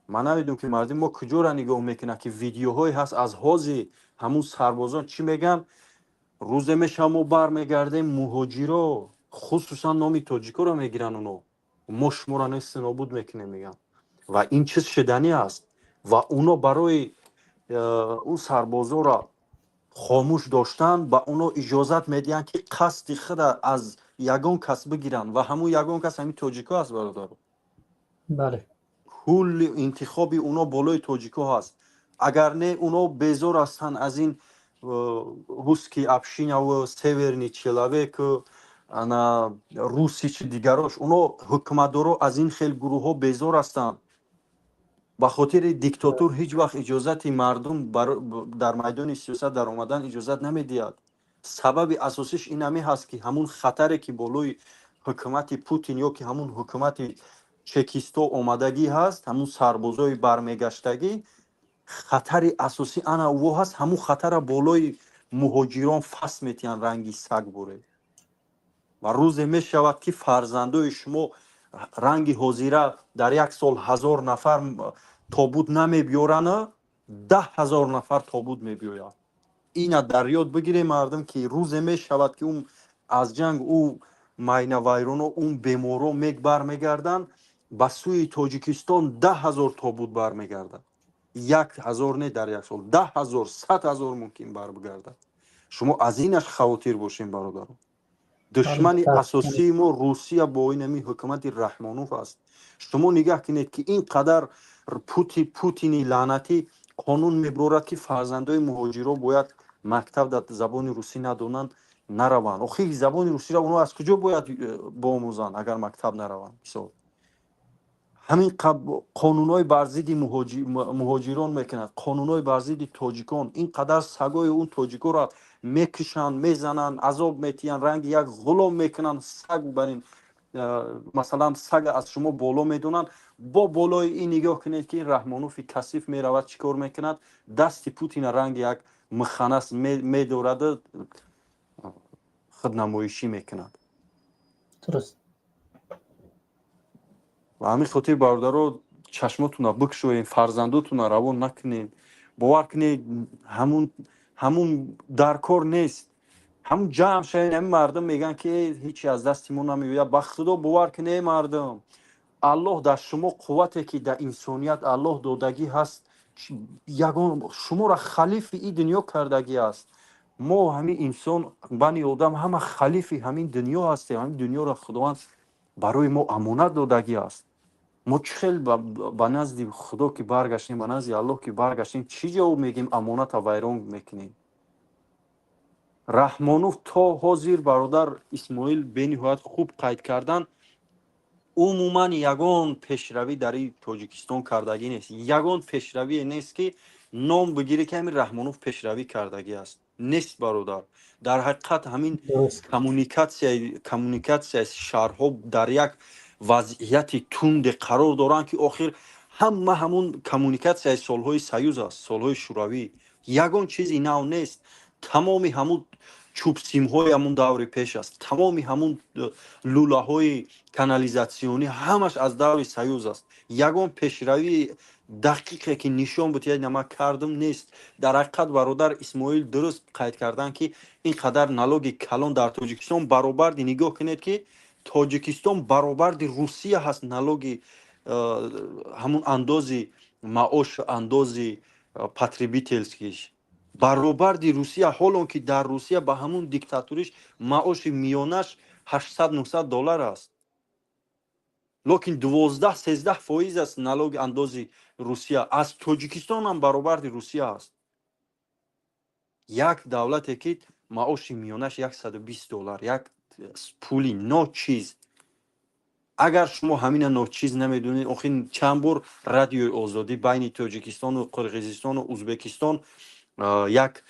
Ман намедонам, ки мардуми мо куҷоро нигоҳ мекунад, ки видеоҳое ҳаст аз ҳози ҳамун сарбозон, чӣ мегӯянд: «Рӯзе мешава, мо бармегардем, муҳоҷиро», хусусан номи тоҷикоро мегиранд оно, «мо шуморо нести нобуд мекунем», мегӯянд. Ва ин чиз шуданӣ аст. Ва оно барои ӯ сарбозоро хомӯш доштан ба оно иҷозат медиҳанд, ки қасди худа аз ягон кас бигиранд, ва ҳамун ягон кас ҳамин тоҷико аст, бародаро. Бале. Кулли интихоби оно болои тоҷико ҳаст. Агар не, оно безор ҳастанд аз ин русский общинаву северный человеку, ана русичи, дигарош. Оно, ҳукуматдоро, аз ин хел гурӯҳҳо безор ҳастанд, ба хотири диктатур ҳеҷ вақт иҷозати мардум дар майдони сиёсат даромадан иҷозат намедиҳад. Сабаби асосиш ин ҳамин ҳаст, ки ҳамун хатаре ки болои ҳукумати Путин ё ки ҳамун ҳукумати чекисто омадагӣ ҳаст, ҳамун сарбозои бармегаштагӣ, хатари асосӣ ана ӯ ҳаст. Ҳамун хатара болои муҳоҷирон фас метиҳанд, ранги саг буре. Ва рӯзе мешавад, ки фарзандои шумо ранги ҳозира дар як сол 1000 нафар тобут намебиёрана, 10 000 нафар тобут мебиёяд. Ина дар ёд бигирем, мардум, ки рӯзе мешавад, ки ӯ аз ҷанг, ӯ майнавайроно, он беморо бармегарданд ба сӯи Тоҷикистон, 10 000 тобут бармегардад. 1000 не дар як сол, 10 000, 100 000 мумкин барбигардад. Шумо аз инаш хавотир бошем, бародаро. Душмани асосии мо Русия бо инами ҳукумати Раҳмонов аст. Шумо нигаҳ кунед, ки ин қадар Путини лаънатӣ қонун мебурорад, ки фарзандои муҳоҷиро бояд мактаб дар забони русӣ надонанд, нараванд. Охи забони русиро онҳо аз куҷо бояд боомӯзанд, агар мактаб нараванд? Мисол, ҳамин қонунҳои бар зидди муҳоҷирон мекунад, қонунҳои бар зидди тоҷикон. Ин қадар сагои он тоҷикоро мекушанд, мезананд, азоб метиҳанд, ранги як ғулом мекунанд, саг бар ин. Масалан, сага аз шумо боло медонанд. Бо болои ин нигоҳ кунед, ки Раҳмонофи касиф меравад, чӣ кор мекунад? Дасти Путина ранги як муханнас медораду худнамоишӣ мекунад. Дуруст. Ва ҳамин хотир, бародаро, чашмотуна бикушоем, фарзандотуна равон накунем. Бовар кунед, ҳамун дар кор нест. Ҳамун ҷамъ шавед. Ҳамин мардум мегӯянд, ки ҳечи аз дасти мо намеояд. Ба Худо, бовар кунед, мардум, Аллоҳ дар шумо қуввате, ки дар инсоният Аллоҳ додагӣ ҳаст, ягон шуморо халифи ин дунё кардагӣ аст. Мо ҳамин инсон, бани одам, ҳама халифи ҳамин дунё ҳастем. Ҳамин дунёро Худованд барои мо амонат додагӣ аст. Мо чӣ хел ба назди Худо ки баргаштем, ба назди Аллоҳ ки баргаштем, чӣ ҷавоб мегӯем? Амоната вайрон мекунем. Раҳмонов то ҳозир, бародар Исмоил бениҳоят хуб қайд кардан, умуман ягон пешравӣ дар ин Тоҷикистон кардагӣ нест. Ягон пешравие нест, ки ном бигирӣ, ки ҳамин Раҳмонов пешравӣ кардагӣ аст. Нест, бародар. Дар ҳақиқат, ҳамин коммуникатсияи шаҳрҳо дар як вазъияти тунде қарор доранд, ки охир ҳама ҳамун коммуникатсияи солҳои Союз аст, солҳои Шӯравӣ. Ягон чизи нав нест. Тамоми ҳамун чӯбсимҳои ҳамун даври пеш аст, тамоми ҳамун лӯлаҳои канализатсионӣ ҳамаш аз даври Союз аст. Ягон пешравии дақиқе, ки нишон буд, ман кардам, нест. Дар ҳақиқат, бародар Исмоил дуруст қайд карданд, ки ин қадар налоги калон дар Тоҷикистон баробарди, нигоҳ кунед, ки Тоҷикистон баробарди Русия ҳаст налоги, ҳамун андози маош, андози потребительский ш баробарди Русия. Ҳолон ки дар Русия ба ҳамун диктатуриш маоши миёнаш 800-900 доллар аст, лекин 12-13% аст налоги, андози Русия. Аз Тоҷикистон ҳам баробарди Русия аст. Як давлате, ки маоши миёнаш 120 доллар, як пули ночиз. Агар шумо ҳамина ночиз намедонед, охир чанд бор Радиои Озодӣ байни Тоҷикистону Қирғизистону Узбекистон як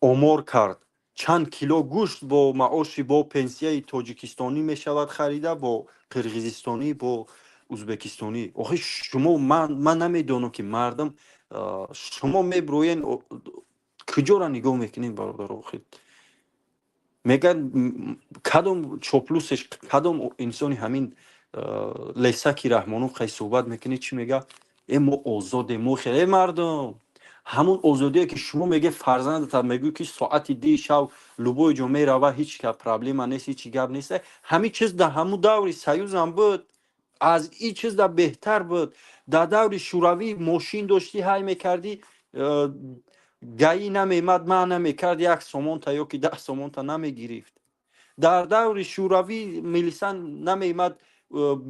омор кард, чанд кило гӯшт бо маоши, бо пенсияи тоҷикистонӣ мешавад харида, бо қирғизистонӣ, бо узбекистонӣ. Охир шумо, ман намедонам, ки мардум, шумо меброен, куҷоро нигоҳ мекунед, бародар? Охир мегӯяд, кадом чоплусеш, кадом инсони ҳамин лесаки Раҳмонов қай суҳбат мекунед, чӣ мега? Э, мо озодем, мо хеле. Мардум, ҳамун озодие, ки шумо меге, фарзандата мегӯй, ки соати 2 шав любой ҷо мерава, ҳеҷ проблема нест, ҳеҷ гап нест. Ҳамин чиз дар ҳамун даври Союзам буд, аз ин чиз да беҳтар буд. Дар даври Шӯравӣ мошин доштӣ, ҳай мекардӣ, ГАИ намемад, ма намекард, 1 сомонта ё ки 10 сомонта намегирифт. Дар даври Шӯравӣ милиса намемад,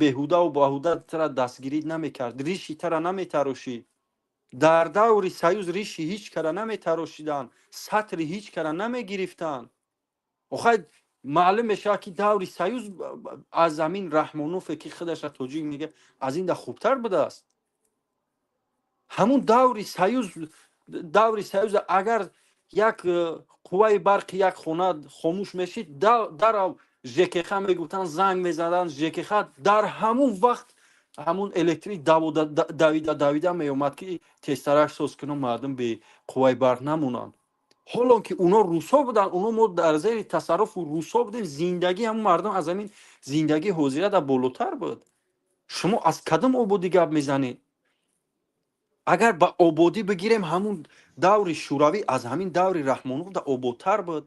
беҳудаву баҳуда тара дастгирӣ намекард, риши тара наметарошид. Дар даври Союз риши ҳеҷ кара наметарошиданд, сатри ҳеҷ кара намегирифтанд. Охай, маълум мешавад, ки даври Союз аз ҳамин Раҳмонофе, ки худаша тоҷик мега, аз ин да хубтар будааст. Ҳамун даври Союз, даври Союз агар як қувваи барқи як хона хомӯш мешид, дарав ЖКХ мегуфтанд, занг мезаданд ЖКХ. Дар ҳамун вақт ҳамун электрик давида давида меомад, ки тезтарак соз кунам, мардум бе қувваи барқ намонанд. Ҳолон ки уно русҳо буданд, уно мо дар зери тасарруфу русҳо будем, зиндагӣ ҳамун мардум аз ҳамин зиндагии ҳозира дар болотар буд. Шумо аз кадом ободӣ гап мезанед? Агар ба ободӣ бигирем, ҳамун даври Шӯравӣ аз ҳамин даври Раҳмонов да ободтар буд.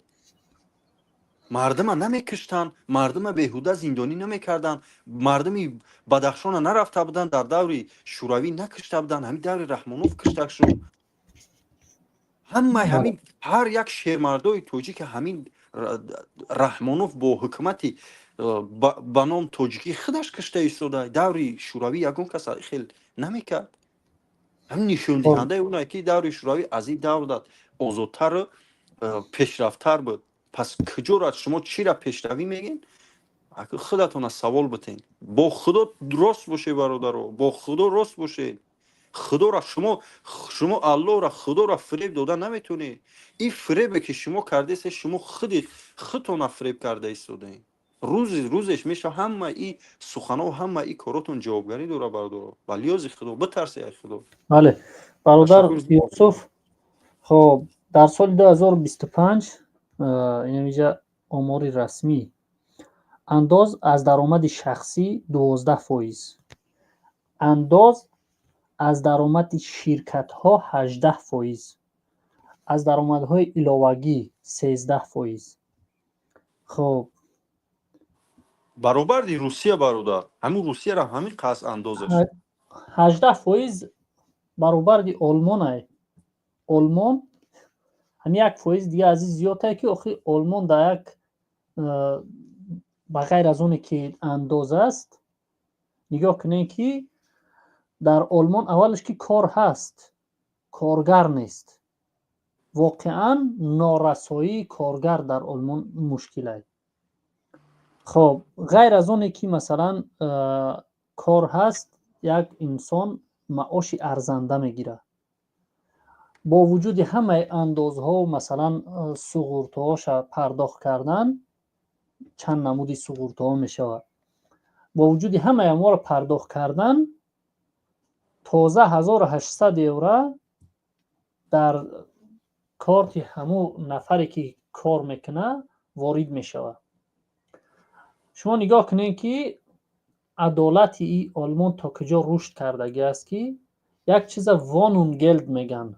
Мардума намекуштанд, мардума беҳуда зиндонӣ намекарданд, мардуми Бадахшона нарафта буданд, дар даври Шӯравӣ накушта буданд. Ҳамин даври Раҳмонов кушта шуд. Ҳамаи ҳамин, ҳар як шермардои тоҷики ҳамин Раҳмонов бо ҳукумати ба ном тоҷикӣ худаш кушта истода. Даври Шӯравӣ ягон кас хел намекард. Ҳамин нишондиҳандаи оне, ки даври Шӯравӣ аз ин давр озодтару пешрафттар буд. Пас куҷоро шумо чира пешравӣ мегӯед? Худатона савол битен. Бо Худо рост бошед, бародаро, бо Худо рост бошед. Худоро шумо, Аллоҳро, Худоро фиреб дода наметавонед. Ин фиребе, ки шумо кардаесте, шумо худи худтона фиреб карда истодаед. Рӯзи рӯзеш меша, ҳама и сухано, ҳама и коротон ҷавобгарӣ дора, бародаро. Ба лиёзи Худо, битарсе ай Худо. Бале, бародар Юсуф. Хоб, дар соли 2025, инамиҷа омори расмӣ, андоз аз даромади шахсӣ 12%, андоз аз даромади ширкатҳо 18%, аз даромадҳои иловагӣ 13%. Хоб. Баробарди Русия, бародар, ҳамин Русияро ҳамин қас андозаш. 18% баробарди Олмонай. Олмон ҳами 1% дига аз ин зиёдтае, ки охи Олмон дар як ба ғайр аз оне ки андоз аст, нигоҳ кунем, ки дар Олмон аввалаш ки кор ҳаст, коргар нест. Воқеан, норасоии коргар дар Олмон мушкилай. Хоб, ғайр аз оне ки, масалан, кор ҳаст, як инсон маоши арзанда мегирад. Бо вуҷуди ҳамаи андозҳо, масалан, суғуртаҳоша пардохт кардан, чанд намуди суғуртаҳо мешавад, бо вуҷуди ҳамаи аморо пардохт кардан, тоза 1800 евро дар корти ҳамун нафаре ки кор мекунад ворид мешавад. Шумо нигоҳ кунед, ки адолати и Олмон то куҷо рушд кардагӣ аст, ки як чиза Wohnungsgeld мегӯянд.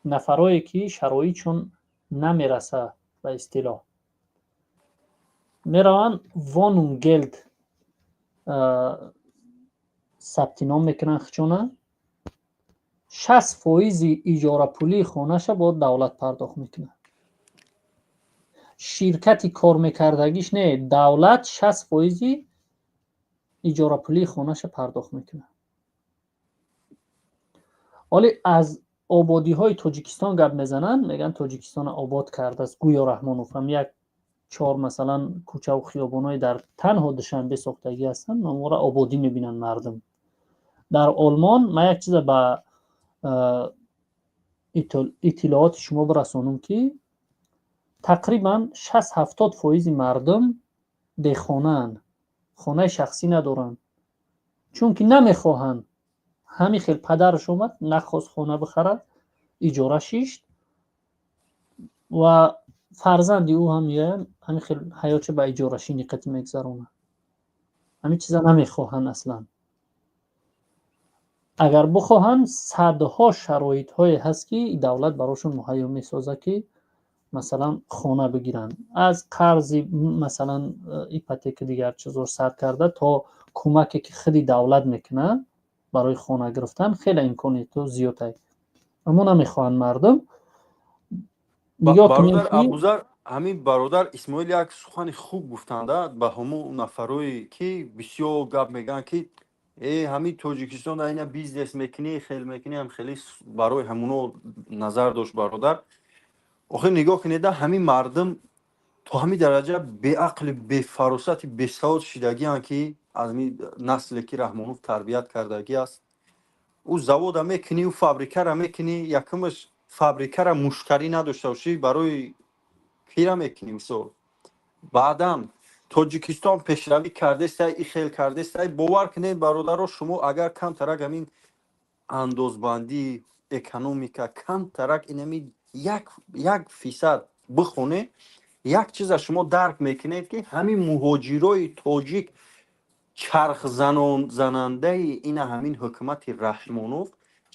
Нафарое ки шароитшон намераса, ба истилоҳ, мераванд, Wohnungsgeld сабти ном мекунанд хичона. 60%-и иҷорапулии хонаша бояд давлат пардохт мекунад. Ширкати кормекардагиш не, давлат 60%-и иҷорапулии хонаша пардохт мекунад. Оле аз ободиҳои Тоҷикистон гап мезананд, мегӯянд, Тоҷикистонро обод кардааст гӯё Раҳмонов. Ҳам як чор, масалан, кӯчаву хиёбонҳои дар танҳо Душанбе сохтагӣ ҳастанд, онҳоро ободӣ мебинанд мардум. Дар Олмон ман як чиза ба иттилооти шумо бирасонам, ки тақрибан 60-70%-и мардум бехонаанд, хонаи шахсӣ надоранд, чунки намехоҳанд. Ҳамин хел падараш омад, нахост хона бихарад, иҷора шишт ва фарзанди ӯ ҳам ҳамин хел ҳаётша ба иҷорашинӣ қатӣ мегузаронад. Ҳамин чиза намехоҳанд аслан. Агар бихоҳанд, садҳо шароитҳое ҳаст, ки давлат барошон муҳайё месозад, ки, масалан, хона бигиранд, аз қарзи, масалан, ипотека, дигар чизҳо сар карда то кӯмаке ки худи давлат мекунад барои хона гирифтан. Хеле имкониятҳо зиёд, аммо намехоҳанд мардум. Бародар Абузар, ҳамин бародар Исмоил як сухани хуб гуфтанда ба ҳамун нафарое ки бисёр гап мегӯянд, ки э, ҳамин Тоҷикистон ина бизнес мекунӣ, хел мекунӣ, ҳам хеле барои ҳамуно назар дошт. Бародар, охир нигоҳ кунеда, ҳамин мардум то ҳамин дараҷа беақли, бефаросати, бесавод шидагианд, ки аз насле ки Раҳмонов тарбият кардагӣ аст. Ӯ завода мекунӣ, ӯ фабрикара мекунӣ, якумаш фабрикара муштарӣ надошта бошӣ, барои кира мекунӣ? Мисол, баъдан Тоҷикистон пешравӣ кардестай, и хел кардестай. Бовар кунед, бародаро, шумо агар камтарак ҳамин андозбандӣ, экономика камтарак инами 1% бихонед, як чиза шумо дарк мекунед, ки ҳамин муҳоҷирои тоҷик чархзанандаи ина ҳамин ҳукумати Раҳмонов,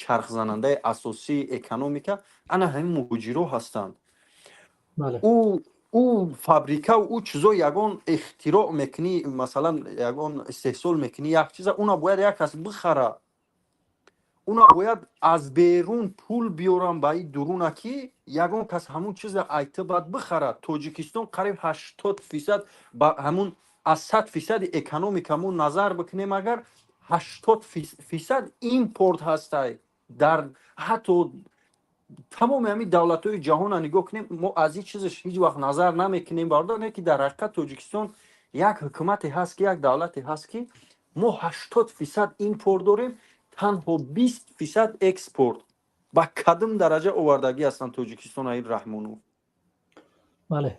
чархзанандаи асосии экономика ана ҳамин муҳоҷиро ҳастанд. Ӯ фабрика, ӯ чизо, ягон ихтироъ мекунӣ, масалан, ягон истеҳсол мекунӣ, як чиза, уна бояд як кас бихара, уна бояд аз берун пул биёрам ба и дуруна, ки ягон кас ҳамун чиза айта баъд бихарад. Тоҷикистон қариб 80% ба ҳамун, аз 100%-и экономикамон назар бикунем агар, 80% импорт ҳастай. Дар ҳатто тамоми ҳамин давлатҳои ҷаҳонро нигоҳ кунем, мо аз ин чизаш ҳеҷ вақт назар намекунем, бародар, не ки дар ҳақиқат Тоҷикистон як ҳукумате ҳаст, ки як давлате ҳаст, ки мо 80% импорт дорем, танҳо 20% экспорт. Ба кадом дараҷа овардагӣ ҳастанд Тоҷикистон аи Раҳмонов? Бале.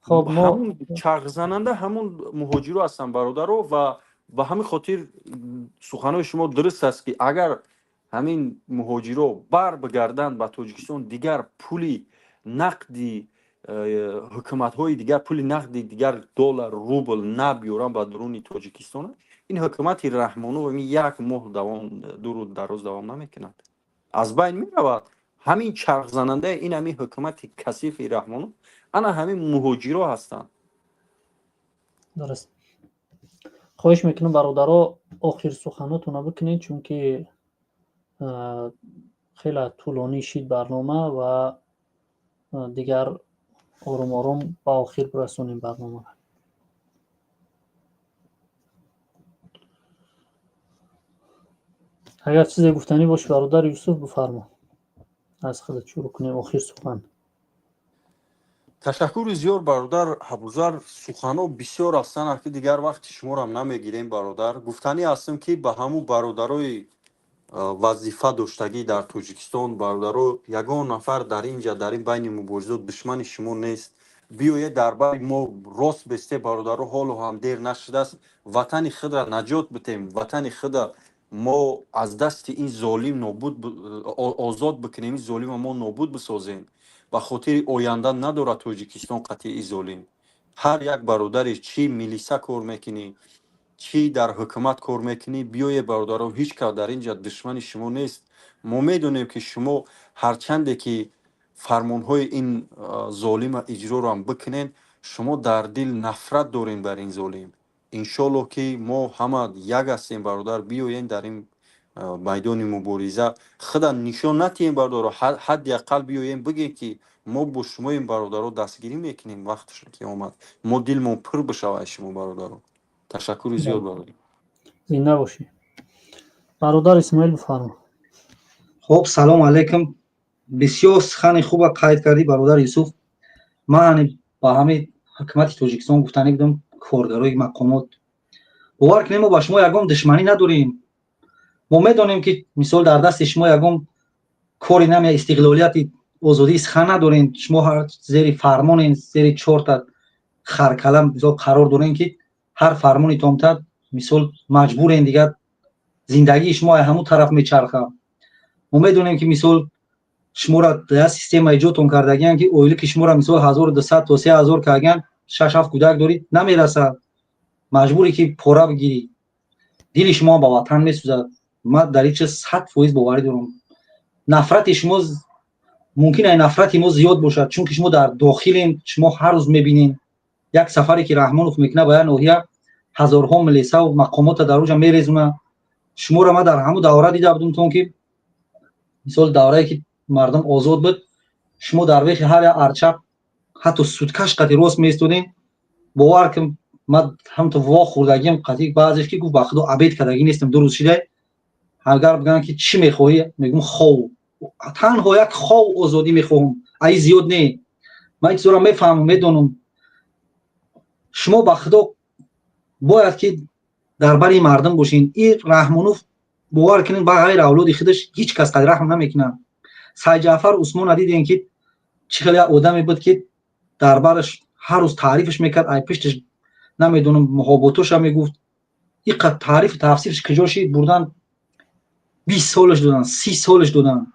Хоб, мо Ҳамун чархзананда ҳамун муҳоҷиро ҳастанд, бародаро. Ва ба ҳамин хотир суханои шумо дуруст аст, ки агар ҳамин муҳоҷиро бар бигарданд ба Тоҷикистон, дигар пули нақди ҳукуматҳои дигар, пули нақди дигар, доллар, рубл набиёранд ба дуруни Тоҷикистон, ин ҳукумати Раҳмонов як моҳ давом, дуру дароз давом намекунад, аз байн меравад. Ҳамин чархзанандаи ин ҳамин ҳукумати касифи Раҳмонов ана ҳамин муҳоҷиро ҳастанд. Дуруст. Хоҳиш мекунам, бародаро, охир суханотона бикунед, чунки хеле тӯлонӣ шид барнома ва дигар ором ором ба охир бирасонем барномаро. Агар чизе гуфтанӣ боши, бародар Юсуф, бифармо, аз худат шурӯъ кунем, охир сухан. Ташаккури зиёд, бародар Абузар. Суханҳо бисёр ҳастанд, ки дигар вақти шуморам намегирем, бародар. Гуфтанӣ ҳастам, ки ба ҳамун бародарои вазифа доштагӣ дар Тоҷикистон, бародаро, ягон нафар дар ин ҷа, дар ин байни муборизот душмани шумо нест. Биёед, дар байни мо рост бесте, бародаро. Ҳоло ҳам дер нашудааст, ватани худра наҷот битем, ватани худа мо аз дасти ин золим нобуд озод бикунем, ин золима мо нобуд бисозем. Ба хотири оянда надорад Тоҷикистон қатъии золим. Ҳар як бародаре, чӣ милиса кор мекунӣ, чӣ дар ҳукумат кор мекунӣ, биёе, бародаро, ҳеҷ кас дар ин ҷа душмани шумо нест. Мо медонем, ки шумо ҳарчанде ки фармонҳои ин золима иҷрорам бикунен, шумо дар дил нафрат дорем бар ин золим. Иншоллоҳ, ки мо ҳама як ҳастем, бародар. Биёен, дар ин майдони мубориза худа нишон натиҳем, бародаро. Ҳадди ақал биёем, бигем, ки мо бо шумоем, бародаро, дастгирӣ мекунем. Вақташ ки омад, мо дилмон пур бишавад шумо, бародаро. Ташаккури зиёд, бародар. Зинда бошӣ, бародар Исмоил, бифармо. Хоб, салом алайкум. Бисёр сухани хуба қайд кардӣ, бародар Юсуф. Ман ба ҳамин ҳукумати Тоҷикистон гуфтанӣ будам, коргарои мақомот, бовар кунем, мо ба шумо ягон душманӣ надорем. Мо медонем, ки мисол дар дасти шумо ягон кори наме, истиқлолияти озодии сухан надорем. Шумо ҳар зери фармонен, зери чорта харкала мисол қарор дорем, ки ҳар фармони томтар мисол маҷбурен, дигар зиндагии шумо ҳамун тараф мечарха. Мо медонем, ки мисол шуморо як система иҷодтон кардагиян, ки ойлики шуморо мисол 1200 то 3000 кардагиян, шаш ҳафт кӯдак дорӣ, намерасад, маҷбуре ки пора бигирӣ. Дили шумо ба ватан месӯзад, ман дар ин чиз 100% боварӣ дорам. Нафрати шумо мумкин ай нафрати мо зиёд бошад, чунки шумо дар дохилен, шумо ҳар рӯз мебинед. Як сафаре ки Раҳмонов мекунад ба як ноҳия, ҳазорҳо милисаву мақомота дар оҷа мерезонад. Шуморо ман дар ҳамун давра дида будум, тон ки мисол даврае ки мардум озод буд, шумо дар вехи ҳар як арча ҳатто суткаш қати рост меистодем. Бовар кун, ман ҳамто во хӯрдагиам қати баъзеш, ки гуфт: «Ба худо, обед кардагӣ нестам, 2 рӯз шидай». Агар бигӯянд, ки чӣ мехоҳӣ, мегӯм: хов, танҳо як хов, озодӣ мехоҳам, аи зиёд не. Ман ин чизоро мефаҳмам, медонам. Шумо ба худо бояд ки дар бари мардум бошин. И Раҳмонов, бовар кунед, ба ғайр авлоди худаш ҳеҷ кас қадр раҳм намекунад. Сайҷаъфар Усмона дидем, ки чӣ хеле як одаме буд, ки дар бараш ҳар рӯз таърифаш мекард, ай пушташ намедонам муҳоботоша мегуфт. Иқад таърифу тавсифш куҷо шид? Бурдан 20 солаш додан, 30 солаш додан.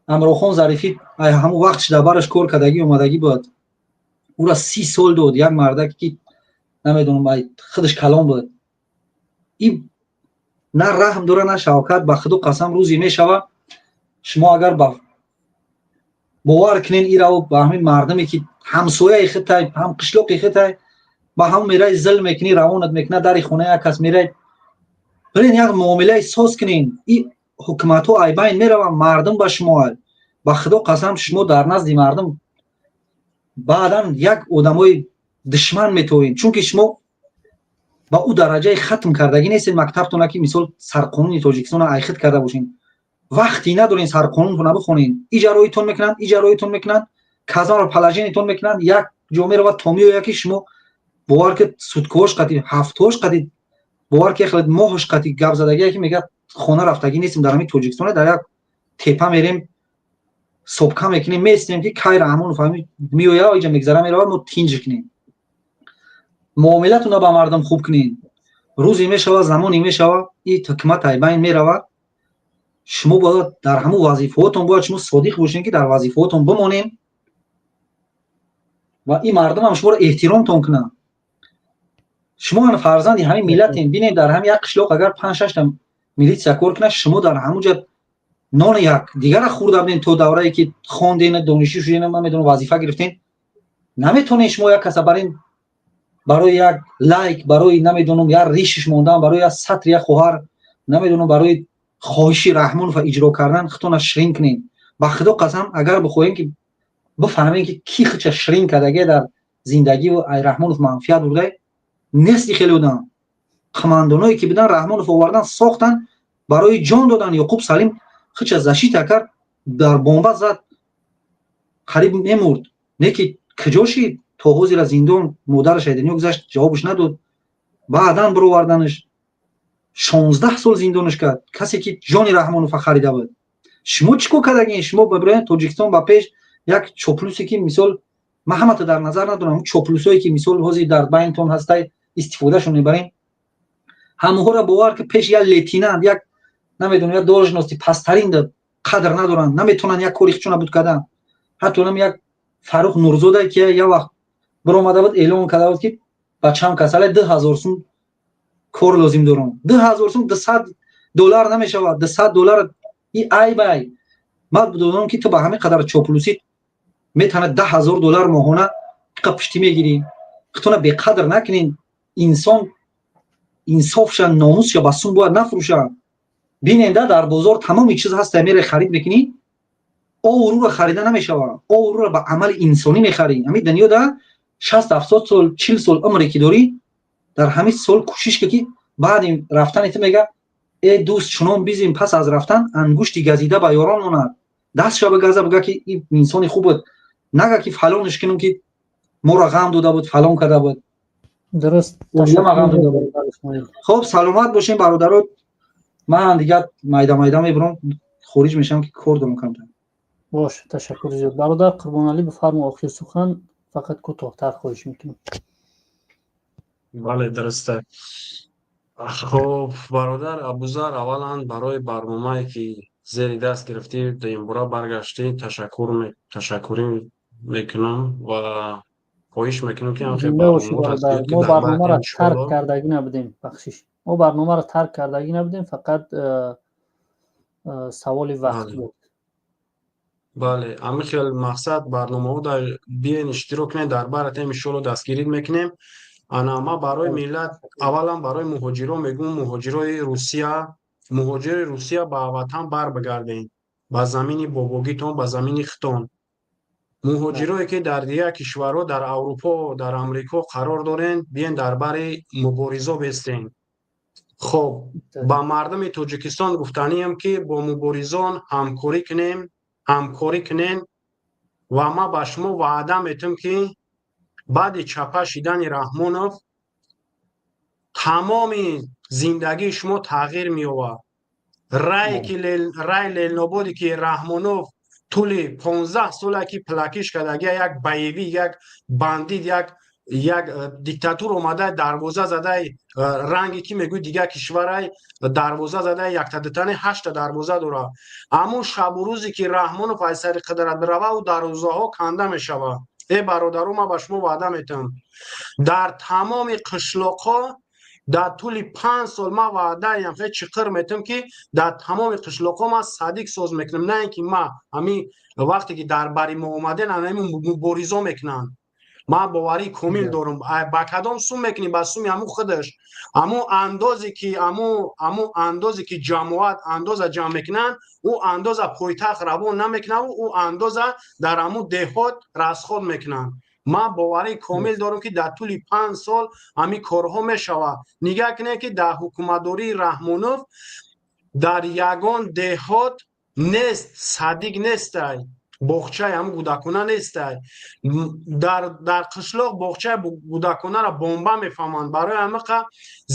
Амрохон Зарифӣ ай ҳамун вақтш дар бараш кор кардагӣ омадагӣ буд, ӯра 30 сол дод, як мардаке ки намедонам ай худаш калон буд. И на раҳм дора, на шавкат. Ба худо қасам, рӯзе мешава, шумо агар ба бовар кунен, ирао ба ҳамин мардуме ки ҳамсояи хитай, ҳам қишлоқи хитай, ба ҳам мерай, зилм мекунӣ, равонат мекунад, дари хонаи як кас мерай, бирен, як муомилаи соз кунен. И ҳукуматҳо ай байн мераванд, мардум ба шумо. Ба худо қасам, шумо дар назди мардум баъдан як одамои душман метовед, чунки шумо ба ӯ дараҷаи хатм кардагӣ нестед мактабтона, ки мисол сарқонуни Тоҷикистона айхит карда бошед. Вақте надорен сарқонунтона бихонед. Иҷароитон мекунанд, иҷароитон мекунанд, казанро положение тон мекунанд, як ҷо меравад то меояд, ки шумо бовар ки суткаҳош қати, ҳафтаҳош қати, бовар ки хеле моҳош қати гап задагие, ки мегӯяд: «Хона рафтагӣ нестем, дар ҳамин Тоҷикистона дар як тепа мерем». Собка мекунем, местем, ки кай Раҳмонов меоя, иҷа мегзара, мерава, мо тинҷ кунем. Муомилатуна ба мардум хуб кунем. Рӯзе мешава, замоне мешава, и ҳукумат айбайн мерава. Шумо бояд дар ҳамун вазифаотон, бояд шумо содиқ бошем, ки дар вазифаотон бимонем ва ин мардумам шуморо эҳтиромтон кунанд. Шумо ан фарзанди ҳамин миллатем. Бинед, дар ҳамин як қишлоқ агар панҷ шашта милитсия кор кунад, шумо дар ҳамун ҷа нони як дигара хӯрда будем. То даврае ки хонден, донишҷӯ шуден, ман медонам, вазифа гирифтем, наметонем шумо як каса бар ин барои як лайк, барои, намедонам, як ришиш мондан, барои як сатри як хоҳар, намедонам, барои хоҳиши Раҳмонова иҷро кардан худтона ширин кунем. Ба Худо қасам, агар бихоҳем, ки бифаҳмем, ки ки худша ширин кардаге дар зиндагиву ай Раҳмонов манфиат бурда, нести. Хеле будам қамандоное, ки будан, Раҳмонов овардан, сохтан, барои ҷон додан. Ёқуб Салим худша защита кард, дар бомба зад, қариб мемурд. Не ки куҷо шид? То ҳозира зиндон. Модараш ай дунё гузашт, ҷавобаш надод. Баъдан бироварданаш, 16 сол зиндонаш кард, касе ки ҷони Раҳмонова харида буд. Шумо чӣ кор кардагин? Шумо бибироед, Тоҷикистон ба пеш. Як чоплусе, ки мисол, ман ҳамата дар назар надорам, чоплусое, ки мисол ҳозир дар байнтон ҳастай, истифодашон мебарем, ҳамаҳоро бовар, ки пеш як лейтенант, як, намедонам, як должности пасттарин қадр надоранд, наметавонанд як кори хичона буд кардан. Ҳатто нам як Фаррух Нурзода, ки як вақт биромада буд, эълон карда буд, ки бачаам касале, 2000 сум кор лозим дорам. 2000 сум 200 доллар намешавад. 200 доллар и айб ай. Ман додам, ки ту ба ҳамин қадар чоплусӣ метавона 10 000 доллар моҳона иқа пуштӣ мегирӣ. Худтона беқадр накунен. Инсон инсофша, номусша ба сум бояд нафурӯша. Биненда, дар бозор тамоми чиз ҳаста, мере харид мекунӣ, обрӯро харида намешавад, обрӯро ба амали инсонӣ мехарӣ. Ҳамин дунёда 60, 70 сол, 40 сол умре ки дорӣ, дар ҳамин сол кӯшиш ки баъди рафтани ту мега: «Э дӯст, чунон бизем, пас аз рафтан ангушти газида ба ёрон монад, дастша бигаза, бига, ки ин инсони хуб буд, нага ки фалонш кунем, ки моро ғам дода буд, фалон карда буд». Дуруст. Ғам дода буд. Хуб, саломат бошем, бародаро. Ман дигар майда майда мебурам, хориҷ мешавам, ки кор дорам камтар. Бош, ташаккур зиёд, бародар Қурбоналӣ. Бифармо, охир сухан, фақат кӯтоҳтар, хоҳиш мекунам. Бале, дуруста. Хуб, бародар Абузар, аввалан барои барномае, ки зери даст гирифтӣ, дуюмбора баргаштӣ, ташаккурӣ мекунам ва хоҳиш мекунам, ки ҳамхел мо барномаро тарк кардагӣ набудем. Бахшиш, мо барномаро тарк кардагӣ набудем, фақат саволи вақт буд. Бале, ҳамин хел мақсад барномаҳо дар биен, иштирок кунед, дар баратем, иншоалло, дастгирӣ мекунем. Ана, ман барои миллат, аввалан барои муҳоҷирон мегӯм: муҳоҷирои Русия, муҳоҷири Русия, ба ватан барбигардед, ба замини бобогитон, ба замини хитон. Муҳоҷирое, ки дар дигар кишварҳо, дар Аврупо, дар Амрико қарор дорен, биен, дар бари муборизо бестен. Хоб, ба мардуми Тоҷикистон гуфтаниям, ки бо муборизон ҳамкорӣ кунем, ҳамкорӣ кунен, ва ман ба шумо ваъда метам, ки баъди чапа шидани Раҳмонов тамоми зиндагии шумо тағйир меёбад. Рай Ленинободе, ки Раҳмонов тӯли 15 сола ки плакиш кардагия, як боевик, як бандит, як диктатур омада, дарвоза задай, ранге ки мегӯй дигар кишварай дарвоза задай, яктадутане ҳашта дарвоза дорад. Аммо шабу рӯзе, ки Раҳмонов аз сари қудрат бирава, ӯ дарвозаҳо канда мешавад. Э бародаро, ман ба шумо ваъда метиҳам, дар тамоми қишлоқҳо дар тӯли 5 сол ман ваъдаям хеле чиқир метиҳам, ки дар тамоми қишлоқҳо ман садик соз мекунам. На ин ки ман ҳамин вақте ки дар бари мо омаден, ҳамин муборизо мекунанд. Ман боварии комил дорам. Ба кадом сум мекунӣ? Ба суми ҳамун худаш, ҳамун андозе ки ҳамун андозе ки ҷамоат андоза ҷамъ мекунанд, ӯ андоза пойтахт равон намекунанд, ӯ андоза дар ҳамун деҳот расход мекунанд. Ман боварии комил дорам, ки дар тӯли 5 сол ҳамин корҳо мешавад. Нигаҳ кунед, ки дар ҳукуматдории Раҳмонов дар ягон деҳот нест, садик нестай. Боғчаи ҳамун кӯдакона нестай. Дар қишлоқ боғчаи кӯдаконаро бомба мефаҳманд. Барои ҳамиқа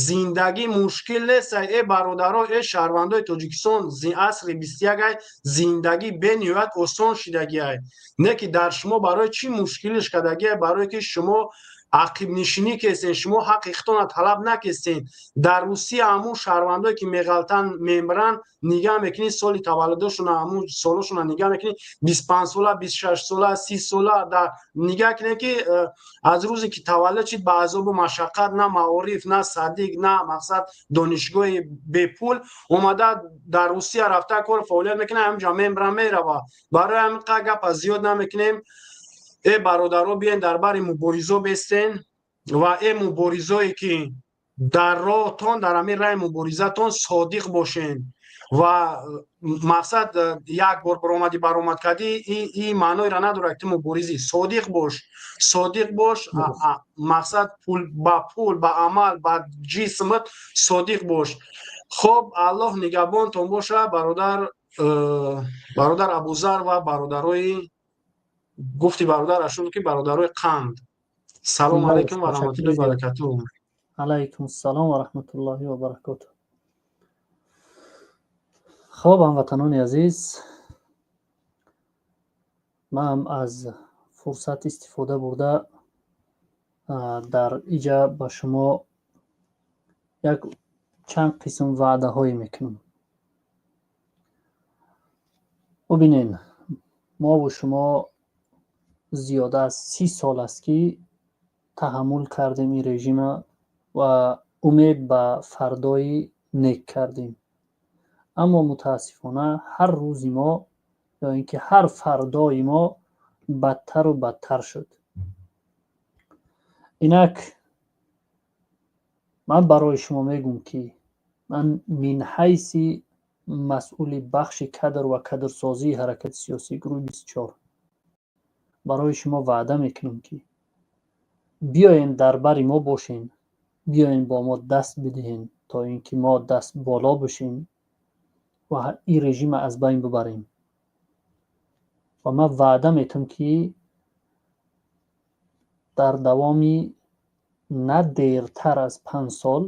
зиндагӣ мушкил нестай. Э бародаро, э шаҳрвандои Тоҷикистон, асри 21-ай, зиндагӣ бениҳоят осон шидагиай. Не ки дар шумо барои чӣ мушкилиш кардагиай? Барое ки шумо ақибнишинӣ кестен, шумо ҳаққи худтонро талаб накестен. Дар Русия ҳамун шаҳрвандое ки меғалтанд, мемиранд, нигаҳ мекунӣ соли таваллудошона, ҳамун солошона нигаҳ мекунӣ, 25 сола, 26 сола, 30 сола. Нигаҳ кунед, ки аз рӯзе ки таваллуд шид, ба азобу машаққат, на маориф, на садик, на мақсад донишгоҳи бепул, омада дар Русия рафта кор фаъолият мекунад, ҳаминҷа мемира, мерава. Барои ҳамин қа гапа зиёд намекунем. Э бародаро, биёен дар бари муборизо бестен ва э муборизое ки дар роҳтон, дар ҳамин раи муборизатон содиқ бошен. Ва мақсад як бор баромадӣ, баромад кардӣ, и маъноеро надорад, ки ту муборизӣ. Содиқ бош, содиқ бош. Мақсад пул ба пул, ба амал, ба ҷисмат содиқ бош. Хоб, Аллоҳ нигаҳбонтон боша, бародар Абузар ва бародарои гуфти бародар Ашур, ки бародарои қанд. Салому алайкум ва раҳматуллоҳи баракатуҳ. Алайкум ассалом ва раҳматуллоҳи ва баракотуҳ. Хоб, ҳамватанони азиз, ман аз фурсат истифода бурда дар иҷа ба шумо як чанд қисм ваъдаҳое мекунам. Бубинен, мову шумо зиёда аз 30 сол аст, ки таҳаммул кардем ин режима ва умед ба фардои нек кардем. Аммо мутаассифона ҳар рӯзи мо ё ин ки ҳар фардои мо бадтару бадтар шуд. Инак ман барои шумо мегӯм, ки ман мин ҳайси масъули бахши кадр ва кадрсозии ҳаракати сиёсии гурӯҳи 24 барои шумо ваъда мекунам, ки биёен дар бари мо бошен, биёен бо мо даст бидиҳем, то ин ки мо даст боло бошем ва ин режима аз байн бибарем. Ва ман ваъда метам, ки дар давоми на дертар аз 5 сол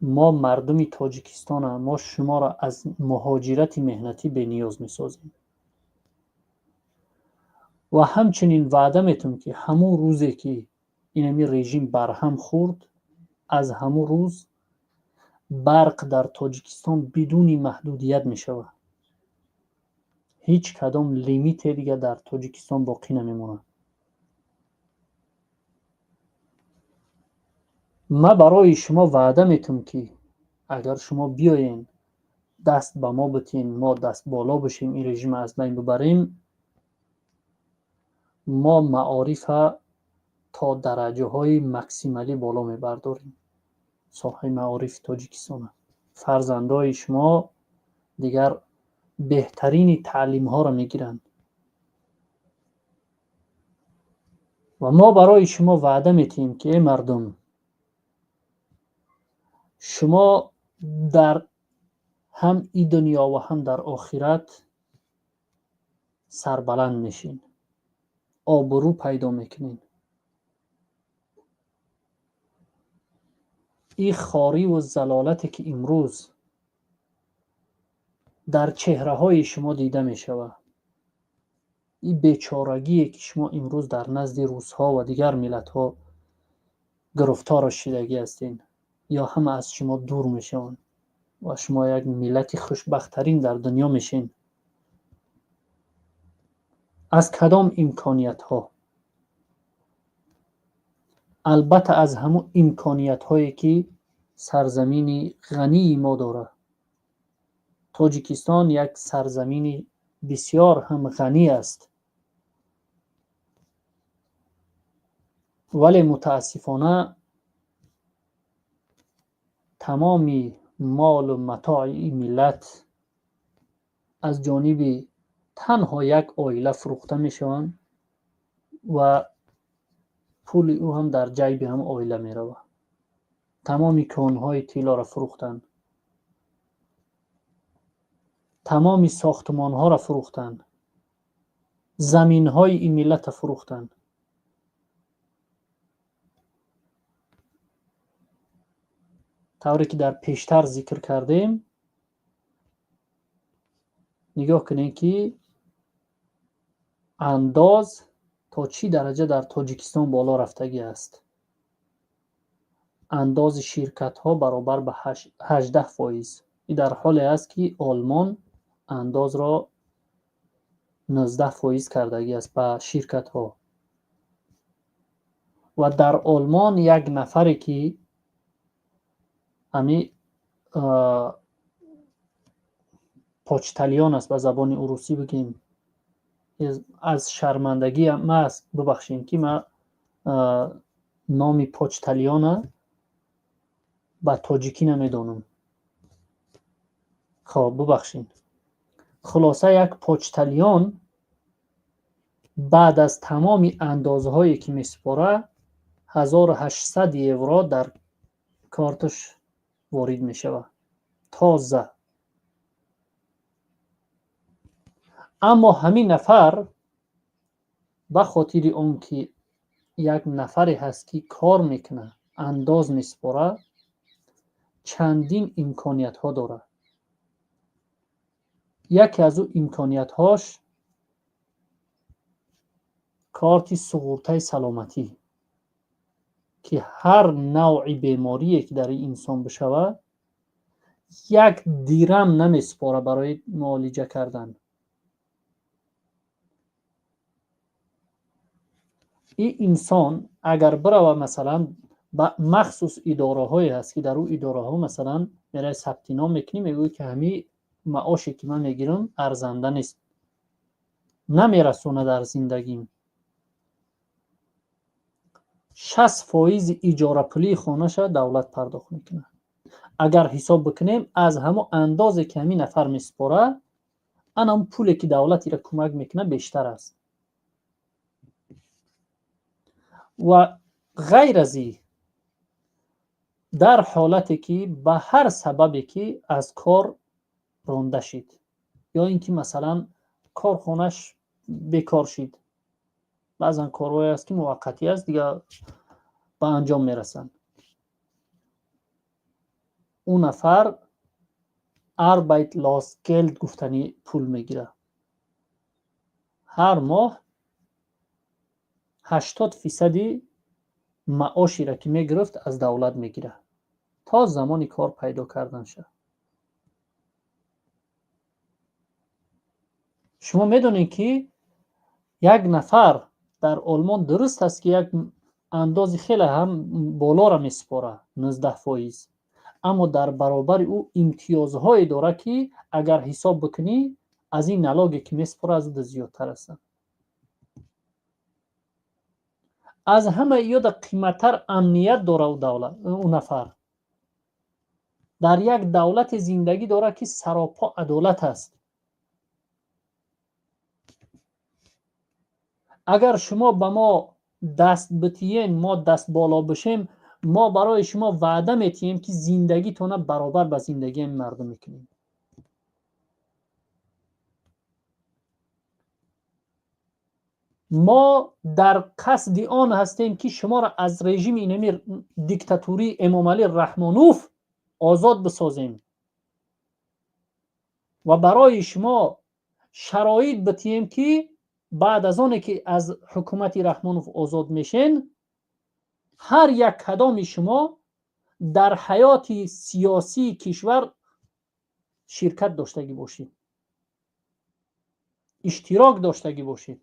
мо мардуми Тоҷикистона, мо шуморо аз муҳоҷирати меҳнатӣ бениёз месозем. Ва ҳамчунин ваъда метам, ки ҳамун рӯзе ки инами режим барҳам хӯрд, аз ҳамун рӯз барқ дар Тоҷикистон бидуни маҳдудият мешавад. Ҳеҷ кадом лимите дига дар Тоҷикистон боқӣ намемонад. Ман барои шумо ваъда метам, ки агар шумо биёен, даст ба мо битин, мо даст боло бошем, ин режима аз байн бибарем, мо маорифа то дараҷаҳои максималӣ боло мебардорем, соҳаи маорифи Тоҷикистона. Фарзандои шумо дигар беҳтарини таълимҳоро мегиранд. Ва мо барои шумо ваъда метиҳем, ки э мардум, шумо дар ҳам и дунё ва ҳам дар охират сарбаланд мешин, обрӯ пайдо мекунед. Ин хориву залолате ки имрӯз дар чеҳраҳои шумо дида мешавад, ин бечорагие ки шумо имрӯз дар назди русҳо ва дигар миллатҳо гирифтору шидагӣ ҳастед, ё ҳама аз шумо дур мешаванд ва шумо як миллати хушбахттарин дар дунё мешед. Аз кадом имкониятҳо? Албатта, аз ҳамун имкониятҳое ки сарзамини ғании мо дорад. Тоҷикистон як сарзамини бисёр ҳам ғанӣ аст, вале мутаассифона тамоми молу матои ин миллат аз ҷониби танҳо як оила фурӯхта мешаванд ва пули ӯ ҳам дар ҷайби ҳам оила меравад. Тамоми конҳои тиллоро фурӯхтанд. Тамоми сохтмонҳоро фурӯхтанд, заминҳои ин миллатро фурӯхтанд. Тавре ки дар пештар зикр кардем, нигоҳ кунем, ки андоз то чӣ дараҷа дар Тоҷикистон боло рафтагӣ аст. Андози ширкатҳо баробар ба 18%. Ин дар ҳоле аст, ки Олмон андозро 19% кардагӣ аст ба ширкатҳо. Ва дар Олмон як нафаре, ки ҳами почтальон аст, ба забони урусӣ бигем, аз шармандагӣ аст, бубахшем, ки ман номи почтальона ба тоҷикӣ намедонам. Хоб, бубахшед. Хулоса, як почтальон баъд аз тамоми андозҳое, ки месупора, 1800 евро дар корташ ворид мешавад тоза. Аммо ҳамин нафар ба хотири он ки як нафаре ҳаст, ки кор мекунад, андоз месупора, чандин имкониятҳо дорад. Яке аз ӯ имкониятҳош корти суғуртаи саломатӣ, ки ҳар навъи беморие, ки дар ин инсон бишавад, як дирам намесупора барои муолиҷа кардан. Ин инсон агар бирава, масалан, ба махсус идораҳое ҳаст, ки дар ӯ идораҳо, масалан, мераи, сабти ном мекунӣ, мегӯӣ, ки ҳамин маоше, ки ман мегирам, арзанда нест, намерасонад дар зиндагим. 60%-и иҷорапулии хонаша давлат пардохт мекунад. Агар ҳисоб бикунем, аз ҳамон андозе, ки ҳамин нафар месупора, ана он пуле, ки давлат ира кӯмак мекунад, бештар аст. Ва ғайр аз ин, дар ҳолате, ки ба ҳар сабабе, ки аз кор ронда шид, ё ин ки, масалан, корхонаш бекор шид, баъзан корҳое аст, ки муваққатӣ аст, дигар ба анҷом мерасанд, ӯ нафар Arbeitslosengeld гуфтани пул мегирад. Ҳар моҳ 80%-и маошеро, ки мегирифт, аз давлат мегирад то замони кор пайдо карданша. Шумо медонед, ки як нафар дар Олмон, дуруст аст, ки як андози хеле ҳам болоро месупорад, 19%, аммо дар баробари ӯ имтиёзҳое дорад, ки агар ҳисоб бикунӣ, аз ин налоге, ки месупорад, аз ӯ зиёдтар ҳастанд. Аз ҳама иёда қиматтар амният дора ӯ нафар. Дар як давлате зиндагӣ дорад, ки саропо адолат аст. Агар шумо ба мо даст битиен, мо даст боло бишем, мо барои шумо ваъда метиҳем, ки зиндагитона баробар ба зиндагии мардум мекунем. Мо дар қасди он ҳастем, ки шуморо аз режими инами диктатурии Эмомалӣ Раҳмонов озод бисозем ва барои шумо шароит битиҳем, ки баъд аз оне, ки аз ҳукумати Раҳмонов озод мешен, ҳар як кадоми шумо дар ҳаёти сиёсии кишвар ширкат доштагӣ бошед, иштирок доштагӣ бошед.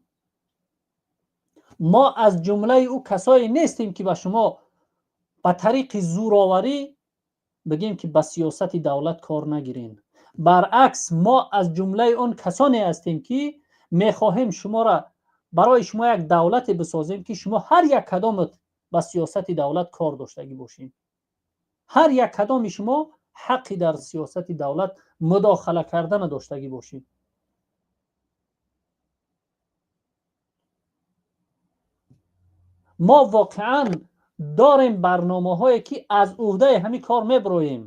Мо аз ҷумлаи ӯ касое нестем, ки ба шумо ба тариқи зӯроварӣ бигем, ки ба сиёсати давлат кор нагирем. Баръакс, мо аз ҷумлаи он касоне ҳастем, ки мехоҳем шуморо, барои шумо як давлате бисозем, ки шумо ҳар як кадомат ба сиёсати давлат кор доштагӣ бошед, ҳар як кадоми шумо ҳаққи дар сиёсати давлат мудохала кардана доштагӣ бошед. Мо воқеан дорем барномаҳое, ки аз уҳдаи ҳамин кор мебироем.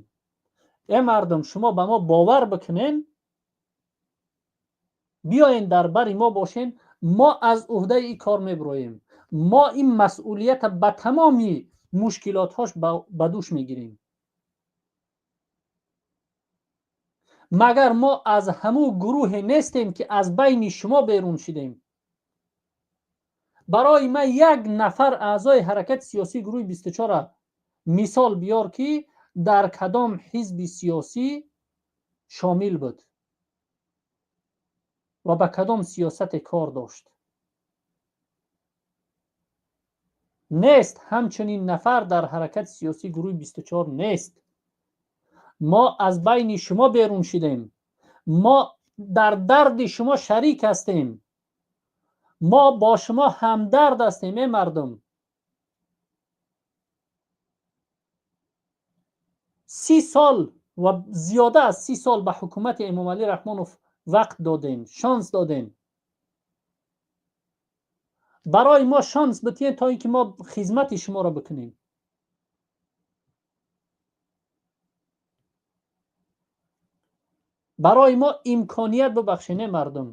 Э мардум, шумо ба мо бовар бикунен. Биёен, дар бари мо бошен, мо аз уҳдаи ин кор мебироем, мо ин масъулията ба тамоми мушкилотҳош ба дӯш мегирем. Магар мо аз ҳамун гурӯҳе нестем, ки аз байни шумо берун шидем? Барои ман як нафар аъзои ҳаракати сиёсии гурӯҳи 24 мисол биёр, ки дар кадом ҳизби сиёсӣ шомил буд ва ба кадом сиёсате кор дошт. Нест. Ҳамчунин нафар дар ҳаракати сиёсии гурӯҳи 24 нест. Мо аз байни шумо берун шидем, мо дар дарди шумо шарик ҳастем, мо бо шумо ҳамдард ҳастем. Э мардум, 30 сол ва зиёда аз 30 сол ба ҳукумати Эмомалӣ Раҳмонов вақт додем, шанс додем. Барои мо шанс битиҳед, то ин ки мо хизмати шуморо бикунем. Барои мо имконият бибахшед, э мардум.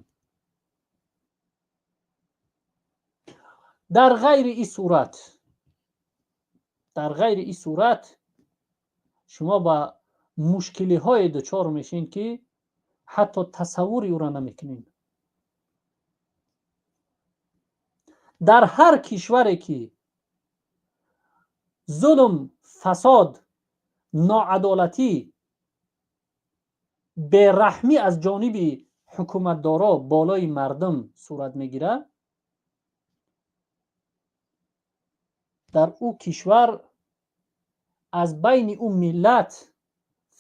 Дар ғайри ин сурат, дар ғайри ин сурат шумо ба мушкилиҳое дучор мешед, ки ҳатто тасаввури ӯро намекунед. Дар ҳар кишваре ки зулм, фасод, ноадолатӣ, бераҳмӣ аз ҷониби ҳукуматдоро болои мардум сурат мегирад, дар ӯ кишвар аз байни ӯ миллат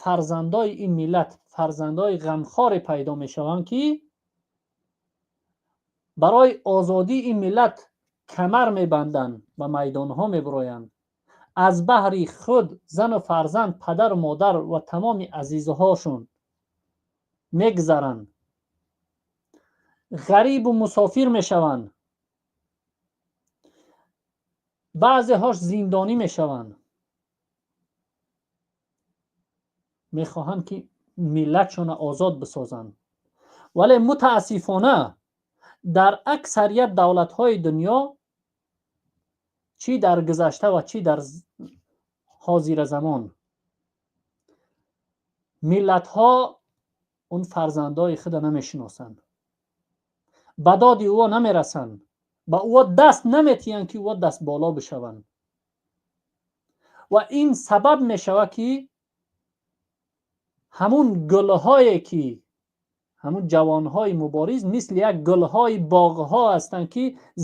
фарзандои ин миллат, фарзандои ғамхоре пайдо мешаванд, ки барои озодии ин миллат камар мебанданд, ба майдонҳо мебироянд, аз баҳри худ, зану фарзанд, падару модар ва тамоми азизҳошон мегзаранд, ғарибу мусофир мешаванд, баъзеҳош зиндонӣ мешаванд. Мехоҳанд, ки миллатшонро озод бисозанд, вале мутаассифона дар аксарият давлатҳои дунё, чӣ дар гузашта ва чӣ дар ҳозира замон, миллатҳо он фарзандои худро намешиносанд, ба доди ӯ намерасанд, ба ӯ даст наметиҳанд, ки ӯ даст боло бишаванд. Ва ин сабаб мешавад, ки ҳамун гулҳое, ки ҳамун ҷавонҳои мубориз мисли як гулҳои боғҳо ҳастанд, ки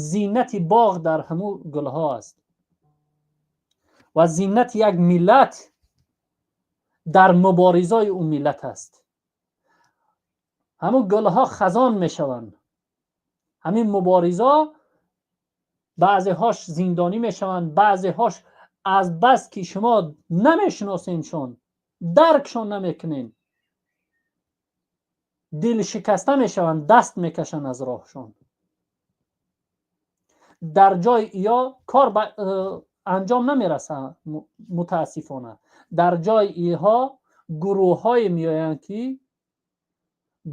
зинати боғ дар ҳамун гулҳо аст ва зинати як миллат дар муборизои ӯ миллат аст. Ҳамун гулҳо хазон мешаванд, ҳамин муборизо баъзеҳош зиндонӣ мешаванд, баъзеҳош аз бас ки шумо намешиносеншон, даркшон намекунен, дилшикаста мешаванд, даст мекашанд аз роҳшон. Дар ҷои ё кор анҷом намерасад. Мутаассифона дар ҷои иҳо гурӯҳҳое меоянд, ки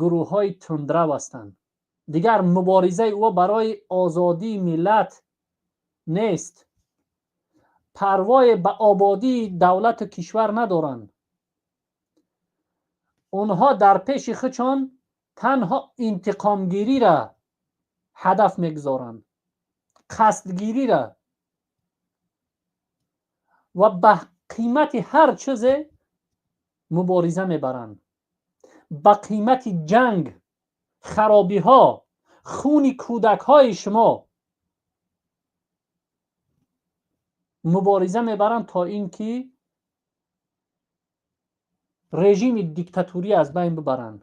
гурӯҳҳои тундрав ҳастанд. Дигар муборизаи ӯ барои озодии миллат нест, парвое ба ободии давлату кишвар надоранд. Онҳо дар пеши худшон танҳо интиқомгириро ҳадаф мегузоранд, қасдгириро, ва ба қимати ҳар чизе мубориза мебаранд, ба қимати ҷанг, харобиҳо, хуни кӯдакҳои шумо мубориза мебаранд, то ин ки режими диктатурӣ аз байн бибаранд.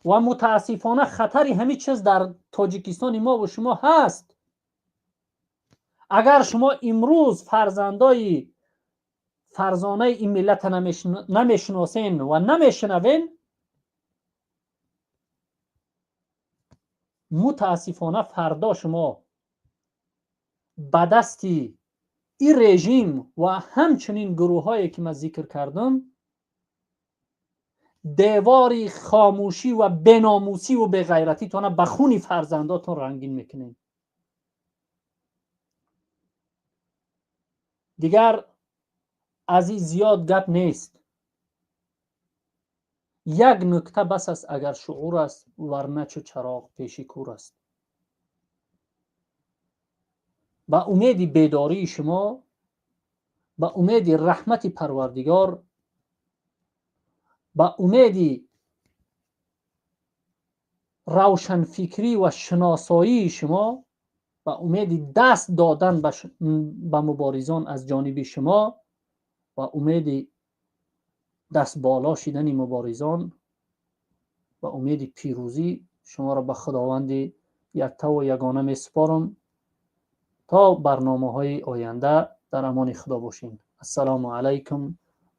Ва мутаассифона хатари ҳамин чиз дар Тоҷикистони мо ва шумо ҳаст. Агар шумо имрӯз фарзандои фарзонаи ин миллата намешиносен ва намешунавен, мутаассифона фардо шумо ба дасти ин режим ва ҳамчунин гурӯҳҳое, ки ман зикр кардам, Девори хомӯшӣ ва беномусӣ ва беғайратитона ба хуни фарзандотон рангин мекунем. Дигар аз ин зиёд гап нест. Як нукта бас аст, агар шуур аст, варна чу чароғ пеши кур аст. Ба умеди бедории шумо, ба умеди раҳмати Парвардигор, ба умеди равшанфикрӣ ва шиносоии шумо, ба умеди даст додан ба муборизон аз ҷониби шумо ва умеди даст боло шидани муборизон, ба умеди пирӯзӣ шуморо ба Худованди яктаву ягона месупорам. То барномаҳои оянда дар амони Худо бошед. Ассалому алайкум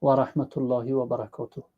ва раҳматуллоҳи ва баракотуҳ.